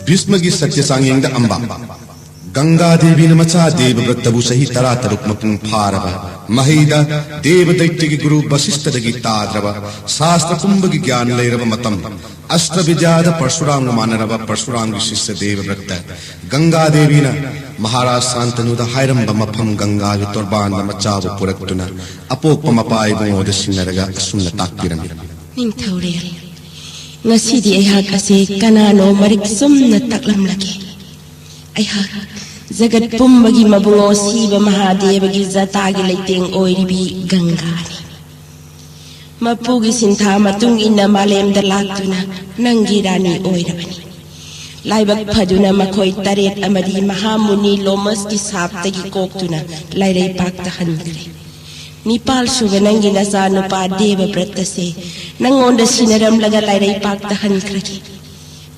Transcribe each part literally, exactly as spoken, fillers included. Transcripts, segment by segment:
ꯚꯤꯁꯃꯒꯤ ꯁꯠꯌ ꯆꯥꯡꯌꯦꯡꯗ ꯑꯝꯕ꯫ ꯒꯪꯒꯥ ꯗꯦꯕꯤꯅ ꯃꯆꯥ ꯗꯦꯕꯕ꯭ꯔꯠꯇꯕꯨ ꯆꯍꯤ ꯇꯔꯥꯇꯔꯨꯛ ꯃꯄꯨꯡ ꯐꯥꯔꯕ ꯃꯍꯩꯗ ꯗꯦꯕ ꯗꯩꯇ꯭ꯌꯒꯤ ꯒꯨꯔꯨ ꯕꯁꯤꯁ꯭ꯊꯗꯒꯤ ꯇꯥꯗ꯭ꯔꯕ ꯁꯥꯁ꯭ꯇ꯭ꯔ ꯄꯨꯝꯕꯒꯤ ꯒ꯭ꯌꯥꯟ ꯂꯩꯔꯕ ꯃꯇꯝ, ꯑꯁ꯭ꯇ꯭ꯔ ꯕꯤꯗ꯭ꯌꯥꯗ ꯄꯔꯁꯨꯔꯥꯝꯒ ꯃꯥꯟꯅꯔꯕ ꯄꯔꯁꯨꯔꯥꯝꯒꯤ ꯁꯤꯁ꯭ꯌ ꯗꯦꯕꯕ꯭ꯔꯠꯇ ꯒꯪꯒꯥ ꯗꯦꯕꯤꯅ ꯃꯍꯥꯔꯥꯖ ꯁꯥꯟꯇꯅꯨꯗ ꯍꯥꯏꯔꯝꯕ ꯃꯐꯝ ꯒꯪꯒꯥꯒꯤ ꯇꯣꯔꯕꯥꯟꯗ ꯃꯆꯥꯕꯨ ꯄꯨꯔꯛꯇꯨꯅ ꯑꯄꯣꯛꯄ ꯃꯄꯥ ꯏꯕꯨꯡꯉꯣꯗ ꯁꯤꯟꯅꯔꯒ ꯑꯁꯨꯝꯅ ꯇꯥꯛꯄꯤꯔꯝꯃꯤ꯫ ꯅꯤꯡꯊꯧꯔꯦꯜ, ꯉꯁꯤꯗꯤ ꯑꯩꯍꯥꯛ ꯑꯁꯦ ꯀꯅꯥꯅꯣ ꯃꯔꯤꯛ ꯆꯨꯝꯅ ꯇꯥꯛꯂꯝꯂꯒꯦ꯫ ꯑꯩꯍꯥꯛ ꯖꯒꯠ ꯄꯨꯝꯕꯒꯤ ꯃꯕꯨꯡꯉꯣ ꯁꯤꯕ ꯃꯍꯥꯗꯦꯕꯒꯤ ꯖꯇꯥꯒꯤ ꯂꯩꯇꯦꯡ ꯑꯣꯏꯔꯤꯕꯤ ꯒꯪꯒꯥꯅꯤ꯫ ꯃꯄꯨꯒꯤ ꯁꯤꯟꯊꯥ ꯃꯇꯨꯡ ꯏꯟꯅ ꯃꯥꯂꯦꯝꯗ ꯂꯥꯛꯇꯨꯅ ꯅꯪꯒꯤ ꯔꯥꯅꯤ ꯑꯣꯏꯔꯕꯅꯤ꯫ ꯂꯥꯏꯕꯛ ꯐꯗꯨꯅ ꯃꯈꯣꯏ ꯇꯔꯦꯠ ꯑꯃꯗꯤ ꯃꯍꯥꯃꯨꯅꯤ ꯂꯣꯃꯁꯀꯤ ꯁꯥꯞꯇꯒꯤ ꯀꯣꯛꯇꯨꯅ ꯂꯥꯏꯔꯩꯄꯥꯛꯇ ꯍꯟꯈ꯭ꯔꯦ꯫ ꯅꯤꯄꯥꯜ ꯁꯨꯕ ꯅꯪꯒꯤ ꯅꯆꯥꯅꯨꯄꯥ ꯗꯦꯕꯕ꯭ꯔꯠꯇꯁꯦ ꯅꯪꯉꯣꯟꯗ ꯁꯤꯟꯅꯔꯝꯂꯒ ꯂꯥꯏꯔꯩꯄꯥꯛꯇ ꯍꯟꯈ꯭ꯔꯒꯦ꯫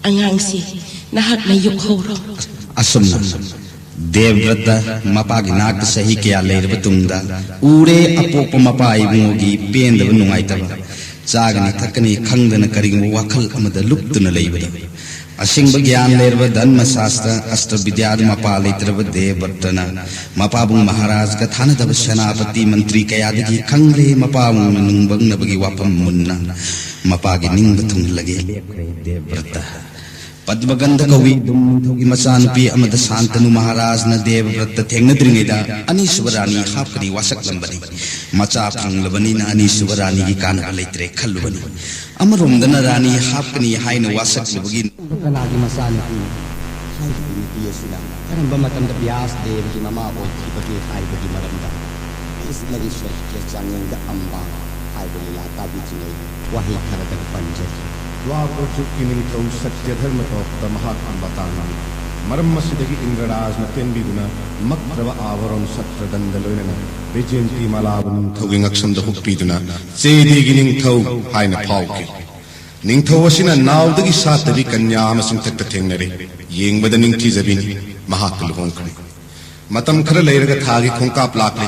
ꯑꯉꯥꯡꯁꯤ ꯅꯍꯥꯛꯅ ꯌꯣꯛꯍꯧꯔꯣ꯫ ꯑꯁꯨꯝꯅ ꯗꯦꯕꯕ꯭ꯔꯠꯇ ꯃꯄꯥꯒꯤ ꯅꯥꯛꯇ ꯆꯍꯤ ꯀꯌꯥ ꯂꯩꯔꯕ ꯇꯨꯡꯗ ꯎꯔꯦ ꯑꯄꯣꯛꯄ ꯃꯄꯥ ꯏꯕꯨꯡꯉꯣꯒꯤ ꯄꯦꯟꯗꯕ ꯅꯨꯡꯉꯥꯏꯇꯕ꯫ ꯆꯥꯒꯅꯤ ꯊꯛꯀꯅꯤ ꯈꯪꯗꯅ ꯀꯔꯤꯒꯨꯝꯕ ꯋꯥꯈꯜ ꯑꯃꯗ ꯂꯨꯞꯇꯨꯅ ꯂꯩꯕꯗ ꯑꯁꯦꯡꯕ ꯒ꯭ꯌꯥꯟ ꯂꯩꯔꯕ ꯙꯔꯃ ꯁꯥꯁ꯭ꯇ꯭ꯔ ꯑꯁ꯭ꯇ꯭ꯔ ꯕꯤꯗ꯭ꯌꯥꯗ ꯃꯄꯥ ꯂꯩꯇ꯭ꯔꯕ ꯗꯦꯕꯕ꯭ꯔꯠꯇꯅ ꯃꯄꯥꯕꯨꯡ ꯃꯍꯥꯔꯥꯖꯒ ꯊꯥꯅꯗꯕ ꯁꯦꯅꯥꯄꯇꯤ ꯃꯟꯇ꯭ꯔꯤ ꯀꯌꯥꯗꯒꯤ ꯈꯪꯂꯦ ꯃꯄꯥꯕꯨꯡꯅ ꯅꯨꯡꯕꯪꯅꯕꯒꯤ ꯋꯥꯐꯝ ꯃꯨꯟꯅ ꯃꯄꯥꯒꯤ ꯅꯤꯡꯕ ꯊꯨꯡꯍꯜꯂꯒꯦ ꯂꯦꯞꯈ꯭ꯔꯦ ꯗꯦꯕꯕ꯭ꯔꯠꯇ꯫ ꯄꯗꯃꯒꯟꯙ ꯀꯧꯏ ꯗꯨꯝ ꯅꯤꯡꯊꯧꯒꯤ ꯃꯆꯥꯅꯨꯄꯤ ꯑꯃꯗ ꯁꯥꯟꯇꯅꯨ ꯃꯍꯥꯔꯥꯖꯅ ꯗꯦꯕꯕ꯭ꯔꯠꯇ ꯊꯦꯡꯅꯗ꯭ꯔꯤꯉꯩꯗ ꯑꯅꯤꯁꯨꯕ ꯔꯥꯅꯤ ꯍꯥꯞꯀꯅꯤ ꯋꯥꯁꯛꯂꯝꯕꯅꯤ꯫ ꯃꯆꯥ ꯐꯪꯂꯕꯅꯤꯅ ꯑꯅꯤꯁꯨꯕ ꯔꯥꯅꯤꯒꯤ ꯀꯥꯟꯅꯕ ꯂꯩꯇ꯭ꯔꯦ ꯈꯜꯂꯨꯕꯅꯤ꯫ ꯑꯃꯔꯣꯝꯗꯅ ꯔꯥꯅꯤ ꯍꯥꯞꯀꯅꯤ ꯍꯥꯏꯅ ꯋꯥꯁꯛꯂꯨꯕꯒꯤ ꯀꯅꯥꯒꯤ ꯃꯆꯥꯅꯨꯄꯤꯅꯣ? ꯍꯥꯏꯔꯤꯕ ꯅꯨꯄꯤ ꯑꯁꯤꯅ ꯀꯔꯝꯕ ꯃꯇꯝꯗ ꯕ꯭ꯌꯥꯁ ꯗꯦꯕꯒꯤ ꯃꯃꯥ ꯑꯣꯏꯈꯤꯕꯒꯦ ꯍꯥꯏꯕꯒꯤ ꯃꯔꯝꯗ ꯏꯁꯂꯒꯤ ꯁꯍꯤꯇ꯭ꯌ ꯆꯥꯡꯌꯦꯡꯗ ꯑꯝꯕꯥ ꯍꯥꯏꯕ ꯂꯤꯂꯥ ꯇꯥꯕꯤꯗ꯭ꯔꯤꯉꯩ ꯋꯥꯍꯩ ꯈꯔꯗꯪ ꯄꯟꯖꯒꯦ꯫ ꯗ꯭ꯋꯥꯄꯔ ꯖꯨꯒꯀꯤ ꯅꯤꯡꯊꯧ ꯁꯠꯌꯙꯔꯃ ꯇꯣꯞꯇ ꯃꯍꯥꯛꯀꯤ ꯃꯇꯥꯡꯅꯤ꯫ ꯃꯔꯝ ꯑꯁꯤꯗꯒꯤ ꯏꯟꯗ꯭ꯔꯔꯥꯖꯅ ꯄꯦꯟꯕꯤꯗꯨꯅ ꯃꯛꯇ꯭ꯔꯕ ꯑꯥꯚꯔꯣꯟ ꯁꯠꯇ꯭ꯔꯗꯟꯗ ꯂꯣꯏꯅꯅ ꯕꯩꯖꯦꯟꯇꯤ ꯃꯥꯂꯥꯕꯨ ꯅꯤꯡꯊꯧꯒꯤ ꯉꯛꯁꯝꯗ ꯍꯨꯛꯄꯤꯗꯨꯅ ꯆꯦꯗꯤꯒꯤ ꯅꯤꯡꯊꯧ ꯍꯥꯏꯅ ꯐꯥꯎꯈꯤ꯫ ꯅꯤꯡꯊꯧ ꯑꯁꯤꯅ ꯅꯥꯎꯗꯒꯤ ꯁꯥꯠꯇꯕꯤ ꯀꯟꯌꯥ ꯑꯃ ꯆꯤꯡꯊꯛꯇ ꯊꯦꯡꯅꯔꯦ꯫ ꯌꯦꯡꯕꯗ ꯅꯤꯡꯊꯤꯖꯕꯤꯅꯤ꯫ ꯃꯍꯥꯛꯀ ꯂꯨꯍꯣꯡꯈ꯭ꯔꯦ꯫ ꯃꯇꯝ ꯈꯔ ꯂꯩꯔꯒ ꯊꯥꯒꯤ ꯈꯣꯡꯀꯥꯞ ꯂꯥꯛꯂꯦ꯫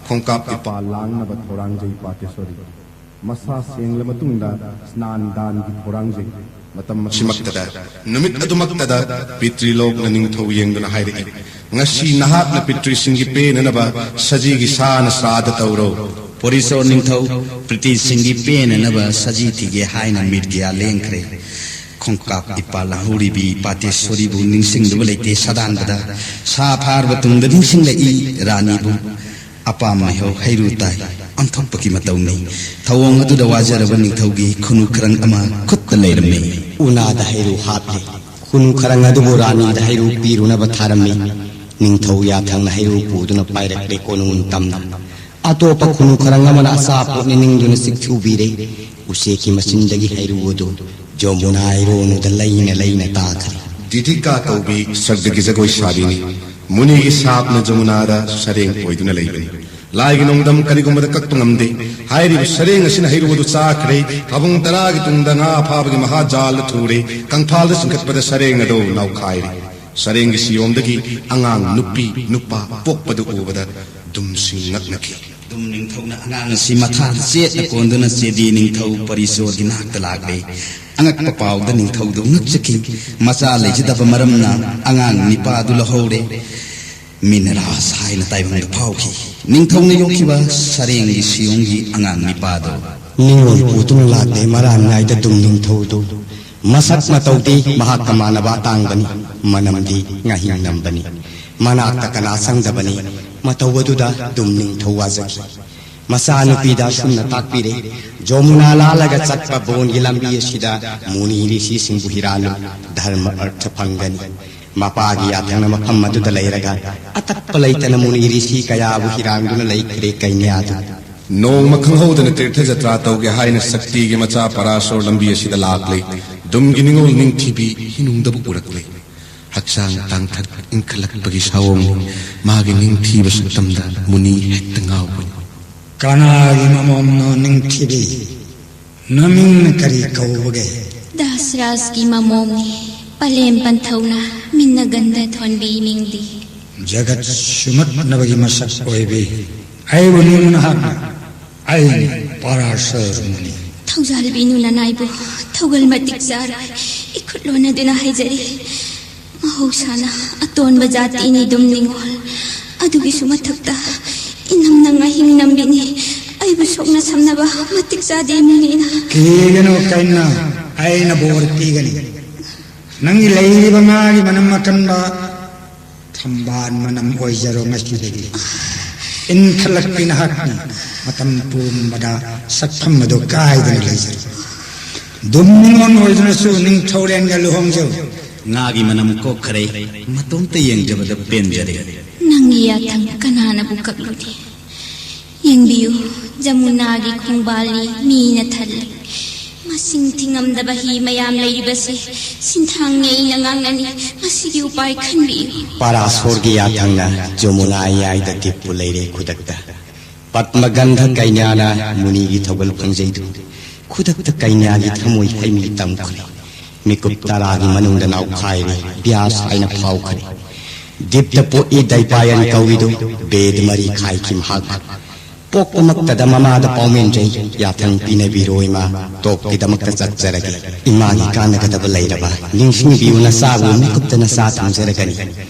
ꯈꯣꯡꯀꯥꯞ ꯏꯄꯥ ꯂꯥꯡꯅꯕ ꯊꯧꯔꯥꯡꯖꯩ ꯄꯥꯇꯦꯁꯣꯔꯤ꯫ ꯃꯁꯥ ꯁꯦꯡꯂ ꯃꯇꯨꯡꯗ ꯁ꯭ꯅꯥꯟ ꯗꯥꯟꯒꯤ ꯊꯧꯔꯥꯡꯖꯩ꯫ ꯃꯇꯝ ꯑꯁꯤꯃꯛꯇꯗ, ꯅꯨꯃꯤꯠ ꯑꯗꯨꯃꯛꯇꯗ ꯄꯤꯇ꯭ꯔꯤꯂꯣꯛꯅ ꯅꯤꯡꯊꯧ ꯌꯦꯡꯗꯨꯅ ꯍꯥꯏꯔꯛꯏ, "ꯉꯁꯤ ꯅꯍꯥꯛꯅ ꯄꯤꯇ꯭ꯔꯤꯁꯤꯡꯒꯤ ꯄꯦꯟꯅꯅꯕ ꯁꯖꯤꯒꯤ ꯁꯥꯅ ꯁ꯭ꯔꯥꯗ ꯇꯧꯔꯣ꯫" "ꯄꯣꯔꯤꯁꯣꯔ ꯅꯤꯡꯊꯧ, ꯄꯤꯇ꯭ꯔꯤꯁꯤꯡꯒꯤ ꯄꯦꯟꯅꯅꯕ ꯁꯖꯤ ꯊꯤꯒꯦ ꯍꯥꯏꯅ ꯃꯤꯔꯒꯤꯌꯥ ꯂꯦꯡꯈ꯭ꯔꯦ꯫ ꯈꯣꯡꯀꯥꯞ ꯏꯄꯥ ꯂꯥꯡꯍꯧꯔꯤꯕꯤ ꯄꯥꯇꯦꯁꯣꯔꯤꯕꯨ ꯅꯤꯡꯁꯤꯡꯗꯨꯕ ꯂꯩꯇꯦ ꯁꯥꯗꯥꯟꯕꯗ꯫ ꯁꯥ ꯐꯥꯔꯕ ꯇꯨꯡꯗ ꯅꯤꯡꯁꯤꯡꯂꯛꯏ ꯔꯥꯅꯤꯕꯨ꯫ ꯑꯄꯥꯝꯕ ꯃꯩꯍꯧ ꯍꯩꯔꯨ ꯇꯥꯏ꯫ ꯑꯣꯟꯊꯣꯛꯄꯒꯤ ꯃꯇꯧꯅꯤ꯫ ꯊꯧꯑꯣꯡ ꯑꯗꯨꯗ ꯋꯥꯖꯔꯕ ꯅꯤꯡꯊꯧꯒꯤ ꯈꯨꯅꯨ ꯈꯔꯪ ꯑꯃ ꯈꯨꯠꯇ ꯂꯩꯔꯝꯃꯤ꯫" ꯎꯅꯥꯗ ꯍꯩꯔꯨ ꯍꯥꯞꯂꯦ꯫ ꯈꯨꯅꯨ ꯈꯔꯪ ꯑꯗꯨꯕꯨ ꯔꯥꯅꯤꯗ ꯍꯩꯔꯨ ꯄꯤꯔꯨꯅꯕ ꯊꯥꯔꯝꯃꯤ꯫ ꯅꯤꯡꯊꯧ ꯌꯥꯊꯪꯅ ꯍꯩꯔꯨ ꯄꯨꯗꯨꯅ ꯄꯥꯏꯔꯛꯂꯦ ꯀꯣꯅꯨꯡ ꯇꯝꯅ꯫ ꯑꯇꯣꯞꯄ ꯈꯨꯅꯨ ꯈꯔꯪ ꯑꯃꯅ ꯑꯆꯥꯄꯣꯠꯅꯤ ꯅꯤꯡꯗꯨꯅ ꯆꯤꯛꯊꯨꯕꯤꯔꯦ꯫ ꯎꯆꯦꯛꯀꯤ ꯃꯆꯤꯟꯗꯒꯤ ꯍꯩꯔꯨ ꯑꯗꯨ ꯖꯣꯃꯨꯅꯥ ꯏꯔꯣꯟꯅꯨꯗ ꯂꯩꯅ ꯂꯩꯅ ꯇꯥꯈ꯭ꯔꯦ꯫ ꯗꯤꯗꯤꯀꯥ ꯀꯧꯕꯤ ꯁꯔꯒꯒꯤ ꯖꯒꯣꯏ ꯁꯥꯕꯤꯅꯤ꯫ ꯃꯨꯅꯤꯒꯤ ꯁꯥꯞꯅ ꯖꯃꯨꯅꯥꯗ ꯁꯔꯦꯡ ꯑꯣꯏꯗꯨꯅ ꯂꯩꯕꯅꯤ꯫ ꯂꯥꯏꯒꯤ ꯅꯣꯡꯗꯝ ꯀꯔꯤꯒꯨꯝꯕꯗ ꯀꯛꯄ ꯉꯝꯗꯦ꯫ ꯍꯥꯏꯔꯤꯕ ꯁꯔꯦꯡ ꯑꯁꯤꯅ ꯍꯩꯔꯨ ꯑꯗꯨ ꯆꯥꯈ꯭ꯔꯦ꯫ ꯊꯥꯕꯨꯡ ꯇꯔꯥꯒꯤ ꯇꯨꯡꯗ ꯉꯥ ꯐꯥꯕꯒꯤ ꯃꯍꯥꯖꯥꯜꯗ ꯊꯨꯔꯦ꯫ ꯀꯪꯐꯥꯜꯗ ꯆꯤꯡꯈꯠꯄꯗ ꯁꯔꯦꯡ ꯑꯗꯨ ꯅꯥꯎꯈꯥꯏꯔꯦ꯫ ꯁꯔꯦꯡꯒꯤ ꯁꯤꯌꯣꯝꯗꯒꯤ ꯑꯉꯥꯡ ꯅꯨꯄꯤ ꯅꯨꯄꯥ ꯄꯣꯛꯄꯗꯨ ꯎꯕꯗ ꯗꯨꯝꯁꯤꯡ ꯉꯛꯅꯈꯤ꯫ ꯗꯨꯝ ꯅꯤꯡꯊꯧꯅ ꯑꯉꯥꯡ ꯑꯁꯤ ꯃꯊꯥ ꯆꯦꯠꯅ ꯀꯣꯟꯗꯨꯅ ꯆꯦꯗꯤ ꯅꯤꯡꯊꯧ ꯄꯔꯤꯁꯣꯔꯒꯤ ꯅꯥꯛꯇ ꯂꯥꯛꯂꯦ꯫ ꯑꯉꯛꯄ ꯄꯥꯎꯗ ꯅꯤꯡꯊꯧꯗꯨ ꯉꯛꯆꯈꯤ꯫ ꯃꯆꯥ ꯂꯩꯖꯗꯕ ꯃꯔꯝꯅ ꯑꯉꯥꯡ ꯅꯤꯄꯥꯗꯨ ꯂꯧꯍꯧꯔꯦ꯫ ꯃꯤꯅ ꯔꯥꯁ ꯍꯥꯏꯅ ꯇꯥꯏꯕꯪꯗ ꯐꯥꯎꯈꯤ꯫ ꯅꯤꯡꯊꯧꯅ ꯌꯣꯛꯈꯤꯕ ꯁꯔꯦꯡꯒꯤ ꯁꯤꯌꯣꯡꯒꯤ ꯑꯉꯥꯡ ꯅꯤꯄꯥꯗꯣ꯫ ꯅꯤꯡꯉꯣꯜ ꯄꯨꯗꯨꯅ ꯂꯥꯛꯂꯦ ꯃꯔꯥꯟ ꯅꯥꯏꯗ ꯗꯨꯝ ꯅꯤꯡꯊꯧꯗꯨ꯫ ꯃꯁꯛ ꯃꯇꯧꯗꯤ ꯃꯍꯥꯛꯀ ꯃꯥꯟꯅꯕ ꯑꯇꯥꯡꯕꯅꯤ꯫ ꯃꯅꯝꯗꯤ ꯉꯥꯍꯤꯡ ꯅꯝꯕꯅꯤ꯫ ꯃꯅꯥꯛꯇ ꯀꯅꯥ ꯆꯪꯗꯕꯅꯤ꯫ ꯃꯇꯧ ꯑꯗꯨꯗ ꯗꯨꯝ ꯅꯤꯡꯊꯧ ꯋꯥꯖꯈꯤ꯫ ꯃꯆꯥꯅꯨꯄꯤꯗ ꯑꯁꯨꯝꯅ ꯇꯥꯛꯄꯤꯔꯦ, "ꯖꯣꯃꯨꯅꯥ ꯂꯥꯜꯂꯒ ꯆꯠꯄ ꯕꯣꯟꯒꯤ ꯂꯝꯕꯤ ꯑꯁꯤꯗ ꯃꯨꯅꯤ ꯔꯤꯁꯤꯁꯤꯡꯕꯨ ꯍꯤꯔꯥꯜꯂꯨ, ꯙꯔꯃ ꯑꯔꯊ ꯐꯪꯒꯅꯤ꯫" ꯃꯄꯥꯒꯤ ꯌꯥꯊꯪꯅ ꯃꯐꯝ ꯑꯗꯨꯗ ꯂꯩꯔꯒ ꯑꯇꯠꯄ ꯂꯩꯇꯅ ꯃꯨꯅꯤ ꯔꯤꯁꯤ ꯀꯌꯥꯕꯨ ꯍꯤꯔꯥꯡꯗꯨꯅ ꯂꯩꯈ꯭ꯔꯦ ꯀꯩꯅ꯭ꯌꯥꯗꯨ꯫ ꯅꯣꯡꯃ ꯈꯪꯍꯧꯗꯅ ꯇꯤꯔꯊ ꯖꯇ꯭ꯔꯥ ꯇꯧꯒꯦ ꯍꯥꯏꯅ ꯁꯛꯇꯤꯒꯤ ꯃꯆꯥ ꯄꯔꯥꯁꯣꯔ ꯂꯝꯕꯤ ꯑꯁꯤꯗ ꯂꯥꯛꯂꯦ꯫ ꯗꯨꯝꯒꯤ ꯅꯤꯡꯉꯣꯜ ꯅꯤꯡꯊꯤꯕꯤ ꯍꯤꯅꯨꯡꯗꯕꯨ ꯎꯔꯛꯂꯦ꯫ ꯍꯛꯆꯥꯡ ꯇꯥꯡꯊꯛ ꯏꯟꯈꯠꯂꯛꯄꯒꯤ ꯁꯥꯑꯣꯡꯅꯤ꯫ ꯃꯥꯒꯤ ꯅꯤꯡꯊꯤꯕ ꯁꯛꯇꯝꯗ ꯃꯨꯅꯤ ꯍꯦꯛꯇ ꯉꯥꯎꯕꯅꯤ꯫ "ꯀꯅꯥꯒꯤ ꯃꯃꯣꯝꯅꯣ ꯅꯤꯡꯊꯤꯕꯤ? ꯅꯃꯤꯡꯅ ꯀꯔꯤ ꯀꯧꯕꯒꯦ?" "ꯗꯥꯁꯔꯥꯖꯀꯤ ꯃꯃꯣꯝꯅꯤ꯫ ꯄꯂꯦꯝ ꯄꯟꯊꯧꯅ ꯃꯤꯟꯅ ꯒꯟꯙ ꯊꯣꯟꯕꯤ ꯃꯤꯡꯗꯤ꯫" "ꯖꯒꯠ ꯁꯨꯃꯠꯅꯕꯒꯤ ꯃꯁꯛ ꯑꯣꯏꯕꯤ ꯑꯩꯕꯨ ꯅꯤꯡꯉꯨ ꯅꯍꯥꯛꯅ꯫ ꯑꯩꯅꯤ ꯄꯔꯥꯁꯔ ꯃꯨꯅꯤ꯫" ꯊꯧꯖꯥꯜꯕꯤꯅꯨ ꯅꯅꯥꯏꯕꯨ ꯊꯧꯒꯜ ꯃꯇꯤꯛ ꯆꯥꯔꯣꯏ꯫ ꯏꯈꯨꯠ ꯂꯣꯟꯅꯗꯨꯅ ꯍꯥꯏꯖꯔꯤ꯫ ꯃꯍꯧꯁꯥꯅ ꯑꯇꯣꯟꯕ ꯖꯥꯇꯤꯅꯤ ꯑꯗꯨꯝ ꯅꯤꯉꯣꯜ꯫ ꯑꯗꯨꯒꯤꯁꯨ ꯃꯊꯛꯇ ꯏꯅꯝꯅ ꯉꯥꯍꯤꯡ ꯅꯝꯕꯤꯅꯤ꯫ ꯑꯩꯕꯨ ꯁꯣꯛꯅ ꯁꯝꯅꯕ ꯃꯇꯤꯛ ꯆꯥꯗꯦ ꯃꯤꯅꯤꯅ꯫ ꯀꯤꯒꯅꯨ ꯀꯩꯅ, ꯑꯩꯅ ꯕꯣꯔ ꯄꯤꯒꯅꯤ꯫ ꯅꯪꯒꯤ ꯂꯩꯔꯤꯕ ꯉꯥꯒꯤ ꯃꯅꯝ ꯑꯀꯟꯕ ꯊꯝꯕꯥꯜ ꯃꯅꯝ ꯑꯣꯏꯖꯔꯣ ꯉꯁꯤꯗꯒꯤ꯫ ꯏꯟꯈꯠꯂꯛꯄꯤ ꯅꯍꯥꯛꯅꯤ꯫ ꯃꯇꯝ ꯄꯨꯝꯕꯗ ꯁꯛꯐꯝ ꯑꯗꯨ ꯀꯥꯏꯗꯅ ꯂꯩꯖꯔꯣ꯫ ꯑꯗꯨꯝ ꯅꯤꯉꯣꯜ ꯑꯣꯏꯗꯨꯅꯁꯨ ꯅꯤꯡꯊꯧꯔꯦꯟꯒ ꯂꯨꯍꯣꯡꯖꯧ꯫ ꯉꯥꯒꯤ ꯃꯅꯝ ꯀꯣꯛꯈꯔꯦ, ꯃꯇꯣꯝꯇ ꯌꯦꯡꯖꯕꯗ ꯄꯦꯟꯖꯔꯦ꯫ ꯅꯪꯒꯤ ꯌꯥꯊꯪ ꯀꯅꯥꯅꯕꯨ ꯀꯛꯂꯨꯅꯤ? ꯌꯦꯡꯕꯤꯌꯨ, ꯖꯃꯨꯅꯥꯒꯤ ꯈꯣꯡꯕꯥꯜꯅꯤ ꯃꯤꯅ ꯊꯜꯂꯤ꯫ ꯃꯁꯤꯡ ꯊꯤꯉꯝꯗꯕ ꯍꯤ ꯃꯌꯥꯝ ꯂꯩꯔꯤꯕꯁꯤ ꯁꯤꯟꯊꯥꯡꯅꯤ ꯑꯩꯅ ꯉꯥꯡꯒꯅꯤ꯫ ꯃꯁꯤꯒꯤ ꯎꯄꯥꯏ ꯈꯟꯕꯤꯌꯨ꯫ ꯄꯥꯔꯥꯁꯣꯔꯒꯤ ꯌꯥꯊꯪꯅ ꯖꯃꯨꯅꯥ ꯌꯥꯏꯗ ꯗꯤꯞꯄꯨ ꯂꯩꯔꯦ ꯈꯨꯗꯛꯇ꯫ ꯄꯗꯃꯒꯟꯙ ꯀꯩꯅ꯭ꯌꯥꯅ ꯃꯨꯅꯤꯒꯤ ꯊꯧꯒꯜ ꯐꯪꯖꯩꯗꯨ ꯈꯨꯗꯛꯇ ꯀꯩꯅ꯭ꯌꯥꯒꯤ ꯊꯃꯣꯏ ꯍꯩꯃꯤ ꯇꯝꯈ꯭ꯔꯦ꯫ ꯃꯤꯀꯨꯞ ꯇꯔꯥꯒꯤ ꯃꯅꯨꯡꯗ ꯅꯥꯎꯈꯥꯏꯔꯦ, ꯕ꯭ꯌꯥꯁ ꯍꯥꯏꯅ ꯐꯥꯎꯈ꯭ꯔꯦ꯫ ꯗꯤꯞꯇ ꯄꯣꯛꯏ ꯗꯩꯄꯥꯌꯟ ꯀꯧꯏꯗꯨ ꯕꯦꯗ ꯃꯔꯤ ꯈꯥꯏꯈꯤ ꯃꯍꯥꯛ꯫ ꯄꯣꯛꯄꯃꯛꯇꯗ ꯃꯃꯥꯗ ꯄꯥꯎꯃꯦꯟꯖꯩ, ꯌꯥꯊꯪ ꯄꯤꯅꯕꯤꯔꯣ ꯏꯃꯥ, ꯇꯣꯞꯀꯤꯗꯃꯛꯇ ꯆꯠꯆꯔꯒꯦ꯫ ꯏꯃꯥꯒꯤ ꯀꯥꯟꯅꯒꯗꯕ ꯂꯩꯔꯕ ꯅꯤꯡꯁꯤꯡꯕꯤꯌꯨ ꯅꯆꯥꯕꯨ ꯃꯤꯀꯨꯞꯇ ꯅꯆꯥ ꯊꯝꯖꯔꯒꯅꯤ꯫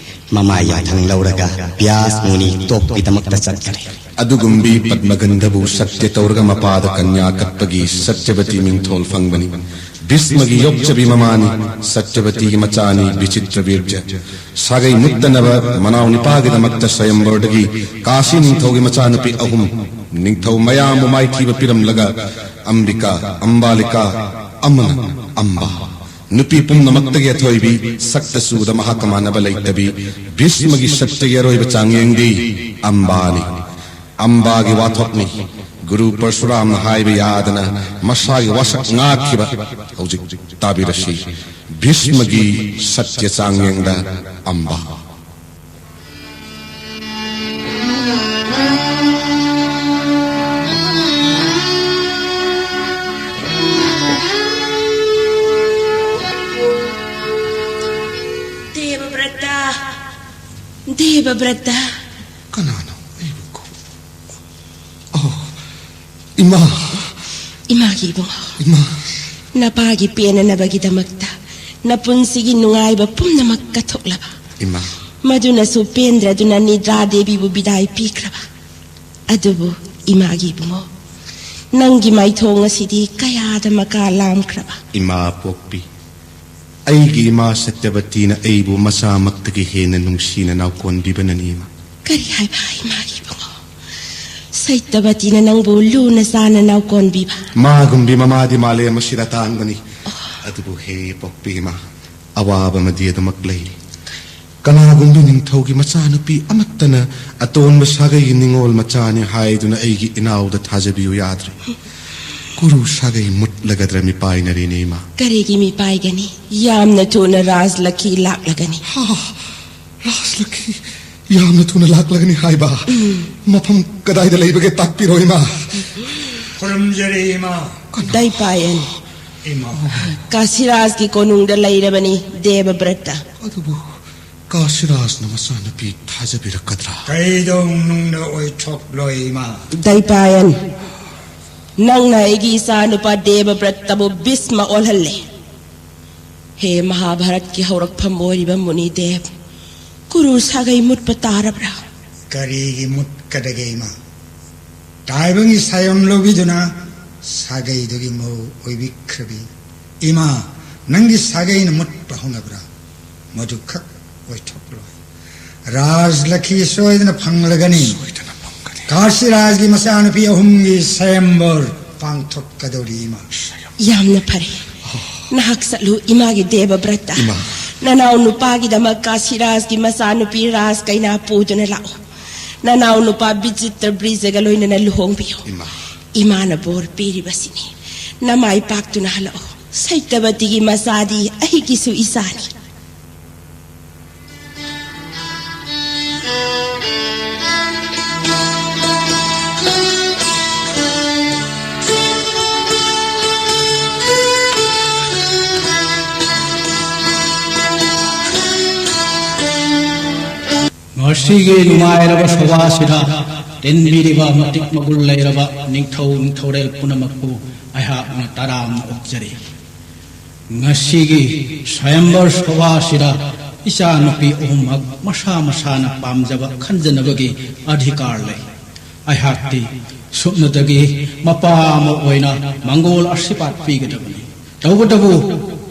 ꯃꯃꯥ ꯌꯥꯊꯪ ꯂꯧꯔꯒ ꯕ꯭ꯌꯥꯁ ꯃꯨꯅꯤ ꯇꯣꯞꯀꯤꯗꯃꯛꯇ ꯆꯠꯈ꯭ꯔꯦ꯫ ꯑꯗꯨꯒꯨꯝꯕꯤ ꯄꯗꯃꯒꯟꯙꯕꯨ ꯁꯠꯌ ꯇꯧꯔꯒ ꯃꯄꯥꯗ ꯀꯟꯌꯥ ꯀꯠꯄꯒꯤ ꯁꯠꯌꯕꯇꯤ ꯃꯤꯡꯊꯣꯜ ꯐꯪꯕꯅꯤ꯫ ꯚꯤꯁꯃꯒꯤ ꯌꯣꯛꯆꯕꯤ ꯃꯃꯥꯅꯤ꯫ ꯁꯠꯌꯕꯇꯤꯒꯤ ꯃꯆꯥꯅꯤ ꯕꯤꯆꯤꯇ꯭ꯔꯕꯤꯔꯖ꯫ ꯁꯥꯒꯩ ꯃꯨꯠꯇꯅꯕ ꯃꯅꯥꯎ ꯅꯤꯄꯥꯒꯤꯗꯃꯛꯇ ꯁ꯭ꯋꯌꯝꯕꯔꯗꯒꯤ ꯀꯥꯁꯤ ꯅꯤꯡꯊꯧꯒꯤ ꯃꯆꯥꯅꯨꯄꯤ ꯑꯍꯨꯝ ꯅꯤꯡꯊꯧ ꯃꯌꯥꯝꯕꯨ ꯃꯥꯏꯊꯤꯕ ꯄꯤꯔꯝꯂꯒ ꯑꯝꯕꯤꯀꯥ, ꯑꯝꯕꯥꯂꯤꯀꯥ ꯑꯃꯅ ꯑꯝꯕꯥ꯫ ꯅꯨꯄꯤ ꯄꯨꯝꯅꯃꯛꯇꯒꯤ ꯑꯊꯣꯏꯕꯤ, ꯁꯛꯇ ꯆꯨꯗ ꯃꯍꯥꯛꯀ ꯃꯥꯟꯅꯕ ꯂꯩꯇꯕꯤ, ꯚꯤꯁꯃꯒꯤ ꯁꯠꯌꯒꯤ ꯑꯔꯣꯏꯕ ꯆꯥꯡꯌꯦꯡꯗꯤ ꯑꯝꯕꯥꯅꯤ꯫ ꯑꯝꯕꯥꯒꯤ ꯋꯥꯊꯣꯛꯅꯤ꯫ ꯒꯨꯔꯨ ꯄꯔꯁꯨꯔꯥꯝꯅ ꯍꯥꯏꯕ ꯌꯥꯗꯅ ꯃꯁꯥꯒꯤ ꯋꯥꯁꯛ ꯉꯥꯛꯈꯤꯕ꯫ ꯍꯧꯖꯤꯛ ꯇꯥꯕꯤꯔꯁꯤ ꯚꯤꯁꯃꯒꯤ ꯁꯠꯌ ꯆꯥꯡꯌꯦꯡꯗ ꯑꯝꯕꯥ꯫ ꯗꯦꯕꯕ꯭ꯔꯇ, ꯗꯦꯕꯕ꯭ꯔꯇ꯫ ꯀꯅꯥꯅꯣ ꯑꯩꯕꯨ ꯀꯧ-, ꯑꯣ, ꯏꯃꯥ, ꯏꯃꯥꯒꯤ ꯏꯕꯨꯡꯉꯣ, ꯏꯃꯥ, ꯅꯄꯥꯒꯤ ꯄꯦꯟꯅꯅꯕꯒꯤꯗꯃꯛꯇ ꯅꯄꯨꯟꯁꯤꯒꯤ ꯅꯨꯡꯉꯥꯏꯕ ꯄꯨꯝꯅꯃꯛ ꯀꯠꯊꯣꯛꯂꯕ, ꯏꯃꯥ, ꯃꯗꯨꯅꯁꯨ ꯄꯦꯟꯗ꯭ꯔꯗꯨꯅ ꯅꯤꯗ꯭ꯔꯥ ꯗꯦꯕꯤꯕꯨ ꯕꯤꯗꯥꯏ ꯄꯤꯈ꯭ꯔꯕ꯫ ꯑꯗꯨꯕꯨ ꯏꯃꯥꯒꯤ ꯏꯕꯨꯡꯉꯣ, ꯅꯪꯒꯤ ꯃꯥꯏꯊꯣꯡ ꯑꯁꯤꯗꯤ ꯀꯌꯥꯗ ꯃꯀꯥ ꯂꯥꯝꯈ꯭ꯔꯕ꯫ ꯏꯃꯥ ꯄꯣꯛꯄꯤ, ꯑꯩꯒꯤ ꯏꯃꯥ ꯁꯇ꯭ꯌꯕꯇꯤꯅ ꯑꯩꯕꯨ ꯃꯆꯥꯃꯛꯇꯒꯤ ꯍꯦꯟꯅ ꯅꯨꯡꯁꯤꯅ ꯅꯥꯎꯀꯣꯟꯕꯤꯕꯅꯅꯤ, ꯏꯃꯥ꯫ ꯀꯔꯤ ꯍꯥꯏꯕ, ꯏꯃꯥꯒꯤ ꯏꯕꯨꯡꯉꯣ? ꯁꯩꯇꯕꯇꯤꯅ ꯅꯪꯕꯨ ꯂꯨꯅ ꯆꯥꯅ ꯅꯥꯎꯀꯣꯟꯕꯤꯕ꯫ ꯃꯥꯒꯨꯝꯕꯤ ꯃꯃꯥꯗꯤ ꯃꯥꯂꯦꯝ ꯑꯁꯤꯗ ꯇꯥꯡꯕꯅꯤ꯫ ꯑꯗꯨꯕꯨ ꯍꯦ ꯄꯣꯛꯄꯤ ꯏꯃꯥ, ꯑꯋꯥꯕ ꯑꯃꯗꯤ ꯑꯗꯨꯃꯛ ꯂꯩꯔꯤ꯫ ꯀꯅꯥꯒꯨꯝꯕꯤ ꯅꯤꯡꯊꯧꯒꯤ ꯃꯆꯥꯅꯨꯄꯤ ꯑꯃꯠꯇꯅ ꯑꯇꯣꯟꯕ ꯁꯥꯒꯩꯒꯤ ꯅꯤꯉꯣꯜ ꯃꯆꯥꯅꯤ ꯍꯥꯏꯗꯨꯅ ꯑꯩꯒꯤ ꯏꯅꯥꯎꯗ ꯊꯥꯖꯕꯤꯌꯨ ꯌꯥꯗ꯭ꯔꯦ꯫ ꯀꯨꯔꯨ ꯁꯥꯒꯩ ꯃꯨꯠꯂꯒꯗ꯭ꯔ ꯃꯤꯄꯥꯏꯅꯔꯦꯅꯦ, ꯏꯃꯥ꯫ ꯀꯔꯤꯒꯤ ꯃꯤꯄꯥꯏꯒꯅꯤ? ꯌꯥꯝꯅ ꯊꯨꯅ ꯔꯥꯖꯂꯛꯈꯤ ꯂꯥꯛꯂꯒꯅꯤ꯫ ꯍꯥ, ꯔꯥꯖꯂꯛꯈꯤ ꯌꯥꯝꯅ ꯊꯨꯅ ꯂꯥꯛꯂꯒꯅꯤ ꯍꯥꯏꯕ? ꯃꯐꯝ ꯀꯗꯥꯏꯗ ꯂꯩꯕꯒꯦ, ꯇꯥꯛꯄꯤꯔꯣ, ꯏꯃꯥ꯫ ꯈꯨꯔꯨꯝꯖꯔꯤ, ꯏꯃꯥ꯫ ꯗꯥꯏꯄꯥꯌꯟ, ꯏꯃꯥ꯫ ꯀꯥꯁꯤꯔꯥꯖꯀꯤ ꯀꯣꯅꯨꯡꯗ ꯂꯩꯔꯕꯅꯤ ꯗꯦꯕꯕ꯭ꯔꯠꯇ꯫ ꯑꯗꯨꯕꯨ ꯀꯥꯁꯤꯔꯥꯖꯅ ꯃꯆꯥꯅꯨꯄꯤ ꯊꯥꯖꯕꯤꯔꯛꯀꯗ꯭ꯔꯥ? ꯀꯩꯗꯧꯅꯨꯡꯗ ꯑꯣꯏꯊꯣꯛꯂꯣꯏ, ꯏꯃꯥ꯫ ꯗꯥꯏꯄꯥꯌꯟ, ꯅꯪꯅ ꯑꯩꯒꯤ ꯏꯆꯥꯅꯨꯄꯥ ꯗꯦꯕꯕ꯭ꯔꯠꯇꯕꯨ ꯚꯤꯁꯃ ꯑꯣꯜꯍꯜꯂꯦ꯫ ꯍꯦ ꯃꯍꯥꯚꯥꯔꯠꯀꯤ ꯍꯧꯔꯛꯐꯝ ꯑꯣꯏꯔꯤꯕ ꯃꯨꯅꯤꯗꯦꯕ, ꯀꯨꯔꯨ ꯁꯥꯒꯩ ꯃꯨꯠꯄ ꯇꯥꯔꯕ꯭ꯔꯥ? ꯀꯔꯤꯒꯤ ꯃꯨꯠꯀꯗꯒꯦ, ꯏꯃꯥ? ꯇꯥꯏꯕꯪꯒꯤ ꯁꯥꯌꯣꯝ ꯂꯧꯕꯤꯗꯨꯅ ꯁꯥꯒꯩꯗꯨꯒꯤ ꯃꯧ ꯑꯣꯏꯕꯤꯈ꯭ꯔꯕꯤ ꯏꯃꯥ, ꯅꯪꯒꯤ ꯁꯥꯒꯩꯅ ꯃꯨꯠꯄ ꯍꯧꯅꯕ꯭ꯔꯥ? ꯃꯗꯨꯈꯛ ꯑꯣꯏꯊꯣꯛꯂꯣꯏ꯫ ꯔꯥꯖꯂꯛꯈꯤ ꯁꯣꯏꯗꯅ ꯐꯪꯂꯒꯅꯤ꯫ ꯁꯣꯏꯗꯅ ꯐꯪꯒꯅꯤ꯫ ꯀꯥꯁꯤꯔꯥꯖꯒꯤ ꯃꯆꯥꯅꯨꯄꯤ ꯑꯍꯨꯝꯒꯤ ꯁꯌꯝꯕꯔ ꯄꯥꯡꯊꯣꯛꯀꯗꯧꯔꯤ, ꯏꯃꯥ꯫ ꯌꯥꯝꯅ ꯐꯔꯦ꯫ ꯅꯍꯥꯛ ꯆꯠꯂꯨ, ꯏꯃꯥꯒꯤ ꯗꯦꯕꯕ꯭ꯔꯠꯇ꯫ ꯏꯃꯥ꯫ ꯅꯅꯥꯎ ꯅꯨꯄꯥꯒꯤꯗꯃꯛ ꯀꯥꯁꯤꯔꯥꯖꯒꯤ ꯃꯆꯥꯅꯨꯄꯤ ꯔꯥꯖ ꯀꯩꯅꯥ ꯄꯨꯗꯨꯅ ꯂꯥꯛꯎ꯫ ꯅꯅꯥꯎ ꯅꯨꯄꯥ ꯕꯤꯆꯤꯇ꯭ꯔ ꯕ꯭ꯔꯤꯖꯒ ꯂꯣꯏꯅꯅ ꯂꯨꯍꯣꯡꯕꯤꯌꯨ꯫ ꯏꯃꯥ꯫ ꯏꯃꯥꯅ ꯕꯣꯔ ꯄꯤꯔꯤꯕꯁꯤꯅꯤ꯫ ꯅꯃꯥꯏ ꯄꯥꯛꯇꯨꯅ ꯍꯜꯂꯛꯎ꯫ ꯁꯩꯇꯕꯇꯤꯒꯤ ꯃꯆꯥꯗꯤ ꯑꯩꯒꯤꯁꯨ ꯏꯆꯥꯅꯤ꯫ ꯉꯁꯤꯒꯤ ꯅꯨꯡꯉꯥꯏꯔꯕ ꯁꯣꯚꯥꯁꯤꯗ ꯇꯤꯟꯕꯤꯔꯤꯕ ꯃꯇꯤꯛ ꯃꯒꯨꯟ ꯂꯩꯔꯕ ꯅꯤꯡꯊꯧ ꯅꯤꯡꯊꯧꯔꯦꯜ ꯄꯨꯝꯅꯃꯛꯄꯨ ꯑꯩꯍꯥꯛꯅ ꯇꯔꯥꯝꯅ ꯑꯣꯛꯆꯔꯤ꯫ ꯉꯁꯤꯒꯤ ꯁ꯭ꯋꯥꯌꯝꯕꯔ ꯁꯣꯚꯥꯁꯤꯗ ꯏꯆꯥꯅꯨꯄꯤ ꯑꯍꯨꯝꯃꯛ ꯃꯁꯥ ꯃꯁꯥꯅ ꯄꯥꯝꯖꯕ ꯈꯟꯖꯅꯕꯒꯤ ꯑꯙꯤꯀꯥꯔ ꯂꯩ꯫ ꯑꯩꯍꯥꯛꯇꯤ ꯁꯨꯞꯅꯇꯒꯤ ꯃꯄꯥ ꯑꯃ ꯑꯣꯏꯅ ꯃꯪꯒꯣꯜ ꯑꯁꯤꯔꯕꯥꯗ ꯄꯤꯒꯗꯕꯅꯤ꯫ ꯇꯧꯕꯇꯕꯨ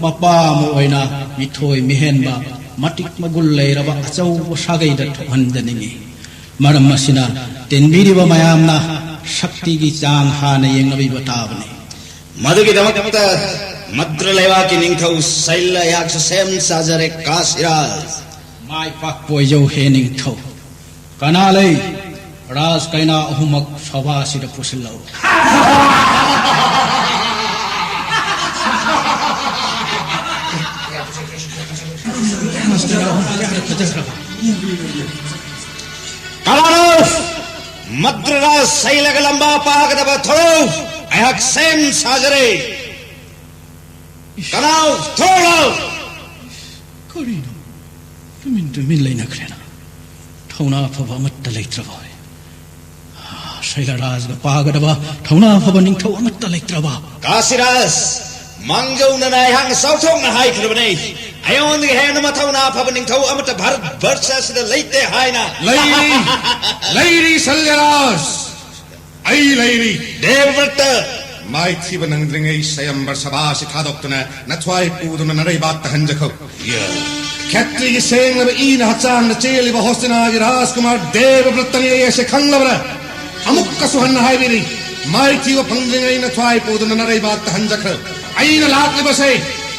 ꯃꯄꯥ ꯑꯃ ꯑꯣꯏꯅ ꯃꯤꯊꯣꯏ ꯃꯤꯍꯦꯟꯕ, ꯃꯇꯤꯛ ꯃꯒꯨꯟ ꯂꯩꯔꯕ ꯑꯆꯧꯕ ꯁꯥꯒꯩꯗ ꯊꯣꯛꯍꯟꯖꯅꯤꯡꯏ꯫ ꯃꯔꯝ ꯑꯁꯤꯅ ꯇꯤꯟꯕꯤꯔꯤꯕ ꯃꯌꯥꯝꯅ ꯁꯛꯇꯤꯒꯤ ꯆꯥꯡ ꯍꯥꯟꯅ ꯌꯦꯡꯅꯕꯤꯕ ꯇꯥꯕꯅꯤ꯫ ꯃꯗꯨꯒꯤꯗꯃꯛꯇ ꯃꯗ꯭ꯔ ꯂꯩꯕꯥꯛꯀꯤ ꯅꯤꯡꯊꯧ ꯁꯩꯜ ꯑꯩꯍꯥꯛꯁꯨ ꯁꯦꯝ ꯁꯥꯖꯔꯦ, ꯀꯥꯁꯤꯔꯥꯖ꯫ ꯃꯥꯏ ꯄꯥꯛꯄ ꯑꯣꯏꯖꯧ ꯍꯦ ꯅꯤꯡꯊꯧ꯫ ꯀꯅꯥ ꯂꯩ? ꯔꯥꯖ ꯀꯩꯅꯥ ꯑꯍꯨꯝꯃꯛ ꯁꯣꯚꯥꯁꯤꯗ ꯄꯨꯁꯤꯜꯂꯛꯎ꯫ ꯀꯅꯥꯅꯣ? ꯃꯗ꯭ꯔ ꯔꯥꯖ ꯁꯩꯜꯒ ꯂꯝꯕꯥ ꯄꯥꯒꯗꯕ ꯊꯣꯔꯛꯎ꯫ ꯑꯩꯍꯥꯛ ꯁꯦꯝ ꯁꯥꯖꯔꯦ꯫ ꯀꯅꯥꯎ ꯊꯣꯛꯂꯛꯎ! ꯀꯔꯤꯅꯣ? ꯇꯨꯃꯤꯟ ꯇꯨꯃꯤꯟ ꯂꯩꯅꯈ꯭ꯔꯦꯅ꯫ ꯊꯧꯅꯥ ꯐꯕ ꯑꯃꯠꯇ ꯂꯩꯇ꯭ꯔꯕ ꯑꯣꯏ꯫ ꯁꯩꯂꯔꯥꯖꯒ ꯄꯥꯒꯗꯕ ꯊꯧꯅꯥ ꯐꯕ ꯅꯤꯡꯊꯧ ꯑꯃꯠꯇ ꯂꯩꯇ꯭ꯔꯕ꯫ ꯀꯥꯁꯤꯔꯥꯖ, ꯃꯥꯡꯖꯧꯅꯅ ꯑꯩꯍꯥꯛꯅ ꯆꯥꯎꯊꯣꯛꯅ ꯍꯥꯏꯈ꯭ꯔꯕꯅꯦ꯫ ꯑꯩꯉꯣꯟꯗꯒꯤ ꯍꯦꯟꯅ ꯃꯊꯧꯅꯥ ꯐꯕ ꯅꯤꯡꯊꯧ ꯑꯃꯠꯇ ꯚꯥꯔꯠ ꯚꯔꯁ ꯑꯁꯤꯗ ꯂꯩꯇꯦ ꯍꯥꯏꯅ꯫ ꯂꯩꯔꯤ, ꯂꯩꯔꯤ ꯁꯩꯂꯔꯥꯖ꯫ ꯑꯩ ꯂꯩꯔꯤ꯫ ꯗꯦꯕꯕ꯭ꯔꯇ! ꯃꯥꯏꯊꯤꯕ ꯅꯪꯗ꯭ꯔꯤꯉꯩ ꯁ꯭ꯋꯥꯌꯝꯕꯔ ꯁꯚꯥ ꯑꯁꯤ ꯊꯥꯗꯣꯛꯇꯨꯅ ꯅꯊ꯭ꯋꯥꯏ ꯄꯨꯗꯨꯅ ꯅꯔꯩꯕꯥꯛꯇ ꯍꯟꯖꯈꯣ꯫ ꯈꯦꯇ꯭ꯔꯤꯒꯤ ꯁꯦꯡꯂꯕ ꯏꯅ ꯍꯛꯆꯥꯡꯗ ꯆꯦꯜꯂꯤꯕ ꯍꯣꯁꯇꯤꯅꯥꯒꯤ ꯔꯥꯖꯀꯨꯃꯥꯔ ꯗꯦꯕꯕ꯭ꯔꯇꯅꯤ ꯑꯩ ꯑꯁꯤ ꯈꯪꯂꯕ꯭ꯔꯥ? ꯑꯃꯨꯛꯀꯁꯨ ꯍꯟꯅ ꯍꯥꯏꯕꯤꯔꯤ, ꯃꯥꯏꯊꯤꯕ ꯐꯪꯗ꯭ꯔꯤꯉꯩ ꯅꯊ꯭ꯋꯥꯏ ꯄꯨꯗꯨꯅ ꯅꯔꯩꯕꯥꯛꯇ ꯍꯟꯖꯈ꯭ꯔꯣ꯫ ꯑꯩꯅ ꯂꯥꯛꯂꯤꯕꯁꯦ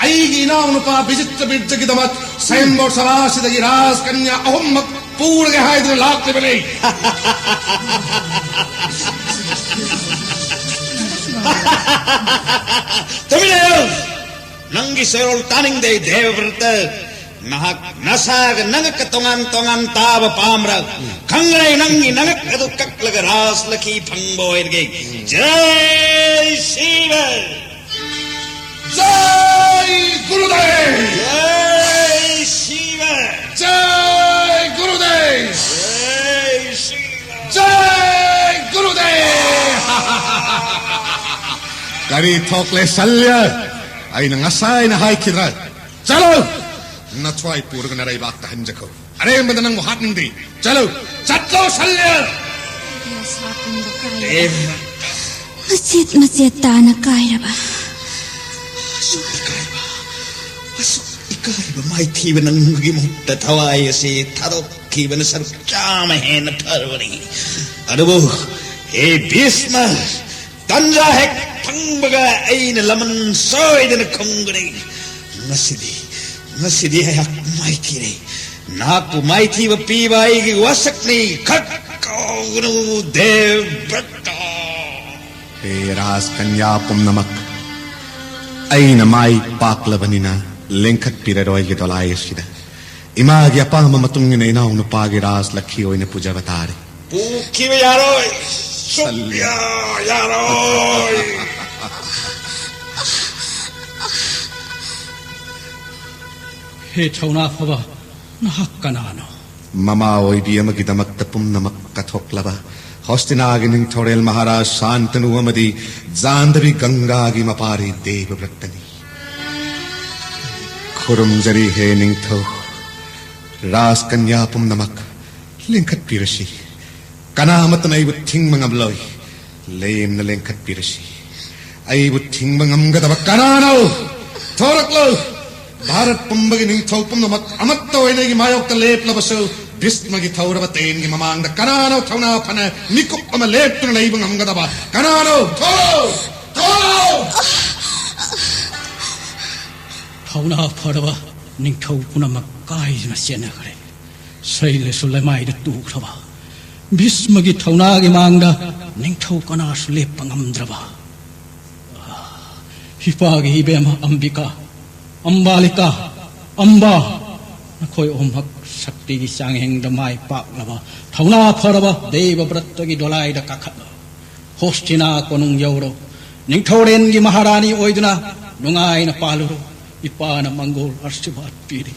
ꯑꯩꯒꯤ ꯏꯅꯥꯎꯅꯨꯄꯥ ꯕꯤꯖꯤꯠꯇ ꯕꯤꯔꯖꯒꯤꯗꯃꯛ ꯁ꯭ꯋꯥꯌꯝꯕꯔ ꯁꯚꯥ ꯑꯁꯤꯗꯒꯤ ꯔꯥꯖꯀꯟꯌꯥ ꯑꯍꯨꯝꯃꯛ ꯄꯨꯔꯒꯦ ꯍꯥꯏꯗꯨꯅ ꯂꯥꯛꯂꯤꯕꯅꯤ꯫ ꯇꯨꯃꯤꯟ ꯂꯩꯌꯨ! ꯅꯪꯒꯤ ꯆꯦꯔꯣꯜ ꯇꯥꯅꯤꯡꯗꯦ, ꯗꯦꯕꯕ꯭ꯔꯇ꯫ ꯅꯍꯥꯛ ꯅꯁꯥꯒ ꯅꯉꯛꯀ ꯇꯣꯉꯥꯟ ꯇꯣꯉꯥꯟ ꯇꯥꯕ ꯄꯥꯝꯕ꯭ꯔꯥ? ꯈꯪꯈ꯭ꯔꯦ, ꯅꯪꯒꯤ ꯅꯉꯛ ꯑꯗꯨ ꯀꯛꯂꯒ ꯔꯥꯖ ꯂꯛꯈꯤ ꯐꯪꯕ ꯑꯣꯏꯔꯒꯦ꯫ ꯖꯩ ꯁꯤꯕ! ꯖꯩ ꯒꯨꯔꯨꯗꯦꯕ! ꯖꯩ ꯁꯤꯕ! ꯖꯩ ꯒꯨꯔꯨꯗꯦꯕ! ꯖꯩ ꯁꯤꯕ! ꯖꯩ ꯒꯨꯔꯨꯗꯦꯕ! ꯀꯔꯤ ꯊꯣꯛꯂꯦ ꯁꯜꯌ? ꯑꯩꯅ ꯉꯁꯥꯏꯅ ꯍꯥꯏꯈꯤꯗ꯭ꯔꯥ? ꯆꯠꯂꯨ! ꯅꯊ꯭ꯋꯥꯏ ꯄꯨꯔꯒ ꯅꯔꯩꯕꯥꯛꯇ ꯍꯟꯖꯈꯣ꯫ ꯑꯔꯦꯝꯕꯗ ꯅꯪꯕꯨ ꯍꯥꯠꯅꯤꯡꯗꯦ꯫ ꯆꯠꯂꯨ! ꯆꯠꯂꯣ ꯁꯜꯌ! ꯑꯩꯒꯤ ꯑꯁꯥ ꯄꯨꯝꯕ ꯀꯥꯏꯔꯕ꯫ ꯃꯆꯦꯠ ꯃꯆꯦꯠ ꯇꯥꯅ ꯀꯥꯏꯔꯕ꯫ ꯑꯁꯨꯛ ꯏꯀꯥꯏꯕ, ꯑꯁꯨꯛ ꯏꯀꯥꯏꯕ ꯃꯥꯏꯊꯤꯕ ꯅꯪꯒꯤ ꯃꯍꯨꯠꯇ ꯊꯋꯥꯏ ꯑꯁꯤ ꯊꯥꯗꯣꯛꯈꯤꯕꯅ ꯁꯔꯨꯛ ꯆꯥꯝꯃ ꯍꯦꯟꯅ ꯐꯔꯕꯅꯤ꯫ ꯑꯗꯨꯕꯨ ꯍꯦ ꯚꯤꯁꯃ, ꯇꯟꯖꯥ ꯍꯦꯛ ꯐꯪꯕꯒ ꯑꯩꯅ ꯂꯃꯟ ꯁꯣꯏꯗꯅ ꯈꯨꯝꯒꯅꯤ꯫ ꯉꯁꯤꯗꯤ, ꯉꯁꯤꯗꯤ ꯑꯩꯍꯥꯛ ꯃꯥꯏꯊꯤꯔꯦ꯫ ꯅꯍꯥꯛꯄꯨ ꯃꯥꯏꯊꯤꯕ ꯄꯤꯕ ꯑꯩꯒꯤ ꯋꯥꯁꯛꯅꯤ꯫ ꯈꯛ ꯀꯥꯎꯒꯅꯨ ꯗꯦꯕ꯭ꯔꯇ꯫ ꯍꯦ ꯔꯥꯖꯀꯟꯌꯥ ꯄꯨꯝꯅꯃꯛ, ꯑꯩꯅ ꯃꯥꯏ ꯄꯥꯛꯂꯕꯅꯤꯅ ꯂꯦꯡꯈꯠꯄꯤꯔꯔꯣꯏꯒꯦ ꯗꯣꯂꯥꯏ ꯑꯁꯤꯗ꯫ ꯏꯃꯥꯒꯤ ꯑꯄꯥꯝꯕ ꯃꯇꯨꯡ ꯏꯟꯅ ꯏꯅꯥꯎ ꯅꯨꯄꯥꯒꯤ ꯔꯥꯖ ꯂꯛꯈꯤ ꯑꯣꯏꯅ ꯄꯨꯖꯕ ꯇꯥꯔꯦ꯫ ꯄꯨꯈꯤꯕ ꯌꯥꯔꯣꯏ꯫ ꯁꯜꯂꯤ꯫ ꯁꯨꯛꯌꯥ ꯌꯥꯔꯣꯏ꯫ ꯍꯦ ꯊꯧꯅꯥ ꯐꯕ, ꯅꯍꯥꯛ ꯀꯅꯥꯅꯣ? ꯃꯃꯥ ꯑꯣꯏꯕꯤ ꯑꯃꯒꯤꯗꯃꯛꯇ ꯄꯨꯝꯅꯃꯛ ꯀꯠꯊꯣꯛꯂꯕ ꯍꯣꯁꯇꯤꯅꯥꯒꯤ ꯅꯤꯡꯊꯧꯔꯦꯜ ꯃꯍꯥꯔꯥꯖ ꯁꯥꯟꯇꯅꯨ ꯑꯃꯗꯤ ꯖꯥꯟꯗꯕꯤ ꯒꯪꯒꯥꯒꯤ ꯃꯄꯥꯔꯤ ꯗꯦꯕꯕ꯭ꯔꯠꯇꯅꯤ꯫ ꯈꯨꯔꯨꯝꯖꯔꯤ ꯍꯦ ꯅꯤꯡꯊꯧ, ꯔꯥꯖꯀꯟꯌꯥ ꯄꯨꯝꯅꯃꯛ ꯂꯦꯡꯈꯠꯄꯤꯔꯁꯤ꯫ ꯀꯅꯥ ꯑꯃꯠꯇꯅ ꯑꯩꯕꯨ ꯊꯤꯡꯕ ꯉꯝꯂꯣꯏ꯫ ꯂꯦꯝꯅ ꯂꯦꯡꯈꯠꯄꯤꯔꯁꯤ꯫ ꯑꯩꯕꯨ ꯊꯤꯡꯕ ꯉꯝꯒꯗꯕ ꯀꯅꯥꯅꯣ? ꯊꯣꯔꯛꯂꯣ! ꯚꯥꯔꯠ ꯄꯨꯝꯕꯒꯤ ꯅꯤꯡꯊꯧ ꯄꯨꯝꯅꯃꯛ ꯑꯃꯠꯇ ꯑꯣꯏꯅ ꯑꯩꯒꯤ ꯃꯥꯌꯣꯛꯇ ꯂꯦꯞꯂꯕꯁꯨ, ꯚꯤꯁꯃꯒꯤ ꯊꯧꯔꯕ ꯇꯦꯟꯒꯤ ꯃꯃꯥꯡꯗ ꯀꯅꯥꯅꯣ ꯊꯧꯅꯥ ꯐꯅ ꯃꯤꯀꯨꯞ ꯑꯃ ꯂꯦꯞꯇꯨꯅ ꯂꯩꯕ ꯉꯝꯒꯗꯕ? ꯀꯅꯥꯅꯣ? ꯊꯣꯔꯛꯂꯣ! ꯊꯣꯔꯛꯂꯣ! ꯊꯧꯅꯥ ꯐꯔꯕ ꯅꯤꯡꯊꯧ ꯄꯨꯝꯅꯃꯛ ꯀꯥꯏꯗꯨꯅ ꯆꯦꯟꯅꯈ꯭ꯔꯦ꯫ ꯁꯩꯂꯁꯨ ꯂꯩꯃꯥꯏꯗ ꯇꯨꯈ꯭ꯔꯕ, ꯚꯤꯁꯃꯒꯤ ꯊꯧꯅꯥꯒꯤ ꯃꯥꯡꯗ ꯅꯤꯡꯊꯧ ꯀꯅꯥꯁꯨ ꯂꯦꯞꯄ ꯉꯝꯗ꯭ꯔꯕ꯫ ꯏꯄꯥꯒꯤ ꯏꯕꯦꯝꯃ ꯑꯝꯕꯤꯀꯥ, ꯑꯝꯕꯥꯂꯤꯀꯥ, ꯑꯝꯕꯥ, ꯅꯈꯣꯏ ꯑꯍꯨꯝꯃꯛ ꯁꯛꯇꯤꯒꯤ ꯆꯥꯡꯌꯦꯡꯗ ꯃꯥꯏ ꯄꯥꯛꯂꯕ, ꯊꯧꯅꯥ ꯐꯔꯕ ꯗꯦꯕꯕ꯭ꯔꯠꯇꯒꯤ ꯗꯣꯂꯥꯏꯗ ꯀꯥꯈꯠꯂꯣ꯫ ꯍꯣꯁꯇꯤꯅꯥ ꯀꯣꯅꯨꯡ ꯌꯧꯔꯣ꯫ ꯅꯤꯡꯊꯧꯔꯦꯟꯒꯤ ꯃꯍꯥꯔꯥꯅꯤ ꯑꯣꯏꯗꯨꯅ ꯅꯨꯡꯉꯥꯏꯅ ꯄꯥꯜꯂꯨꯔꯣ꯫ ꯏꯄꯥꯅ ꯃꯪꯒꯣꯜ ꯑꯥꯁꯤꯔꯕꯥꯗ ꯄꯤꯔꯤ꯫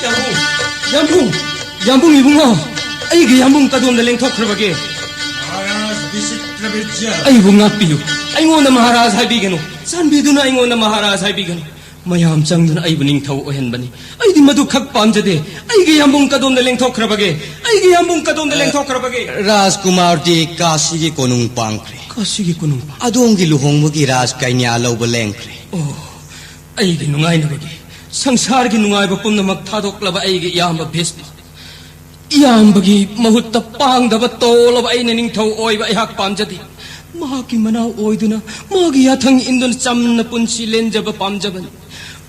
ꯌꯥꯝꯕꯨꯡ! ꯌꯥꯝꯕꯨꯡ! ꯌꯥꯝꯕꯨꯡ ꯏꯕꯨꯡꯉꯣ, ꯑꯩꯒꯤ ꯌꯥꯝꯕꯨꯡ ꯀꯗꯣꯝꯗ ꯂꯦꯡꯊꯣꯛꯈ꯭ꯔꯕꯒꯦ? ꯃꯍꯥꯔꯥꯖ ꯕꯤꯆꯤꯇ꯭ꯔꯕꯤꯖ꯭ꯌ꯫ ꯑꯩꯕꯨ ꯉꯥꯛꯄꯤꯌꯨ꯫ ꯑꯩꯉꯣꯟꯗ ꯃꯍꯥꯔꯥꯖ ꯍꯥꯏꯕꯤꯒꯅꯨ꯫ ꯆꯥꯟꯕꯤꯗꯨꯅ ꯑꯩꯉꯣꯟꯗ ꯃꯍꯥꯔꯥꯖ ꯍꯥꯏꯕꯤꯒꯅꯨ꯫ ꯃꯌꯥꯝ ꯆꯪꯗꯨꯅ ꯑꯩꯕꯨ ꯅꯤꯡꯊꯧ ꯑꯣꯏꯍꯟꯕꯅꯤ꯫ ꯑꯩꯗꯤ ꯃꯗꯨ ꯈꯛ ꯄꯥꯝꯖꯗꯦ꯫ ꯑꯩꯒꯤ ꯌꯥꯝꯕꯨꯡ ꯀꯗꯣꯝꯗ ꯂꯦꯡꯊꯣꯛꯈ꯭ꯔꯕꯒꯦ? ꯑꯩꯒꯤ ꯌꯥꯝꯕꯨꯡ ꯀꯗꯣꯝꯗ ꯂꯦꯡꯊꯣꯛꯈ꯭ꯔꯕꯒꯦ? ꯔꯥꯖꯀꯨꯃꯥꯔꯗꯤ ꯀꯥꯁꯤꯒꯤ ꯀꯣꯅꯨꯡ ꯄꯥꯡꯈ꯭ꯔꯦ꯫ ꯀꯥꯁꯤꯒꯤ ꯀꯣꯅꯨꯡ ꯄꯥꯡ- ꯑꯗꯣꯝꯒꯤ ꯂꯨꯍꯣꯡꯕꯒꯤ ꯔꯥꯖꯀꯩꯅ꯭ꯌꯥ ꯂꯧꯕ ꯂꯦꯡꯈ꯭ꯔꯦ꯫ ꯑꯣ, ꯑꯩꯒꯤ ꯅꯨꯡꯉꯥꯏꯅꯕꯒꯤ, ꯁꯪꯁꯥꯔꯒꯤ ꯅꯨꯡꯉꯥꯏꯕ ꯄꯨꯝꯅꯃꯛ ꯊꯥꯗꯣꯛꯂꯕ ꯑꯩꯒꯤ ꯏꯌꯥꯝꯕ ꯚꯤꯁꯃ, ꯏꯌꯥꯝꯕꯒꯤ ꯃꯍꯨꯠꯇ ꯄꯥꯡꯗꯕ ꯇꯣꯜꯂꯕ ꯑꯩꯅ ꯅꯤꯡꯊꯧ ꯑꯣꯏꯕ ꯑꯩꯍꯥꯛ ꯄꯥꯝꯖꯗꯦ꯫ ꯃꯍꯥꯛꯀꯤ ꯃꯅꯥꯎ ꯑꯣꯏꯗꯨꯅ, ꯃꯥꯒꯤ ꯌꯥꯊꯪ ꯏꯟꯗꯨꯅ ꯆꯝꯅ ꯄꯨꯟꯁꯤ ꯂꯦꯟꯖꯕ ꯄꯥꯝꯖꯕꯅꯤ꯫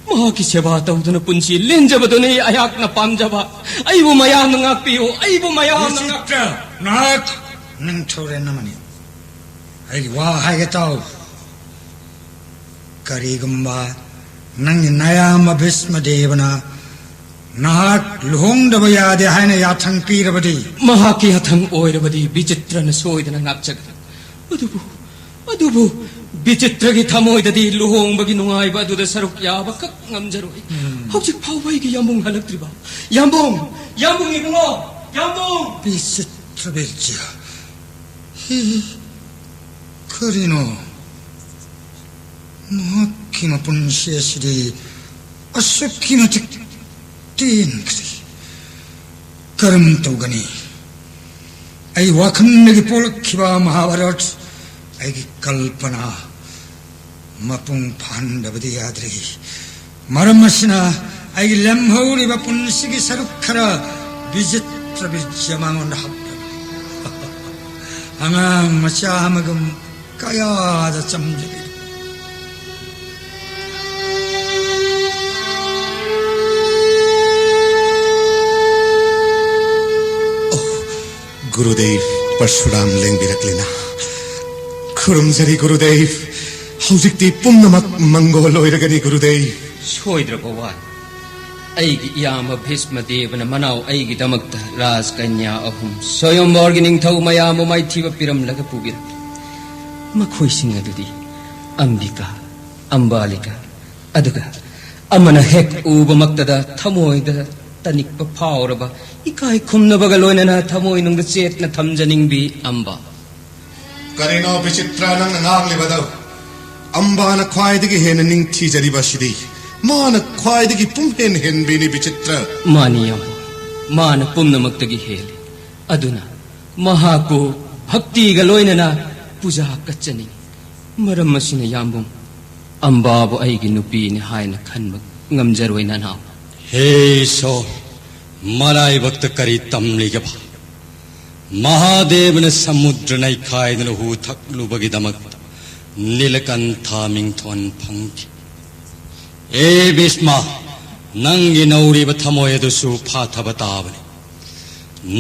ꯃꯍꯥꯛꯀꯤ ꯁꯦꯕꯥ ꯇꯧꯗꯨꯅ ꯄꯨꯟꯁꯤ ꯂꯦꯟꯖꯕꯗꯨꯅꯤ ꯑꯩꯍꯥꯛꯅ ꯄꯥꯝꯖꯕ꯫ ꯑꯩꯕꯨ ꯃꯌꯥꯝꯅ ꯉꯥꯛꯄꯤꯌꯨ, ꯑꯩꯕꯨ ꯃꯌꯥꯝꯅ ꯉꯥꯛꯄꯤꯌꯨ꯫ ꯚꯤꯆꯤꯇ꯭ꯔ, ꯅꯍꯥꯛ ꯅꯤꯡꯊꯧꯔꯦꯜ ꯑꯃꯅꯤ꯫ ꯑꯩꯒꯤ ꯋꯥ ꯍꯥꯏꯒꯦ ꯇꯥꯎ꯫ ꯀꯔꯤꯒꯨꯝꯕ ꯅꯪꯒꯤ ꯅꯌꯥꯝꯕ ꯚꯤꯁꯃꯗꯦꯕꯅ ꯅꯍꯥꯛ ꯂꯨꯍꯣꯡꯗꯕ ꯌꯥꯗꯦ ꯍꯥꯏꯅ ꯌꯥꯊꯪ ꯄꯤꯔꯕꯗꯤ? ꯃꯍꯥꯛꯀꯤ ꯌꯥꯊꯪ ꯑꯣꯏꯔꯕꯗꯤ ꯕꯤꯆꯤꯇ꯭ꯔꯅ ꯁꯣꯏꯗꯅ ꯉꯥꯛꯆꯒꯅꯤ꯫ ꯑꯗꯨꯕꯨ, ꯑꯗꯨꯕꯨ ꯕꯤꯆꯤꯇ꯭ꯔꯒꯤ ꯊꯃꯣꯏꯗꯗꯤ ꯂꯨꯍꯣꯡꯕꯒꯤ ꯅꯨꯡꯉꯥꯏꯕ ꯑꯗꯨꯗ ꯁꯔꯨꯛ ꯌꯥꯕ ꯈꯛ ꯉꯝꯖꯔꯣꯏ꯫ ꯎꯝ꯫ ꯍꯧꯖꯤꯛ ꯐꯥꯎꯕ ꯑꯩꯒꯤ ꯌꯥꯝꯕꯨꯡ ꯍꯜꯂꯛꯇ꯭ꯔꯤꯕ? ꯌꯥꯝꯕꯨꯡ! ꯌꯥꯝꯕꯨꯡ ꯏꯕꯨꯡꯉꯣ! ꯌꯥꯝꯕꯨꯡ! ꯕꯤꯆꯤꯇ꯭ꯔ ꯕꯤꯖ꯭ꯌ꯫ ꯍꯤ, ꯀꯔꯤꯅꯣ? ꯃꯍꯥꯛꯀꯤ ꯃꯄꯨꯟꯁꯤ ꯑꯁꯤꯗꯤ ꯑꯁꯨꯛꯀꯤ ꯃꯇꯤꯛ ꯇꯦꯟꯈ꯭ꯔꯦ꯫ ꯀꯔꯝ ꯇꯧꯒꯅꯤ? ꯑꯩ ꯋꯥꯈꯜꯗꯒꯤ ꯄꯣꯛꯂꯛꯈꯤꯕ ꯃꯍꯥꯚꯥꯔꯠ, ꯑꯩꯒꯤ ꯀꯜꯄꯅꯥ ꯃꯄꯨꯡ ꯐꯥꯍꯟꯗꯕꯗꯤ ꯌꯥꯗ꯭ꯔꯦ꯫ ꯃꯔꯝ ꯑꯁꯤꯅ ꯑꯩꯒꯤ ꯂꯦꯝꯍꯧꯔꯤꯕ ꯄꯨꯟꯁꯤꯒꯤ ꯁꯔꯨꯛ ꯈꯔ ꯕꯤꯆꯤꯇ꯭ꯔ ꯕꯤꯖ꯭ꯌ ꯃꯉꯣꯟꯗ ꯍꯥꯞꯂꯕꯅꯤ꯫ ꯑꯉꯥꯡ ꯃꯆꯥ ꯑꯃꯒꯨꯝ ꯀꯌꯥꯗ ꯆꯝꯖꯕꯤ꯫ ꯑꯣ, ꯒꯨꯔꯨꯗꯦꯕ ꯄꯔꯁꯨꯔꯥꯝ ꯂꯦꯡꯕꯤꯔꯛꯂꯤꯅ꯫ ꯈꯨꯔꯨꯝꯖꯔꯤ ꯒꯨꯔꯨꯗꯦꯕ꯫ ꯍꯧꯖꯤꯛꯇꯤ ꯄꯨꯝꯅꯃꯛ ꯃꯪꯒꯣꯜ ꯑꯣꯏꯔꯒꯅꯤ ꯒꯨꯔꯨꯗꯦꯕ꯫ ꯁꯣꯏꯗ꯭ꯔꯕ ꯋꯥꯅꯤ꯫ ꯑꯩꯒꯤ ꯏꯌꯥꯝꯕ ꯚꯤꯁꯃ ꯗꯦꯕꯅ ꯃꯅꯥꯎ ꯑꯩꯒꯤꯗꯃꯛꯇ ꯔꯥꯖꯀꯟꯌꯥ ꯑꯍꯨꯝ ꯁ꯭ꯋꯌꯝꯚꯔꯒꯤ ꯅꯤꯡꯊꯧ ꯃꯌꯥꯝꯕꯨ ꯃꯥꯏꯊꯤꯕ ꯄꯤꯔꯝꯂꯒ ꯄꯨꯕꯤꯔꯛꯂꯤ꯫ ꯃꯈꯣꯏꯁꯤꯡ ꯑꯗꯨꯗꯤ ꯑꯝꯕꯤꯀꯥ, ꯑꯝꯕꯥꯂꯤꯀꯥ, ꯑꯗꯨꯒ ꯑꯃꯅ ꯍꯦꯛ ꯎꯕꯃꯛꯇꯗ ꯊꯃꯣꯏꯗ ꯑꯅꯤꯛꯄ ꯐꯥꯎꯔꯕ, ꯏꯀꯥꯏ ꯈꯨꯝꯅꯕꯒ ꯂꯣꯏꯅꯅ ꯊꯃꯣꯏꯅꯨꯡꯗ ꯆꯦꯠꯅ ꯊꯝꯖꯅꯤꯡꯕꯤ ꯑꯝꯕ꯫ ꯀꯔꯤꯅꯣ ꯕꯤꯆꯤꯇ꯭ꯔ ꯅꯪꯅ ꯉꯥꯡꯂꯤꯕꯗꯣ? ꯑꯝꯕꯥꯅ ꯈ꯭ꯋꯥꯏꯗꯒꯤ ꯍꯦꯟꯅ ꯅꯤꯡꯊꯤꯖꯔꯤꯕ ꯑꯁꯤꯗꯤ ꯃꯥꯅ ꯈ꯭ꯋꯥꯏꯗꯒꯤ ꯄꯨꯝꯍꯦꯟ ꯍꯦꯟꯕꯤꯅꯤ ꯕꯤꯆꯤꯇ꯭ꯔ꯫ ꯃꯥꯅꯤ ꯌꯥꯝꯕ, ꯃꯥꯅ ꯄꯨꯝꯅꯃꯛꯇꯒꯤ ꯍꯦꯜꯂꯤ꯫ ꯑꯗꯨꯅ ꯃꯍꯥꯛꯄꯨ ꯚꯛꯇꯤꯒ ꯂꯣꯏꯅꯅ ꯄꯨꯖꯥ ꯀꯠꯆꯅꯤꯡꯏ꯫ ꯃꯔꯝ ꯑꯁꯤꯅ ꯌꯥꯝꯕꯨꯡ, ꯑꯝꯕꯥꯕꯨ ꯑꯩꯒꯤ ꯅꯨꯄꯤꯅꯤ ꯍꯥꯏꯅ ꯈꯟꯕ ꯉꯝꯖꯔꯣꯏ ꯅꯅꯥꯎ꯫ ꯍꯦ ꯏꯁꯣꯔ, ꯃꯔꯥꯏꯕꯛꯇ ꯀꯔꯤ ꯇꯝꯂꯤꯒꯕ? ꯃꯍꯥꯗꯦꯕꯅ ꯁꯃꯨꯗ꯭ꯔ ꯅꯩꯈꯥꯏꯗꯨꯅ ꯍꯨ ꯊꯛꯂꯨꯕꯒꯤꯗꯃꯛꯇ ꯅꯤꯂꯀꯟꯊ ꯃꯤꯡꯊꯣꯟ ꯐꯪꯈꯤ꯫ ꯑꯦ ꯚꯤꯁꯃ, ꯅꯪꯒꯤ ꯅꯧꯔꯤꯕ ꯊꯃꯣꯏ ꯑꯗꯨꯁꯨ ꯐꯥꯊꯕ ꯇꯥꯕꯅꯤ꯫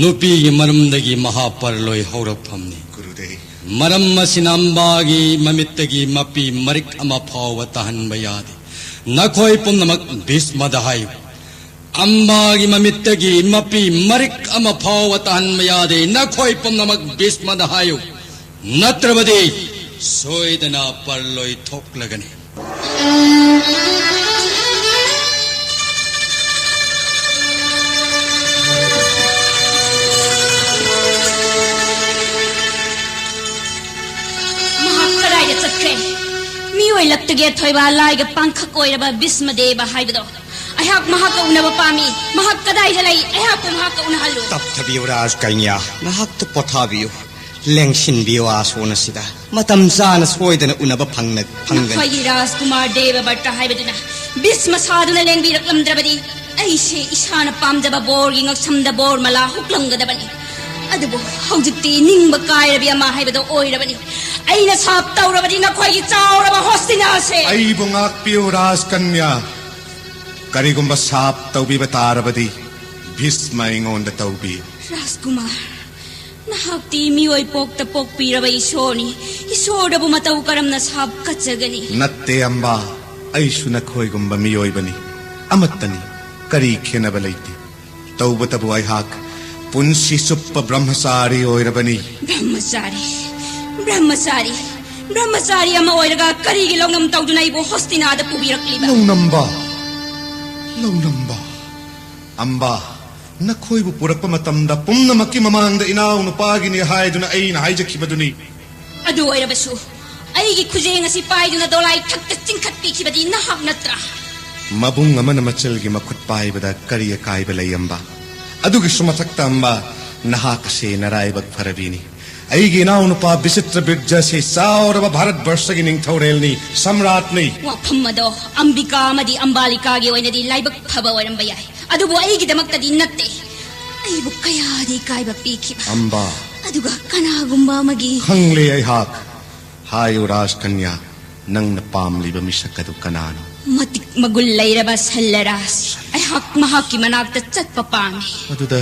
ꯅꯨꯄꯤꯒꯤ ꯃꯔꯝꯗꯒꯤ ꯃꯍꯥꯄꯔꯂꯣꯏ ꯍꯧꯔꯛꯐꯝꯅꯤ꯫ ꯒꯨꯔꯨꯗꯦꯕ꯫ ꯃꯔꯝ ꯑꯁꯤꯅ ꯑꯝꯕꯥꯒꯤ ꯃꯃꯤꯠꯇꯒꯤ ꯃꯄꯤ ꯃꯔꯤꯛ ꯑꯃ ꯐꯥꯎꯕ ꯇꯥꯍꯟꯕ ꯌꯥꯗꯦ꯫ ꯅꯈꯣꯏ ꯄꯨꯝꯅꯃꯛ ꯚꯤꯁꯃꯗ ꯍꯥꯏꯌꯨ꯫ ꯑꯝꯕꯥꯒꯤ ꯃꯃꯤꯠꯇꯒꯤ ꯃꯄꯤ ꯃꯔꯤꯛ ꯑꯃ ꯐꯥꯎꯕ ꯇꯥꯍꯟꯕ ꯌꯥꯗꯦ꯫ ꯅꯈꯣꯏ ꯄꯨꯝꯅꯃꯛ ꯚꯤꯁꯃꯗ ꯍꯥꯏꯌꯨ, ꯅꯠꯇ꯭ꯔꯕꯗꯤ ꯁꯣꯏꯗꯅ ꯄꯔꯂꯣꯏ ꯊꯣꯛꯂꯒꯅꯤ꯫ ꯃꯍꯥꯛ ꯀꯗꯥꯏꯗ ꯆꯠꯈ꯭ꯔꯦ? ꯃꯤꯑꯣꯏ ꯂꯛꯇꯒꯤ ꯑꯊꯣꯏꯕ ꯂꯥꯏꯒ ꯄꯥꯡꯈꯛ ꯑꯣꯏꯔꯕ ꯚꯤꯁꯃꯗꯦꯕ ꯍꯥꯏꯕꯗꯣ꯫ ꯑꯩꯍꯥꯛ ꯃꯍꯥꯛꯀ ꯎꯅꯕ ꯄꯥꯝꯃꯤ꯫ ꯃꯍꯥꯛ ꯀꯗꯥꯏꯗ ꯂꯩ? ꯑꯩꯍꯥꯛꯄꯨ ꯃꯍꯥꯛꯀ ꯎꯅꯍꯜꯂꯨ꯫ ꯇꯞꯊꯕꯤꯌꯨ ꯔꯥꯖꯀꯟꯌꯥ, ꯉꯥꯏꯍꯥꯛꯇ ꯄꯣꯊꯥꯕꯤꯌꯨ꯫ ꯂꯦꯡꯁꯤꯟꯕꯤꯌꯨ ꯑꯥꯁꯣꯟ ꯑꯁꯤꯗ꯫ ꯃꯇꯝ ꯆꯥꯅ ꯁꯣꯏꯗꯅ ꯎꯅꯕ ꯐꯪꯅ-, ꯐꯪꯒꯅꯤ꯫ ꯅꯈꯣꯏꯒꯤ ꯔꯥꯖꯀꯨꯃꯥꯔ ꯗꯦꯕ ꯕꯔꯇ ꯍꯥꯏꯕꯗꯨꯅ ꯚꯤꯁꯃ ꯁꯥꯗꯨꯅ ꯂꯦꯡꯕꯤꯔꯛꯂꯝꯗ꯭ꯔꯕꯗꯤ ꯑꯩꯁꯦ ꯏꯁꯥꯅ ꯄꯥꯝꯖꯕ ꯕꯣꯔꯒꯤ ꯉꯛꯁꯝꯗ ꯕꯣꯔ ꯃꯂꯥ ꯍꯨꯛꯂꯝꯒꯗꯕꯅꯤ꯫ ꯑꯗꯨꯕꯨ ꯍꯧꯖꯤꯛꯇꯤ ꯅꯤꯡꯕ ꯀꯥꯏꯔꯕꯤ ꯑꯃ ꯍꯥꯏꯕꯗꯣ ꯑꯣꯏꯔꯕꯅꯤ꯫ ꯑꯩꯅ ꯁꯥꯞ ꯇꯧꯔꯕꯗꯤ ꯅꯈꯣꯏꯒꯤ ꯆꯥꯎꯔꯕ ꯍꯣꯁꯇꯤꯅꯥꯁꯦ꯫ ꯑꯩꯕꯨ ꯉꯥꯛꯄꯤꯌꯨ ꯔꯥꯖꯀꯟꯌꯥ꯫ ꯀꯔꯤꯒꯨꯝꯕ ꯁꯥꯞ ꯇꯧꯕꯤꯕ ꯇꯥꯔꯕꯗꯤ ꯚꯤꯁꯃ ꯑꯩꯉꯣꯟꯗ ꯇꯧꯕꯤꯌꯨ꯫ ꯔꯥꯖꯀꯨꯃꯥꯔ, ꯅꯍꯥꯛꯇꯤ ꯃꯤꯑꯣꯏ ꯄꯣꯛꯇ ꯄꯣꯛꯄꯤꯔꯕ ꯏꯁꯣꯔꯅꯤ꯫ ꯏꯁꯣꯔꯗꯕꯨ ꯃꯇꯧ ꯀꯔꯝꯅ ꯁꯥꯞ ꯀꯠꯆꯒꯅꯤ? ꯅꯠꯇꯦ ꯑꯝꯕꯥ, ꯑꯩꯁꯨ ꯅꯈꯣꯏꯒꯨꯝꯕ ꯃꯤꯑꯣꯏꯕꯅꯤ꯫ ꯑꯃꯠꯇꯅꯤ, ꯀꯔꯤ ꯈꯦꯟꯅꯕ ꯂꯩꯇꯦ꯫ ꯇꯧꯕꯇꯕꯨ ꯑꯩꯍꯥꯛ ꯄꯨꯟꯁꯤ ꯆꯨꯞꯄ ꯕ꯭ꯔꯍ꯭ꯃꯆꯥꯔꯤ ꯑꯣꯏꯔꯕꯅꯤ꯫ ꯕ꯭ꯔꯍ꯭ꯃꯆꯥꯔꯤ, ꯕ꯭ꯔꯍ꯭ꯃꯆꯥꯔꯤ, ꯕ꯭ꯔꯍ꯭ꯃꯆꯥꯔꯤ ꯑꯃ ꯑꯣꯏꯔꯒ ꯀꯔꯤꯒꯤ ꯂꯧꯅꯝ ꯇꯧꯗꯨꯅ ꯑꯩꯕꯨ ꯍꯣꯁꯇꯤꯅꯥꯗ ꯄꯨꯕꯤꯔꯛꯂꯤꯕ? ꯂꯧꯅꯝꯕ, ꯂꯧꯅꯝꯕ꯫ ꯑꯝꯕꯥ, ꯅꯈꯣꯏꯕꯨ ꯄꯨꯔꯛꯄ ꯃꯇꯝꯗ ꯄꯨꯝꯅꯃꯛꯀꯤ ꯃꯃꯥꯡꯗ ꯏꯅꯥꯎ ꯅꯨꯄꯥꯒꯤꯅꯤ ꯍꯥꯏꯗꯨꯅ ꯑꯩꯅ ꯍꯥꯏꯖꯈꯤꯕꯗꯨꯅꯤ꯫ ꯑꯗꯨ ꯑꯣꯏꯔꯕꯁꯨ ꯑꯩꯒꯤ ꯈꯨꯖꯦꯡ ꯑꯁꯤ ꯄꯥꯏꯗꯨꯅ ꯗꯣꯂꯥꯏ ꯊꯛꯇ ꯆꯤꯡꯈꯠꯄꯤꯈꯤꯕꯗꯤ ꯅꯍꯥꯛ ꯅꯠꯇ꯭ꯔꯥ? ꯃꯕꯨꯡ ꯑꯃꯅ ꯃꯆꯜꯒꯤ ꯃꯈꯨꯠ ꯄꯥꯏꯕꯗ ꯀꯔꯤ ꯑꯀꯥꯏꯕ ꯂꯩ, ꯑꯝꯕꯥ? ꯑꯗꯨꯒꯤꯁꯨ ꯃꯊꯛꯇ, ꯑꯝꯕꯥ, ꯅꯍꯥꯛ ꯑꯁꯦ ꯅꯔꯥꯏꯕꯛ ꯐꯔꯕꯤꯅꯤ꯫ ꯑꯩꯒꯤ ꯏꯅꯥꯎꯅꯨꯄꯥ ꯕꯤꯆꯤꯇ꯭ꯔ ꯕꯤꯔꯖ ꯑꯁꯤ ꯆꯥꯎꯔꯕ ꯚꯥꯔꯠ ꯕꯔꯁꯒꯤ ꯅꯤꯡꯊꯧꯔꯦꯜꯅꯤ, ꯁꯝꯔꯥꯠꯅꯤ꯫ ꯋꯥꯐꯝ ꯑꯗꯣ ꯑꯝꯕꯤꯀꯥ ꯑꯃꯗꯤ ꯑꯝꯕꯥꯂꯤꯀꯥꯒꯤ ꯑꯣꯏꯅꯗꯤ ꯂꯥꯏꯕꯛ ꯐꯕ ꯑꯣꯏꯔꯝꯕ ꯌꯥꯏ, ꯑꯗꯨꯕꯨ ꯑꯩꯒꯤꯗꯃꯛꯇꯗꯤ ꯅꯠꯇꯦ꯫ ꯑꯩꯕꯨ ꯀꯌꯥꯗꯤ ꯏꯀꯥꯏꯕ ꯄꯤꯈꯤꯕ꯫ ꯑꯝꯕꯥ꯫ ꯑꯗꯨꯒ ꯀꯅꯥꯒꯨꯝꯕ ꯑꯃꯒꯤ ꯈꯪꯂꯦ ꯑꯩꯍꯥꯛ꯫ ꯍꯥꯏꯌꯨ ꯔꯥꯖꯀꯟꯌꯥ, ꯅꯪꯅ ꯄꯥꯝꯂꯤꯕ ꯃꯤꯁꯛ ꯑꯗꯨ ꯀꯅꯥꯅꯣ? ꯃꯇꯤꯛ ꯃꯒꯨꯟ ꯂꯩꯔꯕ ꯁꯜꯂꯔꯥꯖ꯫ ꯑꯩꯍꯥꯛ ꯃꯍꯥꯛꯀꯤ ꯃꯅꯥꯛꯇ ꯆꯠꯄ ꯄꯥꯝꯃꯤ꯫ ꯑꯗꯨꯗ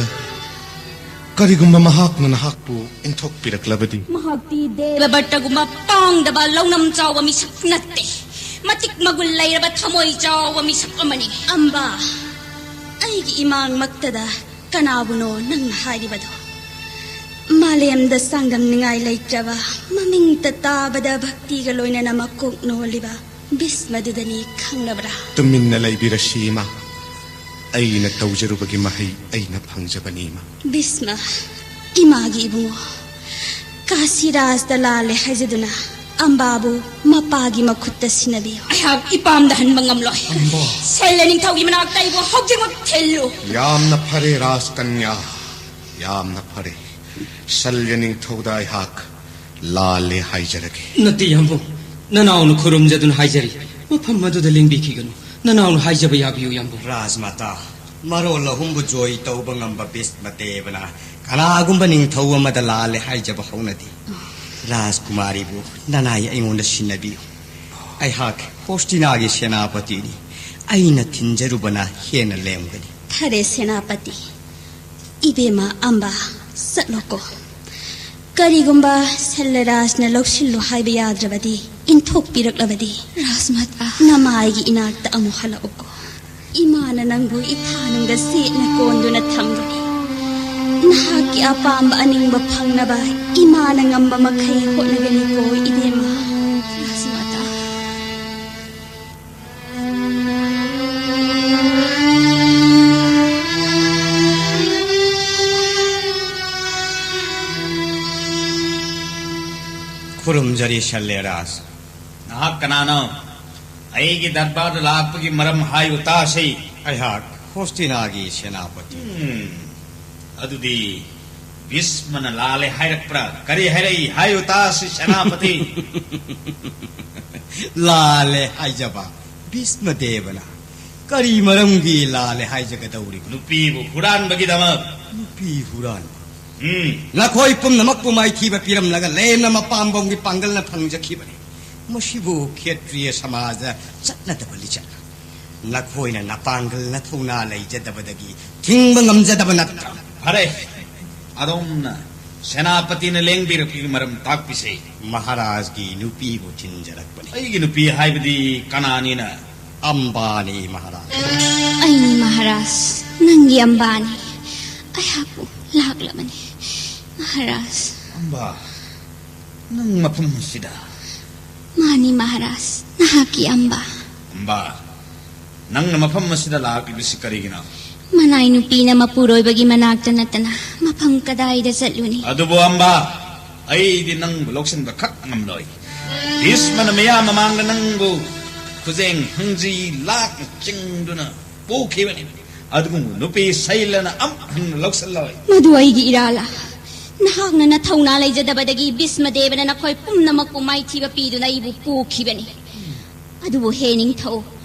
ꯀꯔꯤꯒꯨꯝꯕ ꯃꯍꯥꯛꯅ ꯅꯍꯥꯛꯄꯨ ꯏꯟꯊꯣꯛꯄꯤꯔꯛꯂꯕꯗꯤ? ꯃꯍꯥꯛꯇꯤ ꯗꯦꯕꯚꯠꯇꯒꯨꯝꯕ ꯄꯥꯡꯗꯕ ꯂꯧꯅꯝ ꯆꯥꯎꯕ ꯃꯤꯁꯛ ꯅꯠꯇꯦ꯫ ꯃꯇꯤꯛ ꯃꯒꯨꯟ ꯂꯩꯔꯕ ꯊꯃꯣꯏ ꯆꯥꯎꯕ ꯃꯤꯁꯛ ꯑꯃꯅꯤ꯫ ꯑꯝꯕꯥ, ꯑꯩꯒꯤ ꯏꯃꯥꯡꯃꯛꯇꯗ ꯀꯅꯥꯕꯨꯅꯣ ꯅꯪꯅ ꯍꯥꯏꯔꯤꯕꯗꯣ? ꯃꯥꯂꯦꯝꯗ ꯆꯥꯡꯗꯝꯅꯤꯡꯉꯥꯏ ꯂꯩꯇ꯭ꯔꯕ, ꯃꯃꯤꯡꯇ ꯇꯥꯕꯗ ꯚꯛꯇꯤꯒ ꯂꯣꯏꯅꯅ ꯃꯀꯣꯛ ꯅꯣꯜꯂꯤꯕ ꯚꯤꯁꯃꯗꯨꯗꯅꯤ, ꯈꯪꯂꯕ꯭ꯔꯥ? ꯇꯨꯃꯤꯟꯅ ꯂꯩꯕꯤꯔꯁꯤ, ꯏꯃꯥ꯫ ꯑꯩꯅ ꯇꯧꯖꯔꯨꯕꯒꯤ ꯃꯍꯩ ꯑꯩꯅ ꯐꯪꯖꯕꯅꯤ, ꯏꯃꯥ꯫ ꯚꯤꯁꯃ, ꯏꯃꯥꯒꯤ ꯏꯕꯨꯡꯉꯣ, ꯀꯥꯁꯤꯔꯥꯖꯇ ꯂꯥꯜꯂꯦ ꯍꯥꯏꯖꯗꯨꯅ ꯑꯝꯕꯥꯕꯨ ꯃꯄꯥꯒꯤ ꯃꯈꯨꯠꯇ ꯁꯤꯟꯅꯕꯤꯌꯨ꯫ ꯑꯩꯍꯥꯛ ꯏꯄꯥꯝꯗ ꯍꯟꯕ ꯉꯝꯂꯣꯏ꯫ ꯑꯝꯕꯥ꯫ ꯁꯩꯂ ꯅꯤꯡꯊꯧꯒꯤ ꯃꯅꯥꯛꯇ ꯑꯩꯕꯨ ꯍꯧꯖꯤꯛꯃꯛ ꯊꯤꯜꯂꯨ꯫ ꯌꯥꯝꯅ ꯐꯔꯦ, ꯔꯥꯖꯀꯟꯌꯥ, ꯌꯥꯝꯅ ꯐꯔꯦ꯫ ꯁꯜꯌ ꯅꯤꯡꯊꯧꯗ ꯑꯩꯍꯥꯛ ꯂꯥꯜꯂꯦ ꯍꯥꯏꯖꯔꯒꯦ꯫ ꯅꯠꯇꯦ, ꯌꯥꯝꯕꯨꯡ꯫ ꯅꯅꯥꯎꯅ ꯈꯨꯔꯨꯝꯖꯗꯨꯅ ꯍꯥꯏꯖꯔꯤ꯫ ꯃꯐꯝ ꯑꯗꯨꯗ ꯂꯦꯡꯕꯤꯈꯤꯒꯅꯨ꯫ ꯅꯅꯥꯎꯅ ꯍꯥꯏꯖꯕ ꯌꯥꯕꯤꯌꯨ, ꯌꯥꯝꯕꯨꯡ꯫ ꯔꯥꯖꯃꯥꯇꯥ, ꯃꯔꯣꯜ ꯑꯍꯨꯝꯕꯨ ꯖꯣꯏ ꯇꯧꯕ ꯉꯝꯕ ꯚꯤꯁꯃꯗꯦꯕꯅ ꯀꯅꯥꯒꯨꯝꯕ ꯅꯤꯡꯊꯧ ꯑꯃꯗ ꯂꯥꯜꯂꯦ ꯍꯥꯏꯖꯕ ꯍꯧꯅꯗꯦ꯫ ꯔꯥꯖꯀꯨꯃꯥꯔꯤꯕꯨ ꯅꯅꯥꯏ ꯑꯩꯉꯣꯟꯗ ꯁꯤꯟꯅꯕꯤꯌꯨ꯫ ꯑꯩꯍꯥꯛ ꯍꯣꯁꯇꯤꯅꯥꯒꯤ ꯁꯦꯅꯥꯄꯇꯤꯅꯤ꯫ ꯑꯩꯅ ꯊꯤꯟꯖꯔꯨꯕꯅ ꯍꯦꯟꯅ ꯂꯦꯝꯒꯅꯤ꯫ ꯐꯔꯦ, ꯁꯦꯅꯥꯄꯇꯤ꯫ ꯏꯕꯦꯝꯃ ꯑꯝꯕ, ꯆꯠꯂꯣꯀꯣ꯫ ꯀꯔꯤꯒꯨꯝꯕ ꯁꯜꯂꯔꯥꯖꯅ ꯂꯧꯁꯤꯜꯂꯨ ꯍꯥꯏꯕ ꯌꯥꯗ꯭ꯔꯕꯗꯤ, ꯏꯟꯊꯣꯛꯄꯤꯔꯛꯂꯕꯗꯤ? ꯔꯥꯖꯃꯥꯇꯥ꯫ ꯅꯃꯥꯏꯒꯤ ꯏꯅꯥꯛꯇ ꯑꯃꯨꯛ ꯍꯜꯂꯛꯎꯀꯣ꯫ ꯏꯃꯥꯅ ꯅꯪꯕꯨ ꯏꯊꯥꯅꯨꯡꯗ ꯆꯦꯠꯅ ꯀꯣꯟꯗꯨꯅ ꯊꯝꯒꯅꯤ꯫ ꯅꯍꯥꯛꯀꯤ ꯑꯄꯥꯝꯕ ꯑꯅꯤꯡꯕ ꯐꯪꯅꯕ ꯏꯃꯥꯅ ꯉꯝꯕ ꯃꯈꯩ ꯍꯣꯠꯅꯒꯅꯤꯀꯣ, ꯏꯕꯦꯝꯃ꯫ ꯔꯥꯖꯃꯥꯇꯥ꯫ ꯈꯨꯔꯨꯝꯖꯔꯤ ꯁꯜꯂꯦꯔꯥꯖ꯫ ꯅꯍꯥꯛ ꯀꯅꯥꯅꯣ? ꯑꯩꯒꯤ ꯗꯔꯕꯥꯔꯗ ꯂꯥꯛꯄꯒꯤ ꯃꯔꯝ ꯍꯥꯏꯌꯨ ꯇꯥꯁꯤ꯫ ꯑꯩꯍꯥꯛ ꯍꯣꯁꯇꯤꯅꯥꯒꯤ ꯁꯦꯅꯥꯄꯇꯤ꯫ ꯎꯝ, ꯑꯗꯨꯗꯤ ꯚꯤꯁꯃꯅ ꯂꯥꯜꯂꯦ ꯍꯥꯏꯔꯛꯄ꯭ꯔꯥ? ꯀꯔꯤ ꯍꯥꯏꯔꯛꯏ? ꯍꯥꯏꯌꯨ ꯇꯥꯁꯤ, ꯁꯦꯅꯥꯄꯇꯤ꯫ ꯂꯥꯜꯂꯦ ꯍꯥꯏꯖꯕ ꯚꯤꯁꯃ ꯗꯦꯕꯅ ꯀꯔꯤ ꯃꯔꯝꯒꯤ ꯂꯥꯜꯂꯦ ꯍꯥꯏꯖꯒꯗꯧꯔꯤꯕꯅꯣ? ꯅꯨꯄꯤꯕꯨ ꯍꯨꯔꯥꯟꯕꯒꯤꯗꯃꯛ꯫ ꯅꯨꯄꯤ ꯍꯨꯔꯥꯟꯕ? ꯎꯝ꯫ ꯅꯈꯣꯏ ꯄꯨꯝꯅꯃꯛꯄꯨ ꯃꯥꯏꯊꯤꯕ ꯄꯤꯔꯝꯂꯒ ꯂꯦꯝꯅ ꯃꯄꯥꯝꯕꯣꯝꯒꯤ ꯄꯥꯡꯒꯜꯅ ꯐꯪꯖꯈꯤꯕꯅꯤ꯫ ꯃꯁꯤꯕꯨ ꯈꯦꯇ꯭ꯔꯤꯌ ꯁꯃꯥꯖꯗ ꯆꯠꯅꯗꯕ ꯂꯤꯆꯠ꯫ ꯅꯈꯣꯏꯅ ꯅꯄꯥꯡꯒꯜ ꯅꯊꯧꯅꯥ ꯂꯩꯖꯗꯕꯗꯒꯤ ꯊꯤꯡꯕ ꯉꯝꯖꯗꯕ ꯅꯠꯇ꯭ꯔꯥ? ꯐꯔꯦ, ꯑꯗꯣꯝꯅ ꯁꯦꯅꯥꯄꯇꯤꯅ ꯂꯦꯡꯕꯤꯔꯛꯄꯒꯤ ꯃꯔꯝ ꯇꯥꯛꯄꯤꯁꯦ꯫ ꯃꯍꯥꯔꯥꯖꯒꯤ ꯅꯨꯄꯤꯕꯨ ꯊꯤꯟꯖꯔꯛꯄꯅꯤ꯫ ꯑꯩꯒꯤ ꯅꯨꯄꯤ ꯍꯥꯏꯕꯗꯤ ꯀꯅꯥꯅꯤꯅ? ꯑꯝꯕꯥꯅꯤ, ꯃꯍꯥꯔꯥꯖ꯫ ꯑꯩꯅꯤ ꯃꯍꯥꯔꯥꯖ, ꯅꯪꯒꯤ ꯑꯝꯕꯥꯅꯤ꯫ ꯑꯩꯍꯥꯛꯄꯨ ꯂꯥꯛꯂꯕꯅꯤ ꯃꯍꯥꯔꯥꯖ꯫ ꯑꯝꯕꯥ, ꯅꯪ ꯃꯐꯝ ꯑꯁꯤꯗ? ꯃꯥꯅꯤ ꯃꯍꯥꯔꯥꯖ, ꯅꯍꯥꯛꯀꯤ ꯑꯝꯕꯥ꯫ ꯑꯝꯕꯥ, ꯅꯪꯅ ꯃꯐꯝ ꯑꯁꯤꯗ ꯂꯥꯛꯂꯤꯕꯁꯤ ꯀꯔꯤꯒꯤꯅꯣ? ꯃꯅꯥꯏ ꯅꯨꯄꯤꯅ ꯃꯄꯨꯔꯣꯏꯕꯒꯤ ꯃꯅꯥꯛꯇ ꯅꯠꯇꯅ ꯃꯐꯝ ꯀꯗꯥꯏꯗ ꯆꯠꯂꯨꯅꯤ? ꯑꯗꯨꯕꯨ ꯑꯝꯕꯥ, ꯑꯩꯗꯤ ꯅꯪꯕꯨ ꯂꯧꯁꯤꯟꯕ ꯈꯛ ꯉꯝꯂꯣꯏ꯫ ꯚꯤꯁꯃꯅ ꯃꯤꯌꯥꯝ ꯃꯃꯥꯡꯗ ꯅꯪꯕꯨ ꯈꯨꯖꯦꯡ ꯍꯪꯖꯤ ꯂꯥꯛꯅ ꯆꯤꯡꯗꯨꯅ ꯄꯨꯈꯤꯕꯅꯤ꯫ ꯑꯗꯨꯒꯨꯝꯕ ꯅꯨꯄꯤ ꯁꯩꯂꯅ ꯑꯃꯨꯛ ꯍꯟꯅ ꯂꯧꯁꯤꯜꯂꯣꯏ꯫ ꯃꯗꯨ ꯑꯩꯒꯤ ꯏꯔꯥꯜꯂꯥ? ꯅꯍꯥꯛꯅ ꯅꯊꯧꯅꯥ ꯂꯩꯖꯗꯕꯗꯒꯤ ꯚꯤꯁꯃꯗꯦꯕꯅ ꯅꯈꯣꯏ ꯄꯨꯝꯅꯃꯛꯄꯨ ꯃꯥꯏꯊꯤꯕ ꯄꯤꯗꯨꯅ ꯑꯩꯕꯨ ꯄꯨꯈꯤꯕꯅꯤ꯫ ꯑꯗꯨꯕꯨ ꯍꯦ ꯅꯤꯡꯊꯧ,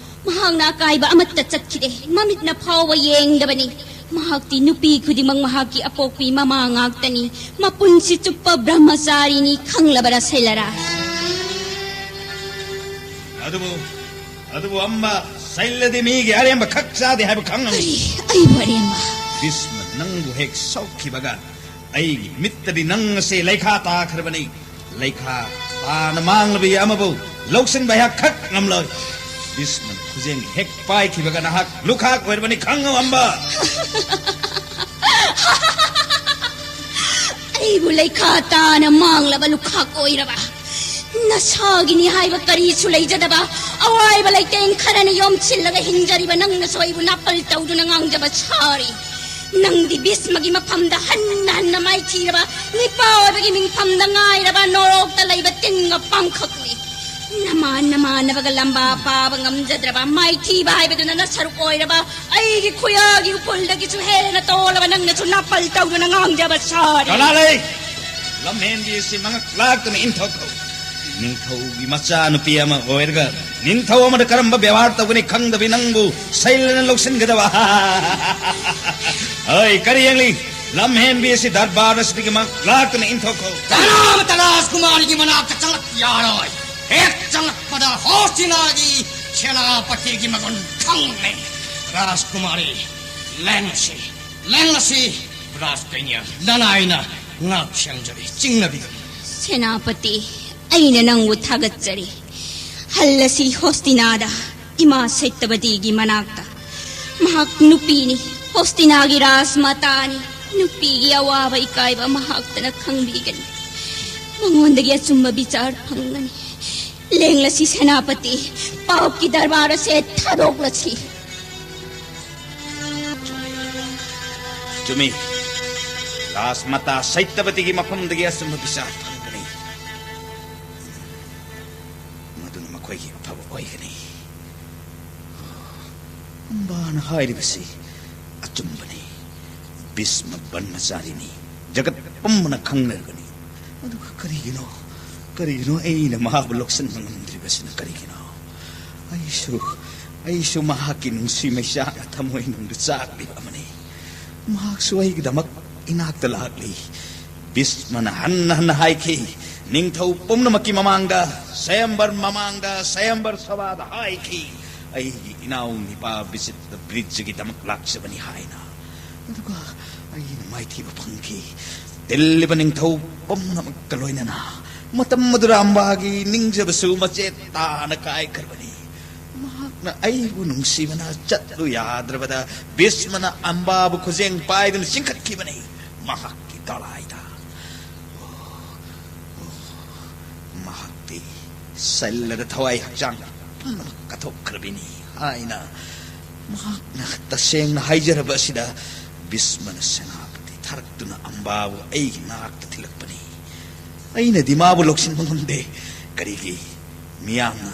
ꯃꯍꯥꯛꯅ ꯑꯀꯥꯏꯕ ꯑꯃꯠꯇ ꯆꯠꯈꯤꯗꯦ, ꯃꯃꯤꯠꯅ ꯐꯥꯎꯕ ꯌꯦꯡꯗꯕꯅꯤ꯫ ꯃꯍꯥꯛꯇꯤ ꯅꯨꯄꯤ ꯈꯨꯗꯤꯡꯃꯛ ꯃꯍꯥꯛꯀꯤ ꯑꯄꯣꯛꯄꯤ ꯃꯃꯥ ꯉꯥꯛꯇꯅꯤ, ꯃꯄꯨꯟꯁꯤ ꯆꯨꯞꯄ ꯕ꯭ꯔꯍ꯭ꯃꯆꯥꯔꯤꯅꯤ, ꯈꯪꯂꯕꯔꯥ ꯁꯩꯂꯔꯥ? ꯑꯗꯨꯕꯨ, ꯑꯗꯨꯕꯨ ꯑꯝꯕ, ꯁꯩꯂꯗꯤ ꯃꯤꯒꯤ ꯑꯔꯦꯝꯕ ꯈꯛ ꯆꯥꯗꯦ ꯍꯥꯏꯕ ꯈꯪꯉꯝꯃꯤ꯫ ꯀꯔꯤ? ꯑꯩꯕꯨ ꯑꯔꯦꯝꯕ? ꯚꯤꯁꯃ ꯅꯪꯕꯨ ꯍꯦꯛ ꯁꯣꯛꯈꯤꯕꯒ ꯑꯩꯒꯤ ꯃꯤꯠꯇꯗꯤ ꯅꯪ ꯑꯁꯦ ꯂꯩꯈꯥ ꯇꯥꯈ꯭ꯔꯕꯅꯤ꯫ ꯂꯩꯈꯥ ꯇꯥꯅ ꯃꯥꯡꯂꯕ ꯑꯃꯕꯨ ꯂꯧꯁꯤꯟꯕ ꯑꯩꯍꯥꯛ ꯈꯛ ꯉꯝꯂꯣꯏ꯫ ꯚꯤꯁꯃꯅ ꯈꯨꯖꯦꯡ ꯍꯦꯛ ꯄꯥꯏꯈꯤꯕꯒ ꯅꯍꯥꯛ ꯂꯨꯈꯥꯛ ꯑꯣꯏꯔꯕꯅꯤ, ꯈꯪꯉꯨ ꯑꯝꯕ꯫ ꯑꯩꯕꯨ ꯂꯩꯈꯥ ꯇꯥꯅ ꯃꯥꯡꯂꯕ ꯂꯨꯈꯥꯛ ꯑꯣꯏꯔꯕ? ꯅꯁꯥꯒꯤꯅꯤ ꯍꯥꯏꯕ ꯀꯔꯤꯁꯨ ꯂꯩꯖꯗꯕ, ꯑꯋꯥꯏꯕ ꯂꯩꯇꯦꯡ ꯈꯔꯅ ꯌꯣꯝꯁꯤꯜꯂꯒ ꯍꯤꯡꯖꯔꯤꯕ ꯅꯪꯅꯁꯨ ꯑꯩꯕꯨ ꯅꯥꯄꯜ ꯇꯧꯗꯨꯅ ꯉꯥꯡꯖꯕ ꯁꯥꯔꯤ꯫ ꯅꯪꯗꯤ ꯚꯤꯁꯃꯒꯤ ꯃꯐꯝꯗ ꯍꯟꯅ ꯍꯟꯅ ꯃꯥꯏꯊꯤꯔꯕ, ꯅꯤꯄꯥ ꯑꯣꯏꯕꯒꯤ ꯃꯤꯡꯐꯝꯗ ꯉꯥꯏꯔꯕ ꯅꯣꯔꯣꯛꯇ ꯂꯩꯕ ꯄꯥꯡꯈꯛꯅꯤ꯫ ꯅꯃꯥꯟ ꯅꯃꯥꯟꯅꯕꯒ ꯂꯝꯕꯥ ꯄꯥꯕ ꯉꯝꯖꯗ꯭ꯔꯕ, ꯃꯥꯏꯊꯤꯕ ꯍꯥꯏꯕꯗꯨꯅ ꯅꯁꯔꯨꯛ ꯑꯣꯏꯔꯕ ꯑꯩꯒꯤ ꯈꯨꯌꯥꯒꯤ ꯎꯄꯨꯜꯗꯒꯤꯁꯨ ꯍꯦꯟꯅ ꯇꯣꯜꯂꯕ ꯅꯪꯅꯁꯨ ꯅꯥꯄꯜ ꯇꯧꯗꯨꯅ ꯉꯥꯡꯖꯕ ꯁꯥꯔꯤ꯫ ꯀꯅꯥ ꯂꯩ? ꯂꯝꯍꯦꯟꯕꯤ ꯑꯁꯤ ꯃꯉꯛ ꯂꯥꯛꯇꯨꯅ ꯏꯟꯊꯣꯛꯈꯣ꯫ ꯅꯤꯡꯊꯧꯒꯤ ꯃꯆꯥꯅꯨꯄꯤ ꯑꯃ ꯑꯣꯏꯔꯒ ꯅꯤꯡꯊꯧ ꯑꯃꯗ ꯀꯔꯝꯕ ꯕꯦꯕꯥꯔ ꯇꯧꯒꯅꯤ ꯈꯪꯗꯕꯤ ꯅꯪꯕꯨ ꯁꯩꯂꯅ ꯂꯧꯁꯤꯟꯒꯗꯕ꯫ ꯍꯣꯏ, ꯀꯔꯤ ꯌꯦꯡꯂꯤ? ꯂꯝꯍꯦꯟꯕꯤ ꯑꯁꯤ ꯗꯔꯕꯥꯔ ꯑꯁꯤꯗꯒꯤ ꯃꯉꯛ ꯂꯥꯛꯇꯨꯅ ꯏꯟꯊꯣꯛꯈꯣ꯫ ꯀꯅꯥꯃꯠꯇ ꯔꯥꯖꯀꯨꯃꯥꯔꯤꯒꯤ ꯃꯅꯥꯛꯇ ꯆꯪꯂꯛ ꯌꯥꯔꯣꯏ꯫ ꯍꯦꯛ ꯆꯪꯂꯛꯄꯗ ꯍꯣꯁꯇꯤꯅꯥꯒꯤ ꯁꯦꯅꯥꯄꯇꯤꯒꯤ ꯃꯒꯨꯟ ꯈꯪꯂꯦ꯫ ꯔꯥꯖꯀꯨꯃꯥꯔꯤ, ꯂꯦꯡꯂꯁꯤ, ꯂꯦꯡꯂꯁꯤ꯫ ꯔꯥꯖꯀꯩꯅ ꯅꯅꯥꯏꯅ ꯉꯥꯛ ꯁꯦꯟꯖꯔꯤ, ꯆꯤꯡꯅꯕꯤꯒꯅꯨ꯫ ꯁꯦꯅꯥꯄꯇꯤ, ꯑꯩꯅ ꯅꯪꯕꯨ ꯊꯥꯒꯠꯆꯔꯤ꯫ ꯍꯜꯂꯁꯤ ꯍꯣꯁꯇꯤꯅꯥꯗ꯫ ꯏꯃꯥ ꯁꯩꯇꯕꯗꯤꯒꯤ ꯃꯅꯥꯛꯇ꯫ ꯃꯍꯥꯛ ꯅꯨꯄꯤꯅꯤ, ꯍꯣꯁꯇꯤꯅꯥꯒꯤ ꯔꯥꯖꯃꯥꯇꯥꯅꯤ꯫ ꯅꯨꯄꯤꯒꯤ ꯑꯋꯥꯕ ꯏꯀꯥꯏꯕ ꯃꯍꯥꯛꯇꯅ ꯈꯪꯕꯤꯒꯅꯤ꯫ ꯃꯉꯣꯟꯗꯒꯤ ꯑꯆꯨꯝꯕ ꯕꯤꯆꯥꯔ ꯐꯪꯒꯅꯤ꯫ ꯂꯦꯡꯂꯁꯤ ꯁꯦꯅꯥꯄꯇꯤ, ꯄꯥꯞꯀꯤ ꯗꯔꯕꯥꯔ ꯑꯁꯦ ꯊꯥꯗꯣꯛꯂꯁꯤ꯫ ꯆꯨꯝꯃꯤ꯫ ꯔꯥꯖꯃꯥꯇꯥ ꯁꯩꯇꯕꯗꯤꯒꯤ ꯃꯐꯝꯗꯒꯤ ꯑꯆꯨꯝꯕ ꯕꯤꯆꯥꯔ ꯐꯪꯒꯅꯤ꯫ ꯃꯗꯨꯅ ꯃꯈꯣꯏꯒꯤ ꯑꯐꯕ ꯑꯣꯏꯒꯅꯤ꯫ ꯑꯝꯕꯥꯅ ꯍꯥꯏꯔꯤꯕꯁꯤ ꯑꯆꯨꯝꯕꯅꯤ꯫ ꯚꯤꯁꯃ ꯕ꯭ꯔꯍ꯭ꯃꯆꯥꯔꯤꯅꯤ꯫ ꯖꯒꯠ ꯄꯨꯝꯕꯅ ꯈꯪꯅꯔꯒꯅꯤ꯫ ꯑꯗꯨꯒ ꯀꯔꯤꯒꯤꯅꯣ, ꯀꯔꯤꯒꯤꯅꯣ ꯑꯩꯅ ꯃꯍꯥꯛꯄꯨ ꯂꯧꯁꯤꯟꯕ ꯉꯝꯗ꯭ꯔꯤꯕꯁꯤꯅ ꯀꯔꯤꯒꯤꯅꯣ? ꯑꯩꯁꯨ, ꯑꯩꯁꯨ ꯃꯍꯥꯛꯀꯤ ꯅꯨꯡꯁꯤ ꯃꯩꯆꯥꯛꯅ ꯊꯃꯣꯏꯅꯨꯡꯗ ꯆꯥꯛꯂꯤꯕ ꯑꯃꯅꯤ꯫ ꯃꯍꯥꯛꯁꯨ ꯑꯩꯒꯤꯗꯃꯛ ꯏꯅꯥꯛꯇ ꯂꯥꯛꯂꯤ꯫ ꯚꯤꯁꯃꯅ ꯍꯟꯅ ꯍꯟꯅ ꯍꯥꯏꯈꯤ, ꯅꯤꯡꯊꯧ ꯄꯨꯝꯅꯃꯛꯀꯤ ꯃꯃꯥꯡꯗ, ꯁ꯭ꯋꯌꯝꯕꯔ ꯃꯃꯥꯡꯗ, ꯁ꯭ꯋꯌꯝꯕꯔ ꯁꯚꯥꯗ ꯍꯥꯏꯈꯤ, ꯑꯩꯒꯤ ꯏꯅꯥꯎ ꯅꯤꯄꯥ ꯕꯤꯖꯤꯠ ꯕ꯭ꯔꯤꯖꯒꯤꯗꯃꯛ ꯂꯥꯛꯆꯕꯅꯤ ꯍꯥꯏꯅ꯫ ꯑꯗꯨꯒ ꯑꯩꯅ ꯃꯥꯏꯊꯤꯕ ꯐꯪꯈꯤ꯫ ꯇꯤꯜꯂꯤꯕ ꯅꯤꯡꯊꯧ ꯄꯨꯝꯅꯃꯛꯀ ꯂꯣꯏꯅꯅ ꯃꯇꯝ ꯑꯗꯨꯗ ꯑꯝꯕꯥꯒꯤ ꯅꯤꯡꯖꯕꯁꯨ ꯃꯆꯦꯠ ꯇꯥꯅ ꯀꯥꯏꯈ꯭ꯔꯕꯅꯤ꯫ ꯃꯍꯥꯛꯅ ꯑꯩꯕꯨ ꯅꯨꯡꯁꯤꯕꯅ ꯆꯠꯂꯨ ꯌꯥꯗ꯭ꯔꯕꯗ ꯚꯤꯁꯃꯅ ꯑꯝꯕꯥꯕꯨ ꯈꯨꯖꯦꯡ ꯄꯥꯏꯗꯨꯅ ꯆꯤꯡꯈꯠꯈꯤꯕꯅꯤ꯫ ꯃꯍꯥꯛꯀꯤ ꯗꯣꯂꯥꯏꯗ꯫ ꯑꯣ, ꯑꯣ, ꯃꯍꯥꯛꯇꯤ ꯁꯜꯂꯗ ꯊꯋꯥꯏ ꯍꯛꯆꯥꯡ ꯄꯨꯝꯅꯃꯛ ꯀꯠꯊꯣꯛꯈ꯭ꯔꯕꯤꯅꯤ ꯍꯥꯏꯅ꯫ ꯃꯍꯥꯛꯅ ꯇꯁꯦꯡꯅ ꯍꯥꯏꯖꯔꯕ ꯑꯁꯤꯗ ꯚꯤꯁꯃꯅ ꯁꯦꯅꯥꯄꯇꯤ ꯊꯥꯔꯛꯇꯨꯅ ꯑꯝꯕꯥꯕꯨ ꯑꯩꯒꯤ ꯅꯥꯛꯇ ꯊꯤꯜꯂꯛꯄꯅꯤ꯫ ꯑꯩꯅꯗꯤ ꯃꯥꯕꯨ ꯂꯧꯁꯤꯟꯕ ꯉꯝꯗꯦ꯫ ꯀꯔꯤꯒꯤ? ꯃꯤꯌꯥꯝꯅ,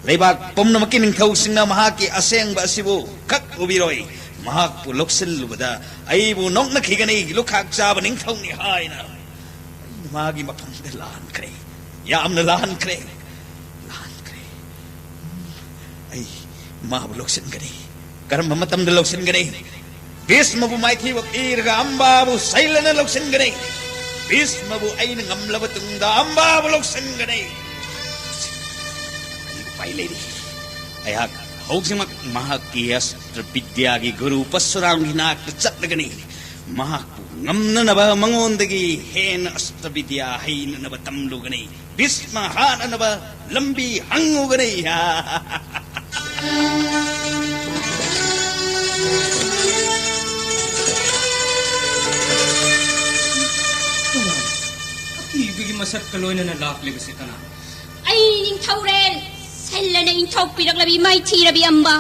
ꯂꯩꯕꯥꯛ ꯄꯨꯝꯅꯃꯛꯀꯤ ꯅꯤꯡꯊꯧꯁꯤꯡꯅ ꯃꯍꯥꯛꯀꯤ ꯑꯁꯦꯡꯕ ꯑꯁꯤꯕꯨ ꯈꯛ ꯎꯕꯤꯔꯣꯏ꯫ ꯃꯍꯥꯛꯄꯨ ꯂꯧꯁꯤꯜꯂꯨꯕꯗ ꯑꯩꯕꯨ ꯅꯣꯛꯅꯈꯤꯒꯅꯤ, ꯂꯨꯈꯥꯛ ꯆꯥꯕ ꯅꯤꯡꯊꯧꯅꯤ ꯍꯥꯏꯅ꯫ ꯑꯩꯅ ꯃꯥꯒꯤ ꯃꯐꯝꯗ ꯂꯥꯟꯈ꯭ꯔꯦ, ꯌꯥꯝꯅ ꯂꯥꯟꯈ꯭ꯔꯦ, ꯂꯥꯟꯈ꯭ꯔꯦ꯫ ꯑꯩ ꯃꯥꯕꯨ ꯂꯧꯁꯤꯟꯒꯅꯤ꯫ ꯀꯔꯝꯕ ꯃꯇꯝꯗ ꯂꯧꯁꯤꯟꯒꯅꯤ? ꯚꯤꯁꯃꯕꯨ ꯃꯥꯏꯊꯤꯕ ꯄꯤꯔꯒ ꯑꯝꯕꯥꯕꯨ ꯁꯩꯂꯅ ꯂꯧꯁꯤꯟꯒꯅꯤ꯫ ꯚꯤꯁꯃꯕꯨ ꯑꯩꯅ ꯉꯝꯂꯕ ꯇꯨꯡꯗ ꯑꯝꯕꯥꯕꯨ ꯂꯧꯁꯤꯟꯒꯅꯤ꯫ ꯑꯩ ꯎꯄꯥꯏ ꯂꯩꯔꯤ꯫ ꯑꯩꯍꯥꯛ ꯍꯧꯖꯤꯛꯃꯛ ꯃꯍꯥꯛꯀꯤ ꯑꯁꯇ꯭ꯔ ꯕꯤꯗ꯭ꯌꯥꯒꯤ ꯒꯨꯔꯨ ꯄꯔꯁꯨꯔꯥꯝꯒꯤ ꯅꯥꯛꯇ ꯆꯠꯂꯒꯅꯤ꯫ ꯃꯍꯥꯛꯄꯨ ꯉꯝꯅꯅꯕ ꯃꯉꯣꯟꯗꯒꯤ ꯍꯦꯟꯅ ꯑꯁꯇ꯭ꯔ ꯕꯤꯗ꯭ꯌꯥ ꯍꯩꯅꯅꯕ ꯇꯝꯂꯨꯒꯅꯤ꯫ ꯚꯤꯁꯃ ꯍꯥꯠꯅꯅꯕ ꯂꯝꯕꯤ ꯍꯪꯉꯨꯒꯅꯤ꯫ ꯑꯀꯤꯕꯒꯤ ꯃꯁꯛꯀ ꯂꯣꯏꯅꯅ ꯂꯥꯛꯂꯤꯕꯁꯤ ꯀꯅꯥꯅꯣ? ꯑꯩ ꯅꯤꯡꯊꯧꯔꯦꯜ, ꯁꯜꯂꯅ ꯏꯟꯊꯣꯛꯄꯤꯔꯛꯂꯕꯤ ꯃꯥꯏꯊꯤꯔꯕꯤ ꯑꯝꯕ,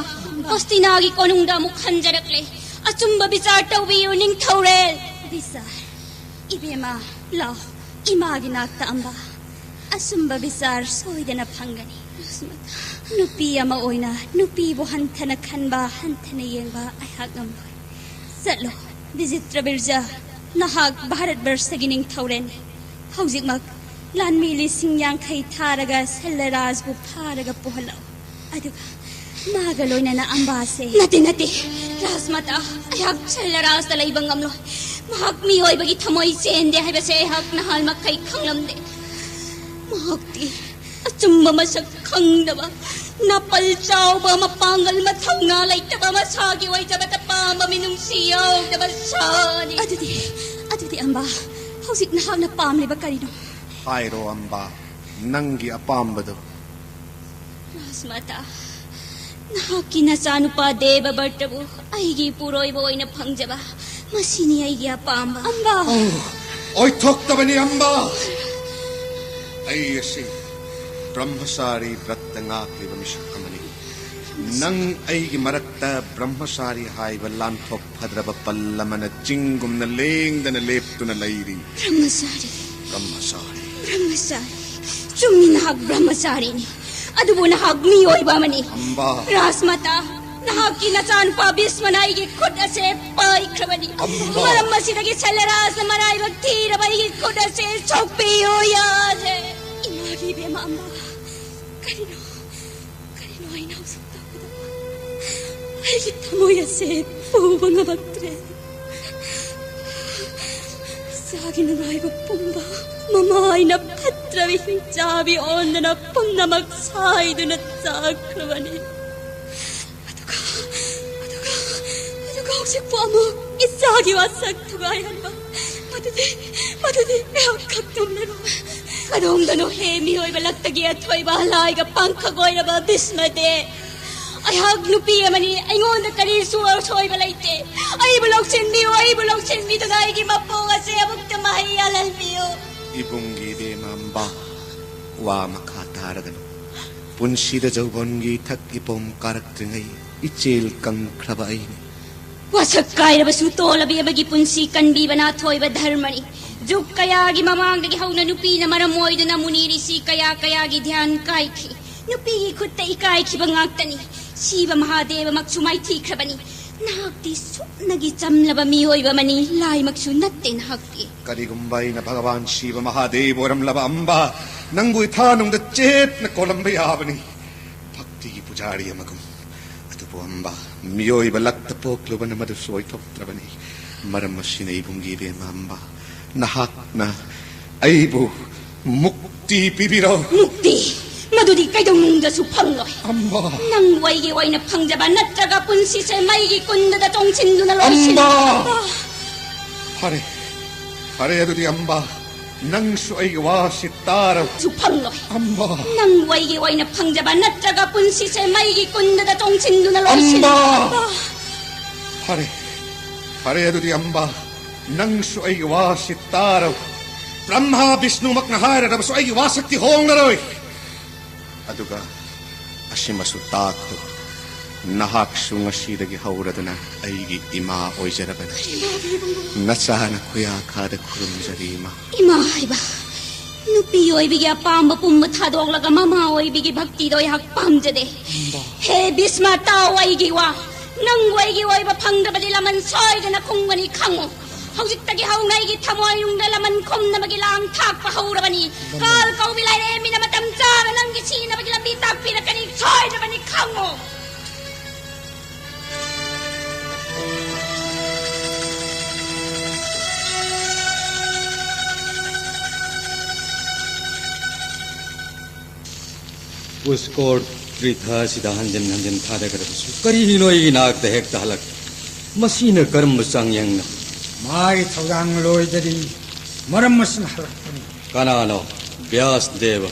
ꯍꯣꯁꯇꯤꯅꯥꯒꯤ ꯀꯣꯅꯨꯡꯗ ꯑꯃꯨꯛ ꯍꯟꯖꯔꯛꯂꯦ꯫ ꯑꯆꯨꯝꯕ ꯕꯤꯆꯥꯔ ꯇꯧꯕꯤꯌꯨ ꯅꯤꯡꯊꯧꯔꯦꯜ꯫ ꯕꯤꯆꯥꯔ? ꯏꯕꯦꯝꯃ, ꯂꯥꯎ, ꯏꯃꯥꯒꯤ ꯅꯥꯛꯇ ꯑꯝꯕ꯫ ꯑꯆꯨꯝꯕ ꯕꯤꯆꯥꯔ ꯁꯣꯏꯗꯅ ꯐꯪꯒꯅꯤ꯫ ꯅꯨꯄꯤ ꯑꯃ ꯑꯣꯏꯅ ꯅꯨꯄꯤꯕꯨ ꯍꯟꯊꯅ ꯈꯟꯕ, ꯍꯟꯊꯅ ꯌꯦꯡꯕ ꯑꯩꯍꯥꯛ ꯉꯝꯂꯣꯏ꯫ ꯆꯠꯂꯣ, ꯕꯤꯖꯤꯇ꯭ꯔ ꯕꯤꯔꯖꯥ, ꯅꯍꯥꯛ ꯚꯥꯔꯠ ꯕꯔꯁꯒꯤ ꯅꯤꯡꯊꯧꯔꯦꯜꯅꯤ꯫ ꯍꯧꯖꯤꯛꯃꯛ ꯂꯥꯟꯃꯤ ꯂꯤꯁꯤꯡ ꯌꯥꯡꯈꯩ ꯊꯥꯔꯒ ꯁꯜꯂꯔꯥꯖꯕꯨ ꯐꯥꯔꯒ ꯄꯨꯍꯜꯂꯛꯎ꯫ ꯑꯗꯨꯒ ꯃꯥꯒ ꯂꯣꯏꯅꯅ ꯑꯝꯕꯥꯁꯦ꯫ ꯅꯠꯇꯦ, ꯅꯠꯇꯦ, ꯔꯥꯖꯃꯥꯇꯥ, ꯑꯩꯍꯥꯛ ꯁꯜꯂꯔꯥꯖꯇ ꯂꯩꯕ ꯉꯝꯂꯣꯏ꯫ ꯃꯍꯥꯛ ꯃꯤꯑꯣꯏꯕꯒꯤ ꯊꯃꯣꯏ ꯆꯦꯟꯗꯦ ꯍꯥꯏꯕꯁꯦ ꯑꯩꯍꯥꯛ ꯅꯍꯥꯟꯃꯈꯩ ꯈꯪꯂꯝꯗꯦ꯫ ꯃꯍꯥꯛꯇꯤ ꯑꯆꯨꯝꯕ ꯃꯁꯛ ꯈꯪꯗꯕ, ꯅꯥꯄꯜ ꯆꯥꯎꯕ, ꯃꯄꯥꯡꯒꯜ ꯃꯊꯧꯅꯥ ꯂꯩꯇꯕ, ꯃꯁꯥꯒꯤ ꯑꯣꯏꯖꯕꯗ ꯄꯥꯝꯕ, ꯃꯤꯅꯨꯡꯁꯤ ꯌꯥꯎꯗꯕ ꯁꯥꯅꯤ꯫ ꯑꯗꯨꯗꯤ, ꯑꯗꯨꯗꯤ ꯑꯝꯕꯥ, ꯍꯧꯖꯤꯛ ꯅꯍꯥꯛꯅ ꯄꯥꯝꯂꯤꯕ ꯀꯔꯤꯅꯣ? ꯍꯥꯏꯔꯣ ꯑꯝꯕꯥ, ꯅꯪꯒꯤ ꯑꯄꯥꯝꯕꯗꯨ꯫ ꯔꯥꯖꯃꯥꯇꯥ, ꯅꯍꯥꯛꯀꯤ ꯅꯆꯥꯅꯨꯄꯥ ꯗꯦꯕꯕ꯭ꯔꯇꯕꯨ ꯑꯩꯒꯤ ꯏꯄꯨꯔꯣꯏꯕ ꯑꯣꯏꯅ ꯐꯪꯖꯕ, ꯃꯁꯤꯅꯤ ꯑꯩꯒꯤ ꯑꯄꯥꯝꯕ꯫ ꯑꯝꯕꯥ! ꯑꯣ, ꯑꯣꯏꯊꯣꯛꯇꯕꯅꯤ ꯑꯝꯕꯥ꯫ ꯑꯩ ꯑꯁꯤ ꯕ꯭ꯔꯍ꯭ꯃꯆꯥꯔꯤ ꯕ꯭ꯔꯠꯇ ꯉꯥꯛꯂꯤꯕ ꯃꯤꯁꯛ ꯑꯃꯅꯤ꯫ ꯅꯪ ꯑꯩꯒꯤ ꯃꯔꯛꯇ ꯕ꯭ꯔꯍ꯭ꯃꯆꯥꯔꯤ ꯍꯥꯏꯕ ꯂꯥꯟꯊꯣꯛ ꯐꯗ꯭ꯔꯕ ꯄꯜ ꯑꯃꯅ ꯆꯤꯡꯒꯨꯝꯅ ꯂꯦꯡꯗꯅ ꯂꯦꯞꯇꯨꯅ ꯂꯩꯔꯤ꯫ ꯕ꯭ꯔꯍ꯭ꯃꯆꯥꯔꯤ꯫ ꯕ꯭ꯔꯍ꯭ꯃꯆꯥꯔꯤ꯫ ꯕ꯭ꯔꯍ꯭ꯃꯆꯥꯔꯤ, ꯆꯨꯝꯃꯤ, ꯅꯍꯥꯛ ꯕ꯭ꯔꯍ꯭ꯃꯆꯥꯔꯤꯅꯤ꯫ ꯑꯗꯨꯕꯨ ꯅꯍꯥꯛ ꯃꯤꯑꯣꯏꯕ ꯑꯃꯅꯤ꯫ ꯑꯝꯕꯥ꯫ ꯔꯥꯖꯃꯥꯇꯥ, ꯅꯍꯥꯛꯀꯤ ꯅꯆꯥꯅꯨꯄꯥ ꯚꯤꯁꯃꯅ ꯑꯩꯒꯤ ꯈꯨꯠ ꯑꯁꯦ ꯄꯥꯏꯈ꯭ꯔꯕꯅꯤ꯫ ꯑꯝꯕꯥ꯫ ꯃꯔꯝ ꯑꯁꯤꯗꯒꯤ ꯁꯦꯂꯔꯥꯖꯅ ꯃꯔꯥꯏꯕꯛ ꯊꯤꯔꯕ ꯑꯩꯒꯤ ꯈꯨꯠ ꯑꯁꯦ ꯁꯣꯛꯄꯤꯌꯨ ꯌꯥꯗꯦ꯫ ꯏꯃꯥꯒꯤ ꯏꯕꯦꯝꯃ ꯑꯝꯕꯥ, ꯀꯔꯤꯅꯣ, ꯀꯔꯤꯅꯣ ꯑꯩꯅ ꯍꯧꯖꯤꯛ ꯇꯧꯒꯗꯕ? ꯑꯩꯒꯤ ꯊꯃꯣꯏ ꯑꯁꯦ ꯄꯨꯕ ꯉꯝꯃꯛꯇ꯭ꯔꯦ꯫ ꯏꯆꯥꯒꯤ ꯅꯨꯡꯉꯥꯏꯕ ꯄꯨꯝꯕ ꯃꯃꯥꯏꯅ ꯐꯠꯇ꯭ꯔꯕ ꯍꯤꯡꯆꯥꯕꯤ ꯑꯣꯟꯗꯅ ꯄꯨꯝꯅꯃꯛ ꯁꯥꯏꯗꯨꯅ ꯆꯥꯈ꯭ꯔꯕꯅꯤ꯫ ꯑꯗꯨꯒ, ꯑꯗꯨꯒ, ꯑꯗꯨꯒ ꯍꯧꯖꯤꯛꯄꯨ ꯑꯃꯨꯛ ꯏꯆꯥꯒꯤ ꯋꯥꯁꯛ ꯊꯨꯒꯥꯏꯍꯟꯕ, ꯃꯗꯨꯗꯤ, ꯃꯗꯨꯗꯤ ꯑꯩꯍꯥꯛ ꯈꯛꯇꯨꯝꯂꯔꯣꯏ꯫ ꯀꯗꯣꯝꯗꯅꯣ ꯍꯦ ꯃꯤꯑꯣꯏꯕ ꯂꯛꯇꯒꯤ ꯑꯊꯣꯏꯕ ꯂꯥꯏꯒ ꯄꯥꯡꯈꯛ ꯑꯣꯏꯔꯕ ꯚꯤꯁꯃꯗꯦ? ꯑꯩꯍꯥꯛ ꯅꯨꯄꯤ ꯑꯃꯅꯤ, ꯑꯩꯉꯣꯟꯗ ꯀꯔꯤꯁꯨ ꯑꯁꯣꯏꯕ ꯂꯩꯇꯦ꯫ ꯑꯩꯕꯨ ꯂꯧꯁꯤꯟꯕꯤꯌꯨ, ꯑꯩꯕꯨ ꯂꯧꯁꯤꯟꯕꯤꯗꯨꯅ ꯑꯩꯒꯤ ꯃꯄꯣꯛ ꯑꯁꯦ ꯑꯃꯨꯛꯇ ꯃꯍꯩ ꯌꯥꯜꯍꯟꯕꯤꯌꯨ꯫ ꯏꯕꯨꯡꯒꯤ ꯏꯕꯦꯝꯃ ꯑꯝꯕꯥ, ꯋꯥ ꯃꯈꯥ ꯇꯥꯔꯒꯅꯨ꯫ ꯄꯨꯟꯁꯤꯗ ꯖꯧꯕꯣꯟꯒꯤ ꯏꯊꯛ ꯏꯄꯣꯝ ꯀꯥꯔꯛꯇ꯭ꯔꯤꯉꯩ ꯏꯆꯦꯜ ꯀꯪꯈ꯭ꯔꯕ ꯑꯩꯅꯤ꯫ ꯋꯥꯁꯛ ꯀꯥꯏꯔꯕꯁꯨ ꯇꯣꯜꯂꯕꯤ ꯑꯃꯒꯤ ꯄꯨꯟꯁꯤ ꯀꯟꯕꯤꯕꯅ ꯑꯊꯣꯏꯕ ꯙꯔꯃꯅꯤ꯫ ꯖꯨꯒ ꯀꯌꯥꯒꯤ ꯃꯃꯥꯡꯗꯒꯤ ꯍꯧꯅ ꯅꯨꯄꯤꯅ ꯃꯔꯝ ꯑꯣꯏꯗꯨꯅ ꯃꯨꯅꯤ ꯔꯤꯁꯤ ꯀꯌꯥ ꯀꯌꯥꯒꯤ ꯙ꯭ꯌꯥꯟ ꯀꯥꯏꯈꯤ꯫ ꯅꯨꯄꯤꯒꯤ ꯈꯨꯠꯇ ꯏꯀꯥꯏꯈꯤꯕ ꯉꯥꯛꯇꯅꯤ꯫ ꯁꯤꯕ ꯃꯍꯥꯗꯦꯕꯃꯛꯁꯨ ꯃꯥꯏꯊꯤꯈ꯭ꯔꯕꯅꯤ꯫ ꯅꯍꯥꯛꯇꯤ ꯁꯨꯞꯅꯒꯤ ꯆꯝꯂꯕ ꯃꯤꯑꯣꯏꯕ ꯑꯃꯅꯤ, ꯂꯥꯏꯃꯛꯁꯨ ꯅꯠꯇꯦ ꯅꯍꯥꯛꯇꯤ꯫ ꯀꯔꯤꯒꯨꯝꯕ ꯑꯩꯅ ꯚꯒꯋꯥꯟ ꯁꯤꯕ ꯃꯍꯥꯗꯦꯕ ꯑꯣꯏꯔꯝꯂꯕ ꯑꯝꯕ, ꯅꯪꯕꯨ ꯏꯊꯥꯅꯨꯡꯗ ꯆꯦꯠꯅ ꯀꯣꯜꯂꯝꯕ ꯌꯥꯕꯅꯤ, ꯚꯛꯇꯤꯒꯤ ꯄꯨꯖꯥꯔꯤ ꯑꯃꯒꯨꯝ꯫ ꯑꯗꯨꯕꯨ ꯑꯝꯕ, ꯃꯤꯑꯣꯏꯕ ꯂꯛꯇ ꯄꯣꯛꯂꯨꯕꯅ ꯃꯗꯨꯁꯨ ꯑꯣꯏꯊꯣꯛꯇ꯭ꯔꯕꯅꯤ꯫ ꯃꯔꯝ ꯑꯁꯤꯅ ꯏꯕꯨꯡꯒꯤ ꯏꯕꯦꯝꯃ ꯑꯝꯕ, ꯅꯍꯥꯛꯅ ꯑꯩꯕꯨ ꯃꯨꯛꯇꯤ ꯄꯤꯕꯤꯔꯣ꯫ ꯃꯨꯛꯇꯤ? ꯃꯗꯨꯗꯤ ꯀꯩꯗꯧꯅꯨꯡꯗꯁꯨ ꯐꯪꯂꯣꯏ꯫ ꯑꯝꯕ꯫ ꯅꯪꯕꯨ ꯑꯩꯒꯤ ꯑꯣꯏꯅ ꯐꯪꯖꯕ ꯅꯠꯇ꯭ꯔꯒ ꯄꯨꯟꯁꯤꯁꯦ ꯃꯩꯒꯤ ꯀꯨꯟꯗꯗ ꯆꯣꯡꯁꯤꯟꯗꯨꯅ ꯂꯣꯏꯁꯤꯟ-, ꯑꯝꯕ! ꯑꯝꯕ! ꯐꯔꯦ, ꯐꯔꯦ, ꯑꯗꯨꯗꯤ ꯑꯝꯕ, ꯅꯪꯁꯨ ꯑꯩꯒꯤ ꯋꯥꯁꯤ ꯇꯥꯔꯣ꯫ ꯁꯨ ꯐꯪꯂꯣꯏ꯫ ꯑꯝꯕ! ꯅꯪꯕꯨ ꯑꯩꯒꯤ ꯑꯣꯏꯅ ꯐꯪꯖꯕ ꯅꯠꯇ꯭ꯔꯒ ꯄꯨꯟꯁꯤꯁꯦ ꯃꯩꯒꯤ ꯀꯨꯟꯗꯗ ꯆꯣꯡꯁꯤꯟꯗꯨꯅ ꯂꯣꯏꯁꯤꯟ-, ꯑꯝꯕ! ꯑꯝꯕ! ꯐꯔꯦ, ꯐꯔꯦ, ꯑꯗꯨꯗꯤ ꯑꯝꯕ, ꯅꯪꯁꯨ ꯑꯩꯒꯤ ꯋꯥꯁꯤ ꯇꯥꯔꯣ꯫ ꯕ꯭ꯔꯍ꯭ꯃ ꯕꯤꯁꯅꯨꯃꯛꯅ ꯍꯥꯏꯔꯕꯁꯨ ꯑꯩꯒꯤ ꯋꯥꯁꯛꯇꯤ ꯍꯣꯡꯂꯔꯣꯏ꯫ ꯑꯗꯨꯒ ꯑꯁꯤꯃꯁꯨ ꯇꯥꯈꯣ, ꯅꯍꯥꯛꯁꯨ ꯉꯁꯤꯗꯒꯤ ꯍꯧꯔꯗꯨꯅ ꯑꯩꯒꯤ ꯏꯃꯥ ꯑꯣꯏꯖꯔꯕꯅꯤ꯫ ꯅꯆꯥꯅ ꯈꯨꯌꯥꯈꯥꯗ ꯈꯨꯔꯨꯝꯖꯔꯤ, ꯏꯃꯥ꯫ ꯏꯃꯥ ꯍꯥꯏꯕ, ꯅꯨꯄꯤ ꯑꯣꯏꯕꯤꯒꯤ ꯑꯄꯥꯝꯕ ꯄꯨꯝꯕ ꯊꯥꯗꯣꯛꯂꯒ ꯃꯃꯥ ꯑꯣꯏꯕꯤꯒꯤ ꯚꯛꯇꯤꯗꯣ ꯑꯩꯍꯥꯛ ꯄꯥꯝꯖꯗꯦ꯫ ꯍꯦ ꯚꯤꯁꯃ, ꯇꯥꯎ ꯑꯩꯒꯤ ꯋꯥ꯫ ꯅꯪꯕꯨ ꯑꯩꯒꯤ ꯑꯣꯏꯕ ꯐꯪꯗ꯭ꯔꯕꯗꯤ ꯂꯃꯟ ꯁꯣꯏꯗꯅ ꯈꯨꯝꯒꯅꯤ ꯈꯪꯉꯨ꯫ ꯍꯧꯖꯤꯛꯇꯒꯤ ꯍꯧꯅ ꯑꯩꯒꯤ ꯊꯃꯣꯏꯅꯨꯡꯗ ꯂꯃꯟ ꯈꯨꯝꯅꯕꯒꯤ ꯂꯥꯡ ꯊꯥꯛꯄ ꯍꯧꯔꯕꯅꯤ꯫ ꯀꯥꯜ ꯀꯧꯕꯤ ꯂꯥꯏꯔꯦꯝꯕꯤꯅ ꯃꯇꯝ ꯆꯥꯅ ꯅꯪꯒꯤ ꯁꯤꯅꯕꯒꯤ ꯂꯝꯕꯤ ꯇꯥꯛꯄꯤꯔꯛꯀꯅꯤ ꯁꯣꯏꯗ꯭ꯔꯕꯅꯤ ꯈꯪꯉꯨ꯫ ꯄꯨꯁꯀꯣꯔ ꯇ꯭ꯔꯤꯊ ꯑꯁꯤꯗ ꯍꯟꯖꯤꯟ ꯍꯟꯖꯤꯟ ꯊꯥꯗꯈ꯭ꯔꯕꯁꯨ ꯀꯔꯤꯒꯤꯅꯣ ꯑꯩꯒꯤ ꯅꯥꯛꯇ ꯍꯦꯛꯇ ꯍꯜꯂꯛ? ꯃꯁꯤꯅ ꯀꯔꯝꯕ ꯆꯥꯡꯌꯦꯡꯅꯣ? ꯃꯥꯒꯤ ꯊꯧꯗꯥꯡ ꯂꯣꯏꯗꯔꯤ꯫ ꯃꯔꯝ ꯑꯁꯤꯅ ꯍꯜꯂꯛꯄꯅꯤ꯫ ꯀꯅꯥꯅꯣ? ꯕ꯭ꯌꯥꯁ ꯗꯦꯕ꯫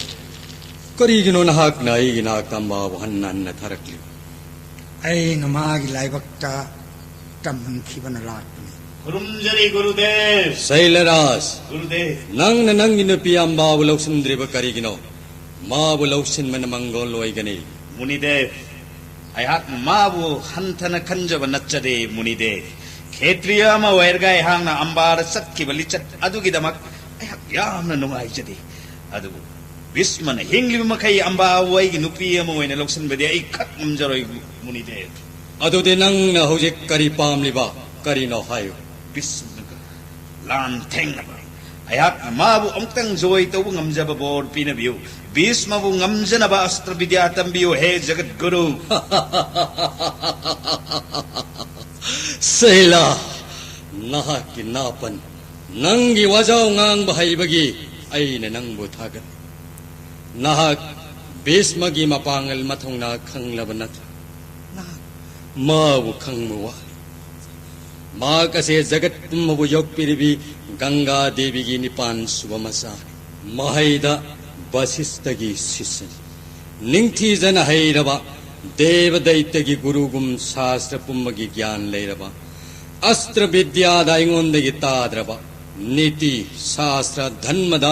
ꯀꯔꯤꯒꯤꯅꯣ ꯅꯍꯥꯛꯅ ꯑꯩꯒꯤ ꯅꯥꯛꯇ ꯑꯝꯕꯥꯕꯨ ꯍꯟꯅ ꯍꯟꯅ ꯊꯥꯔꯛꯂꯤꯕ? ꯑꯩꯅ ꯃꯥꯒꯤ ꯂꯥꯏꯕꯛꯇ ꯇꯝꯍꯟꯈꯤꯕꯅ ꯂꯥꯛꯄꯅꯤ꯫ ꯈꯨꯔꯨꯝꯖꯔꯤ ꯒꯨꯔꯨꯗꯦꯕ꯫ ꯁꯩꯂꯔꯥꯖ, ꯒꯨꯔꯨꯗꯦꯕ꯫ ꯅꯪꯅ ꯅꯪꯒꯤ ꯅꯨꯄꯤ ꯑꯝꯕꯥꯕꯨ ꯂꯧꯁꯤꯟꯗ꯭ꯔꯤꯕ ꯀꯔꯤꯒꯤꯅꯣ? ꯃꯥꯕꯨ ꯂꯧꯁꯤꯟꯕꯅ ꯃꯪꯒꯣꯜ ꯑꯣꯏꯒꯅꯤ꯫ ꯃꯨꯅꯤꯗꯦꯕ, ꯑꯩꯍꯥꯛ ꯃꯥꯕꯨ ꯍꯟꯊꯅ ꯈꯟꯖꯕ ꯅꯠꯆꯗꯦ ꯃꯨꯅꯤꯗꯦꯕ꯫ ꯈꯦꯇ꯭ꯔꯤꯌ ꯑꯃ ꯑꯣꯏꯔꯒ ꯑꯩꯍꯥꯛꯅ ꯑꯝꯕꯥꯗ ꯆꯠꯈꯤꯕ ꯂꯤꯆꯠ ꯑꯗꯨꯒꯤꯗꯃꯛ ꯑꯩꯍꯥꯛ ꯌꯥꯝꯅ ꯅꯨꯡꯉꯥꯏꯖꯗꯦ꯫ ꯑꯗꯨꯕꯨ ꯚꯤꯁꯃꯅ ꯍꯤꯡꯂꯤꯕ ꯃꯈꯩ ꯑꯝꯕꯥꯕꯨ ꯑꯩꯒꯤ ꯅꯨꯄꯤ ꯑꯃ ꯑꯣꯏꯅ ꯂꯧꯁꯤꯟꯕꯗꯤ ꯑꯩ ꯈꯛ ꯉꯝꯖꯔꯣꯏ ꯃꯨꯅꯤꯗꯦꯕ꯫ ꯑꯗꯨꯗꯤ ꯅꯪꯅ ꯍꯧꯖꯤꯛ ꯀꯔꯤ ꯄꯥꯝꯂꯤꯕ? ꯀꯔꯤꯅꯣ ꯍꯥꯏꯌꯨ꯫ ꯚꯤꯁꯃꯒ ꯂꯥꯟ ꯊꯦꯡꯅꯕ꯫ ꯑꯩꯍꯥꯛꯅ ꯃꯥꯕꯨ ꯑꯃꯨꯛꯇꯪ ꯖꯣꯏ ꯇꯧꯕ ꯉꯝꯖꯕ ꯕꯣꯔ ꯄꯤꯅꯕꯤꯌꯨ꯫ ꯚꯤꯁꯃꯕꯨ ꯉꯝꯖꯅꯕ ꯑꯁꯇ꯭ꯔ ꯕꯤꯗ꯭ꯌꯥ ꯇꯝꯕꯤꯌꯨ, ꯍꯦ ꯖꯒꯠ ꯒꯨꯔꯨ꯫ ꯁꯩꯂꯥ, ꯅꯍꯥꯛꯀꯤ ꯅꯥꯄꯟ, ꯅꯪꯒꯤ ꯋꯥꯖꯥꯎ ꯉꯥꯡꯕ ꯍꯩꯕꯒꯤ ꯑꯩꯅ ꯅꯪꯕꯨ ꯊꯥꯒꯠꯂꯤ꯫ ꯅꯍꯥꯛ ꯚꯤꯁꯃꯒꯤ ꯃꯄꯥꯡꯒꯜ ꯃꯊꯧꯅꯥ ꯈꯪꯂꯕ ꯅꯠꯇ꯭ꯔꯥ? ꯅꯍꯥꯛ ꯃꯥꯕꯨ ꯈꯪꯕ ꯋꯥꯠꯂꯤ꯫ ꯃꯍꯥꯛ ꯑꯁꯦ ꯖꯒꯠ ꯄꯨꯝꯕꯕꯨ ꯌꯣꯛꯄꯤꯔꯤꯕꯤ ꯒꯪꯒꯥ ꯗꯦꯕꯤꯒꯤ ꯅꯤꯄꯥꯟ ꯁꯨꯕ ꯃꯆꯥꯅꯤ꯫ ꯃꯍꯩꯗ ꯕꯁꯤꯁꯇꯒꯤ ꯁꯤꯁꯅꯤ꯫ ꯅꯤꯡꯊꯤꯖꯅ ꯍꯩꯔꯕ, ꯗꯦꯕ ꯗꯩꯇꯒꯤ ꯒꯨꯔꯨꯒꯨꯝ ꯁꯥꯁꯇ꯭ꯔ ꯄꯨꯝꯕꯒꯤ ꯒ꯭ꯌꯥꯟ ꯂꯩꯔꯕ, ꯑꯁꯇ꯭ꯔ ꯕꯤꯗ꯭ꯌꯥꯗ ꯑꯩꯉꯣꯟꯗꯒꯤ ꯇꯥꯗ꯭ꯔꯕ, ꯅꯤꯇꯤ, ꯁꯥꯁꯇ꯭ꯔ, ꯙꯟꯃꯗ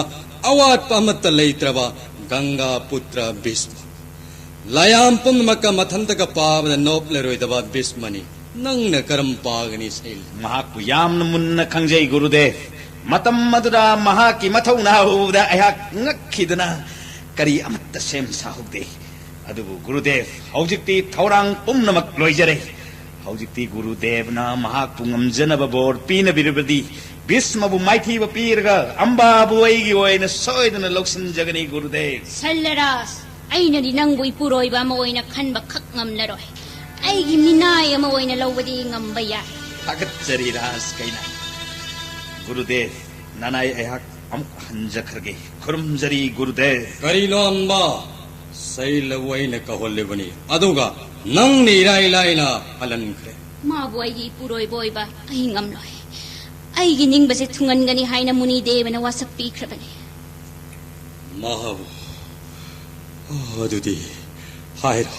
ꯑꯋꯥꯠꯄ ꯑꯃꯠꯇ ꯂꯩꯇ꯭ꯔꯕ ꯒꯪꯒꯥ ꯄꯨꯇ꯭ꯔ ꯚꯤꯁꯃ꯫ ꯂꯥꯏꯌꯥꯝ ꯄꯨꯝꯅꯃꯛꯀ ꯃꯊꯟꯇꯒ ꯄꯥꯕꯗ ꯅꯣꯞꯂꯔꯣꯏꯗꯕ ꯚꯤꯁꯃꯅꯤ꯫ ꯅꯪꯅ ꯀꯔꯝ ꯄꯥꯒꯅꯤ ꯁꯩꯂꯥ? ꯃꯍꯥꯛꯄꯨ ꯌꯥꯝꯅ ꯃꯨꯟꯅ ꯈꯪꯖꯩ ꯒꯨꯔꯨꯗꯦꯕ꯫ ꯃꯇꯝ ꯑꯗꯨꯗ ꯃꯍꯥꯛꯀꯤ ꯃꯊꯧꯅꯥ ꯎꯕꯗ ꯑꯩꯍꯥꯛ ꯉꯛꯈꯤꯗꯨꯅ ꯀꯔꯤ ꯑꯃꯠꯇ ꯁꯦꯝ ꯁꯥꯍꯧꯗꯦ꯫ ꯑꯗꯨꯕꯨ ꯒꯨꯔꯨꯗꯦꯕ, ꯍꯧꯖꯤꯛꯇꯤ ꯊꯧꯔꯥꯡ ꯄꯨꯝꯅꯃꯛ ꯂꯣꯏꯖꯔꯦ꯫ ꯍꯧꯖꯤꯛꯇꯤ ꯒꯨꯔꯨꯗꯦꯕꯅ ꯃꯍꯥꯛꯄꯨ ꯉꯝꯖꯅꯕ ꯕꯣꯔ ꯄꯤꯅꯕꯤꯔꯕꯗꯤ ꯚꯤꯁꯃꯕꯨ ꯃꯥꯏꯊꯤꯕ ꯄꯤꯔꯒ ꯑꯝꯕꯥꯕꯨ ꯑꯩꯒꯤ ꯑꯣꯏꯅ ꯁꯣꯏꯗꯅ ꯂꯧꯁꯤꯟꯖꯒꯅꯤ ꯒꯨꯔꯨꯗꯦꯕ꯫ ꯁꯜꯂꯔꯥꯖ, ꯑꯩꯅꯗꯤ ꯅꯪꯕꯨ ꯏꯄꯨꯔꯣꯏꯕ ꯑꯃ ꯑꯣꯏꯅ ꯈꯟꯕ ꯈꯛ ꯉꯝꯂꯔꯣꯏ꯫ ꯑꯩꯒꯤ ꯃꯤꯅꯥꯏ ꯑꯃ ꯑꯣꯏꯅ ꯂꯧꯕꯗꯤ ꯉꯝꯕ ꯌꯥꯏ꯫ ꯊꯥꯒꯠꯆꯔꯤ ꯔꯥꯖ ꯀꯩꯅꯥ꯫ ꯒꯨꯔꯨꯗꯦꯕ, ꯅꯅꯥꯏ ꯑꯩꯍꯥꯛ ꯑꯃꯨꯛ ꯍꯟꯖꯈ꯭ꯔꯒꯦ꯫ ꯈꯨꯔꯨꯝꯖꯔꯤ ꯒꯨꯔꯨꯗꯦꯕ꯫ ꯀꯔꯤꯅꯣ ꯑꯝꯕ? ꯁꯩꯂꯕꯨ ꯑꯩꯅ ꯀꯧꯍꯜꯂꯤꯕꯅꯤ, ꯑꯗꯨꯒ ꯅꯪꯅ ꯏꯔꯥꯏ ꯂꯥꯏꯅ ꯍꯜꯍꯟꯈ꯭ꯔꯦ꯫ ꯃꯥꯕꯨ ꯑꯩꯒꯤ ꯏꯄꯨꯔꯣꯏꯕ ꯑꯣꯏꯕ ꯑꯩ ꯉꯝꯂꯣꯏ꯫ ꯑꯩꯒꯤ ꯅꯤꯡꯕꯁꯦ ꯊꯨꯡꯍꯟꯒꯅꯤ ꯍꯥꯏꯅ ꯃꯨꯅꯤ ꯗꯦꯕꯅ ꯋꯥꯁꯛ ꯄꯤꯈ꯭ꯔꯕꯅꯤ꯫ ꯃꯍꯥꯛ, ꯑꯗꯨꯗꯤ ꯍꯥꯏꯔꯣ,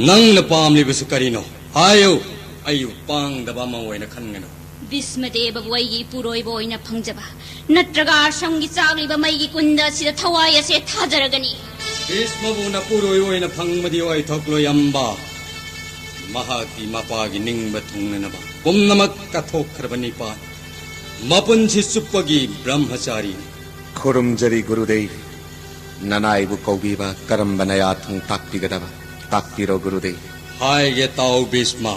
ꯅꯪꯅ ꯄꯥꯝꯂꯤꯕꯁꯤ ꯀꯔꯤꯅꯣ? ꯍꯥꯏꯌꯨ, ꯑꯩꯕꯨ ꯄꯥꯡꯗꯕ ꯑꯃ ꯑꯣꯏꯅ ꯈꯟꯒꯅꯨ꯫ ꯚꯤꯁꯃꯗꯦꯕꯕꯨ ꯑꯩꯒꯤ ꯏꯄꯨꯔꯣꯏꯕ ꯑꯣꯏꯅ ꯐꯪꯖꯕ, ꯅꯠꯇ꯭ꯔꯒ ꯑꯁ꯭ꯔꯝꯒꯤ ꯆꯥꯛꯂꯤꯕ ꯃꯩꯒꯤ ꯀꯨꯟꯗ ꯑꯁꯤꯗ ꯊꯋꯥꯏ ꯑꯁꯦ ꯊꯥꯖꯔꯒꯅꯤ꯫ ꯚꯤꯁꯃꯕꯨ ꯅꯄꯨꯔꯣꯏꯕ ꯑꯣꯏꯅ ꯐꯪꯕꯗꯤ ꯑꯣꯏꯊꯣꯛꯂꯣꯏ ꯑꯝꯕ꯫ ꯃꯍꯥꯛꯇꯤ ꯃꯄꯥꯒꯤ ꯅꯤꯡꯕ ꯊꯨꯡꯅꯅꯕ ꯄꯨꯝꯅꯃꯛ ꯀꯠꯊꯣꯛꯈ꯭ꯔꯕ ꯅꯤꯄꯥꯅꯤ꯫ ꯃꯄꯨꯟꯁꯤ ꯆꯨꯞꯄꯒꯤ ꯕ꯭ꯔꯍ꯭ꯃꯆꯥꯔꯤꯅꯤ꯫ ꯈꯨꯔꯨꯝꯖꯔꯤ ꯒꯨꯔꯨꯗꯦꯕ꯫ ꯅꯅꯥꯏꯕꯨ ꯀꯧꯕꯤꯕ ꯀꯔꯝꯕ ꯅꯌꯥꯊꯪ ꯇꯥꯛꯄꯤꯒꯗꯕ? ꯇꯥꯛꯄꯤꯔꯣ ꯒꯨꯔꯨꯗꯦꯕ꯫ ꯍꯥꯏꯒꯦ ꯇꯥꯎ ꯚꯤꯁꯃ,